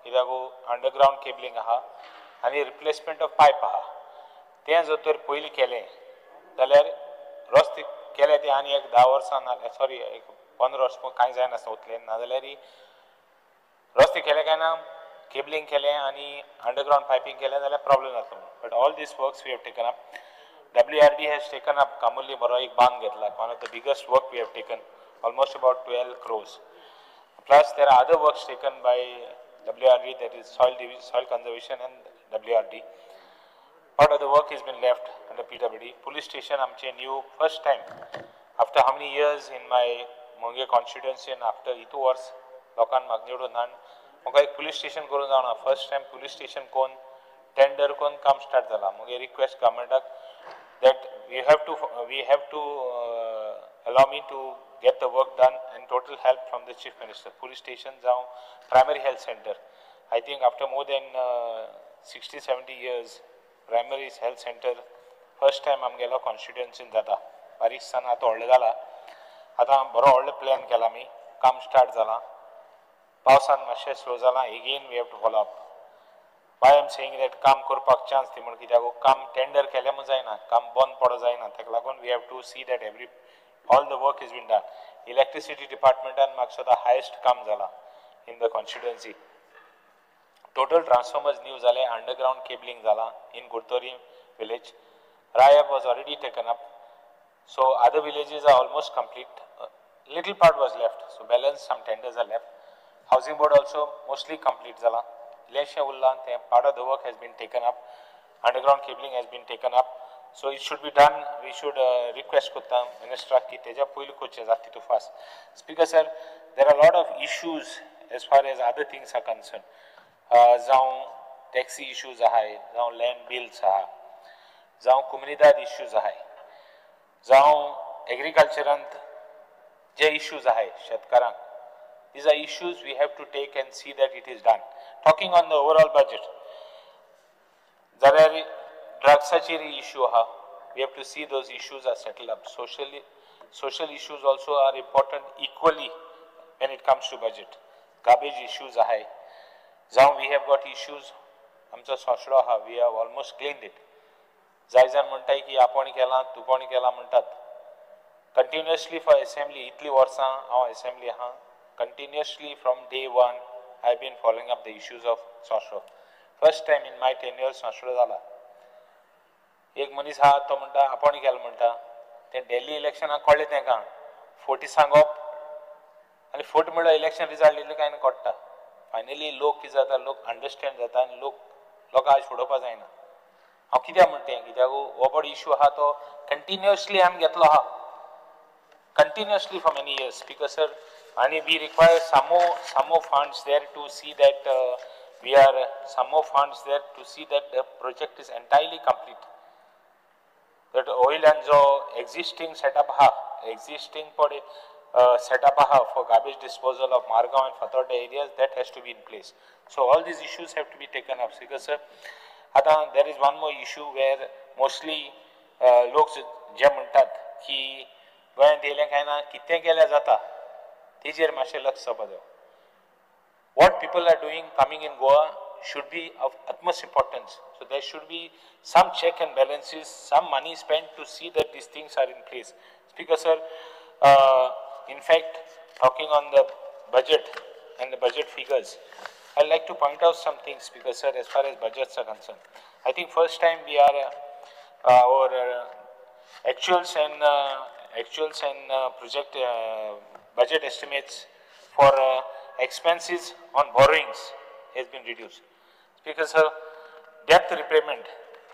Speaker 10: कित्याक अंडरग्रावंड केबलिंग आहा आनी रिप्लेसमेंट ऑफ पायप आहा. तें जर तर पयलीं केलें जाल्यार रस्ते केले ते आनी एक 10 वर्सां ना, सॉरी एक 15 वर्सां कांय जायनासता उतलें, नाजाल्यार रस्ते केले काय ना केबलिंग केलें आनी अंडरग्रावंड पायपिंग केलें जाल्यार प्रॉब्लम जातलो. But all these works we have taken up. WRD has taken up Camogli बरो एक बांद घेतला, one of the biggest work we have taken, almost about 12 crores. Plus there are other works taken by WRD, that is soil conservation and WRD. Part of the work has been left under PWD. Police station आमचे new first time after how many years in my Monge constituency and after इतू वर्स लोकांक म्हाका निवडून हाडून म्हाका एक police station करून जावना. फर्स्ट टायम पुलीस स्टेशन कोन टेंडर कोन काम स्टार्ट जाला. मुगे request गव्हर्मेंटाक that we have to allow me to get the work done and total help from the Chief Minister. Police station जावं primary health center. I think after more than 60-70 years, primary health center first time आमगेलो कॉन्स्टिट्युएन्सीन जाता. बारीकसान आतां व्हडलें जाला, आतां बरो व्हडलो plan केला आमी, काम स्टार्ट जालां. पावसान मातशें स्लो जालां, again we have to follow up. Why I am saying that काम करपाक चान्स दी म्हण कित्याक काम टेंडर केलें म्हूण जायना, काम बंद पडो जायना, ताका लागून we have to see that every all the work is been done. Electricity डिपार्टमेंटान म्हाका सुद्दां हायस्ट काम जालां in the constituency. Total transformers new जाले, अंडरग्रावंड केबलिंग जालां in Curtorim village. Rayap was already taken up, so other villages are almost complete. Little part was left, so balance some tenders are left. Housing board also mostly complete जाला, इल्लेशें उरलां तें part of the work has been taken up. Underground cabling has been taken up, so it should be done. We should request करता मिनिस्टराक की तेज्या पयलीं करचें जाता तितू fast. Speaker sir, there are lot of issues as far as other things are concern. जावं taxi issues आहाय, जावं लँड बिल्स आहा, जावं कोमुनिदाद इश्यूज आहाय, जावं एग्रीकल्चरांत जे इश्यूज आहाय शेतकारांक, these are issues we have to take and see that it is done. Talking on the overall budget, जाल्यार ड्रग्साचेर इश्यू आहा, we have to see those issues are settle up. Social issues also are important equally when it comes to budget. Garbage issues आहाय, जावं we have got issues, आमचो सोंसडो आहा, we have almost cleaned it. जाय जाण म्हणटाय की आपूण केलां तुपण केलां म्हणटात. कंटिन्युअसली फॉर एसेंब्ली इतलीं वर्सां हांव एसेंब्ली आहा, continuously from day one I have been following up the issues of Sosro. First time in my tenure Sosro जाला. एक मनीस आहा तो म्हणटा आपूण केलां म्हणटा, तें दिल्ली इलेक्शनाक कळ्ळें तेंकां फोटी सांगप आनी फोट म्हणल्यार इलेक्शन रिजल्ट येयले काय कळटा. फायनली लोक कितें जाता, लोक अंडरस्टँड जाता आनी लोक लोकांक आयज फुडोवपा जायना. हांव कित्याक म्हणटा, कित्याक हो बरो इश्यू आहा तो कंटिन्युअसली आमी घेतलो आहा, continuously for many years. Speaker sir, आनी we require some more funds there to see that we are some more funds there to see that the project is entirely complete. That वयल्यान जो existing setup आहा, existing पळय setup aha for garbage disposal of Margao and Fatorda areas, that has to be in place. So all these issues have to be taken up. Because sir, आता there is one more issue where mostly लोक जे म्हणटात की गोंयांत येयलें काय ना कितें केल्यार जाता, तेजेर मातशें लक्ष जावपा जाय. What people are doing coming in Goa should be of utmost importance. So there should be some check and balances, some money spent to see that these things are in place. Speaker sir, in fact, talking on the budget and the budget figures, I'd like to point out some things, Speaker sir, as far as budgets are concerned. I think first time we are our actuals and project budget estimates for expenses on borrowings has been reduced. Speaker sir, debt repayment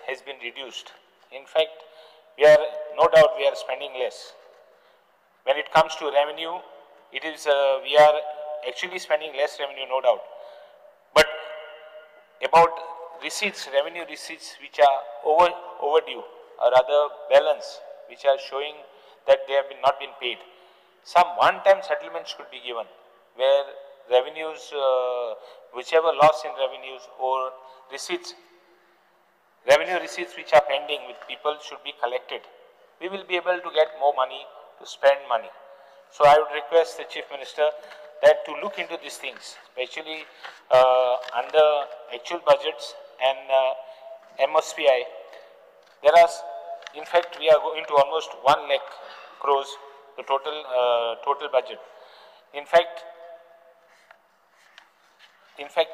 Speaker 10: has been reduced. In fact, we are no doubt we are spending less. When it comes to revenue, it is we are actually spending less revenue, no doubt. But about receipts, revenue receipts which are overdue, or rather balance which are showing that they have been not been paid, some one-time settlements should be given where revenues, whichever loss in revenues or receipts, revenue receipts which are pending with people should be collected. We will be able to get more money to spend money. So I would request the Chief Minister that to look into these things, especially under actual budgets and MOSPI. There are, in fact, we are going to almost 1 lakh crores, the total budget. In fact,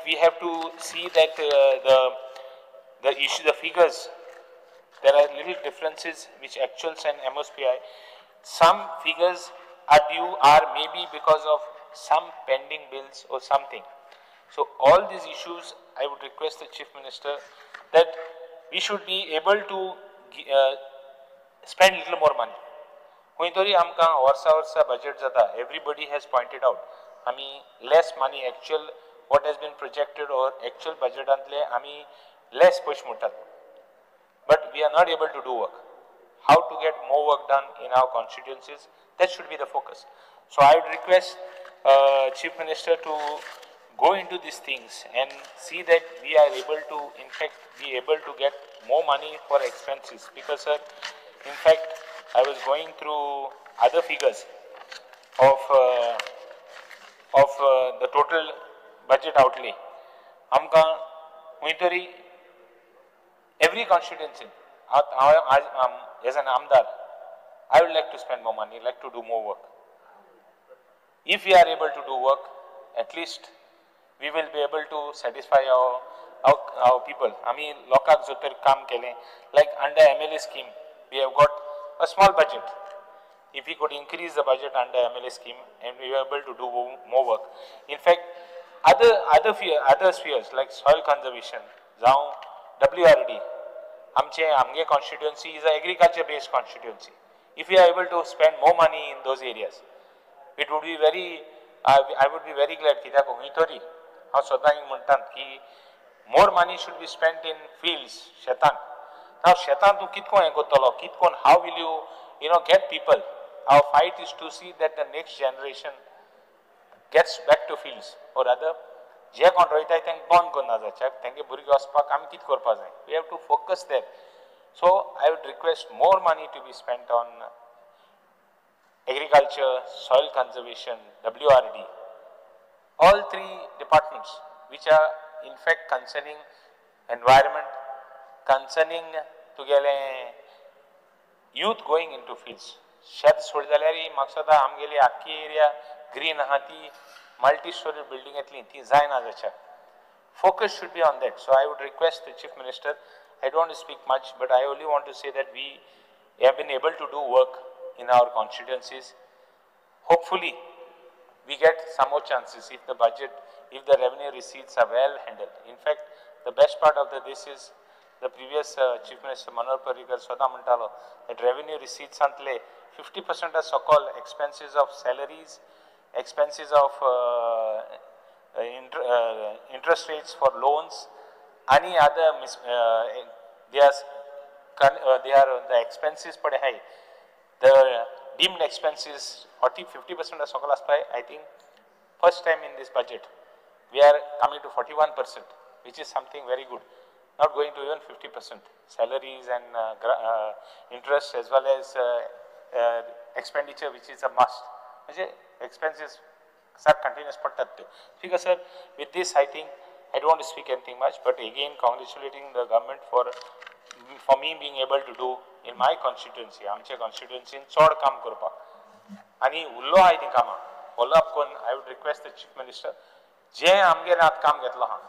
Speaker 10: we have to see that the issue, the figures, there are little differences which actuals and MOSPI. Some figures are due are maybe because of some pending bills or something. So all these issues, I would request the Chief Minister that we should be able to spend little more money. खंय तरी आमकां वर्सा वर्सा budget जाता, everybody has pointed out, आमी less money actual what has been projected or actual बजेटांतले आमी less पयशे म्हणटात, but we are not able to do work. how to get more work done in our constituencies, that should be the focus. So I would request Chief Minister to go into these things and see that we are able to, in fact, be able to get more money for expenses. Because sir, in fact, I was going through other figures of the total budget outlay. Amka खंय every constituency, as an Amdar, I would like to spend more money, like to do more work. If we are able to do work, at least we will be able to satisfy our people. I mean, लोकांक जो तर काम केलें, like under MLA scheme, we have got a small budget. If we could increase the budget under MLA scheme and we were able to do more work. In fact, other spheres like soil conservation, जावं WRD, आमचे constituency is an agriculture based constituency. If we are able to spend more money in those areas, it would be very, I would be very glad. कित्याक खंय तरी हांव सदां म्हणटात की more money should be spent in fields, शेतान. Now शेतान तूं कितको हें करतलो, कितकोन, how will you, you know, get people. Our fight is to see that the next generation gets back to fields, or rather, जे कोण रोयताय तांकां बंद करना जाय, तांगे भुरगे वचपाक आमी कितें करपाक जाय. We have to focus there. So I would request more money to be spent on agriculture, soil conservation, WRD, all three departments which are in fact concerning environment, concerning तुगेले youth going into fields. शेत सोड जाल्यार म्हाका दिसता आमगेली आख्खी area green आहा, ती मल्टी स्टोरी बिल्डिंग येतली ती जायना जाच्या. Focus should be on that. So I would request the Chief Minister, I don't speak much, but I only want to say that we have been able to do work in our constituencies. Hopefully, we get some more chances if the budget, if the revenue receipts are well handled. In fact, the best part of this is the previous Chief Minister Manohar Parrikar स्वता म्हणटालो that revenue receipts अंतले 50% are so-called expenses of salaries, expenses of interest rates for loans, any other they are the expenses पडे हाय, the deemed expenses 40-50% are so-called आसपाय. I think first time in this budget we are coming to 41%, which is something very good. Not going to even 50% salaries and interest as well as expenditure, which is a must. Expenses are continuous पडटात त्यो. ठीक आहे sir, with this I think I don't want to speak anything much, but again congratulating the government for me being able to do in my constituency, आमच्या कॉन्स्टिट्युएन्सीन चड काम करपाक आनी उरलो आहा ती कामां फॉलो अप करून I would request the Chief Minister जें आमगेर आतां काम घेतलो आहा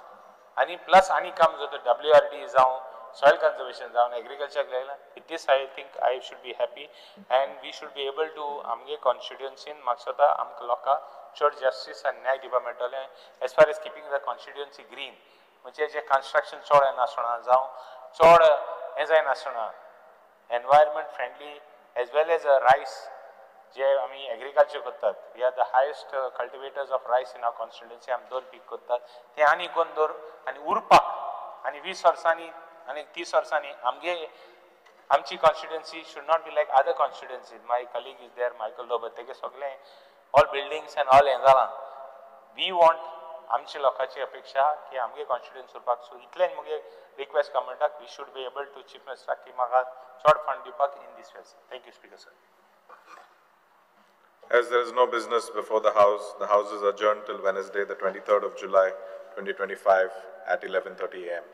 Speaker 10: आनी प्लस आनी काम जाता WRD जावं सॉयल कन्जर्वेशन जावं एग्रीकल्चर लागला, with this I think I should be happy and we should be able to आमगे कॉन्स्टिट्युएन्सीन म्हाका दिसता आमकां लोकांक चड जस्टीस आनी न्याय दिवपाक मेळटलें as far as keeping the constituency green. म्हणजे जे कन्स्ट्रक्शन चड येनासतना जावं चड हें जायनासतना environment friendly as well as a rice जे आमी एग्रीकल्चर करतात. We are the highest cultivators of rice in our constituency. आमी दोन पीक करतात तें आनी कोण दवर आनी उरपाक आनी 20 वर्सांनी आनी 30 वर्सांनी आमगे आमची constituency should not be like other constituencies. My colleague is there, Michael Lobo, तेगे सगळें all buildings and all हें जालां. We want आमच्या लोकांची अपेक्षा की आमगे कॉन्स्टिट्युएन्सी उरपाक. सो इतलें मुगे रिक्वेस्ट गव्हर्मेंटाक, we should be able to chief मिनिस्टराक की म्हाका चड फंड दिवपाक in this ways. Thank you speaker sir.
Speaker 6: As there is no business before the House is adjourned till Wednesday, the 23rd of July, 2025 at 11:30 a.m.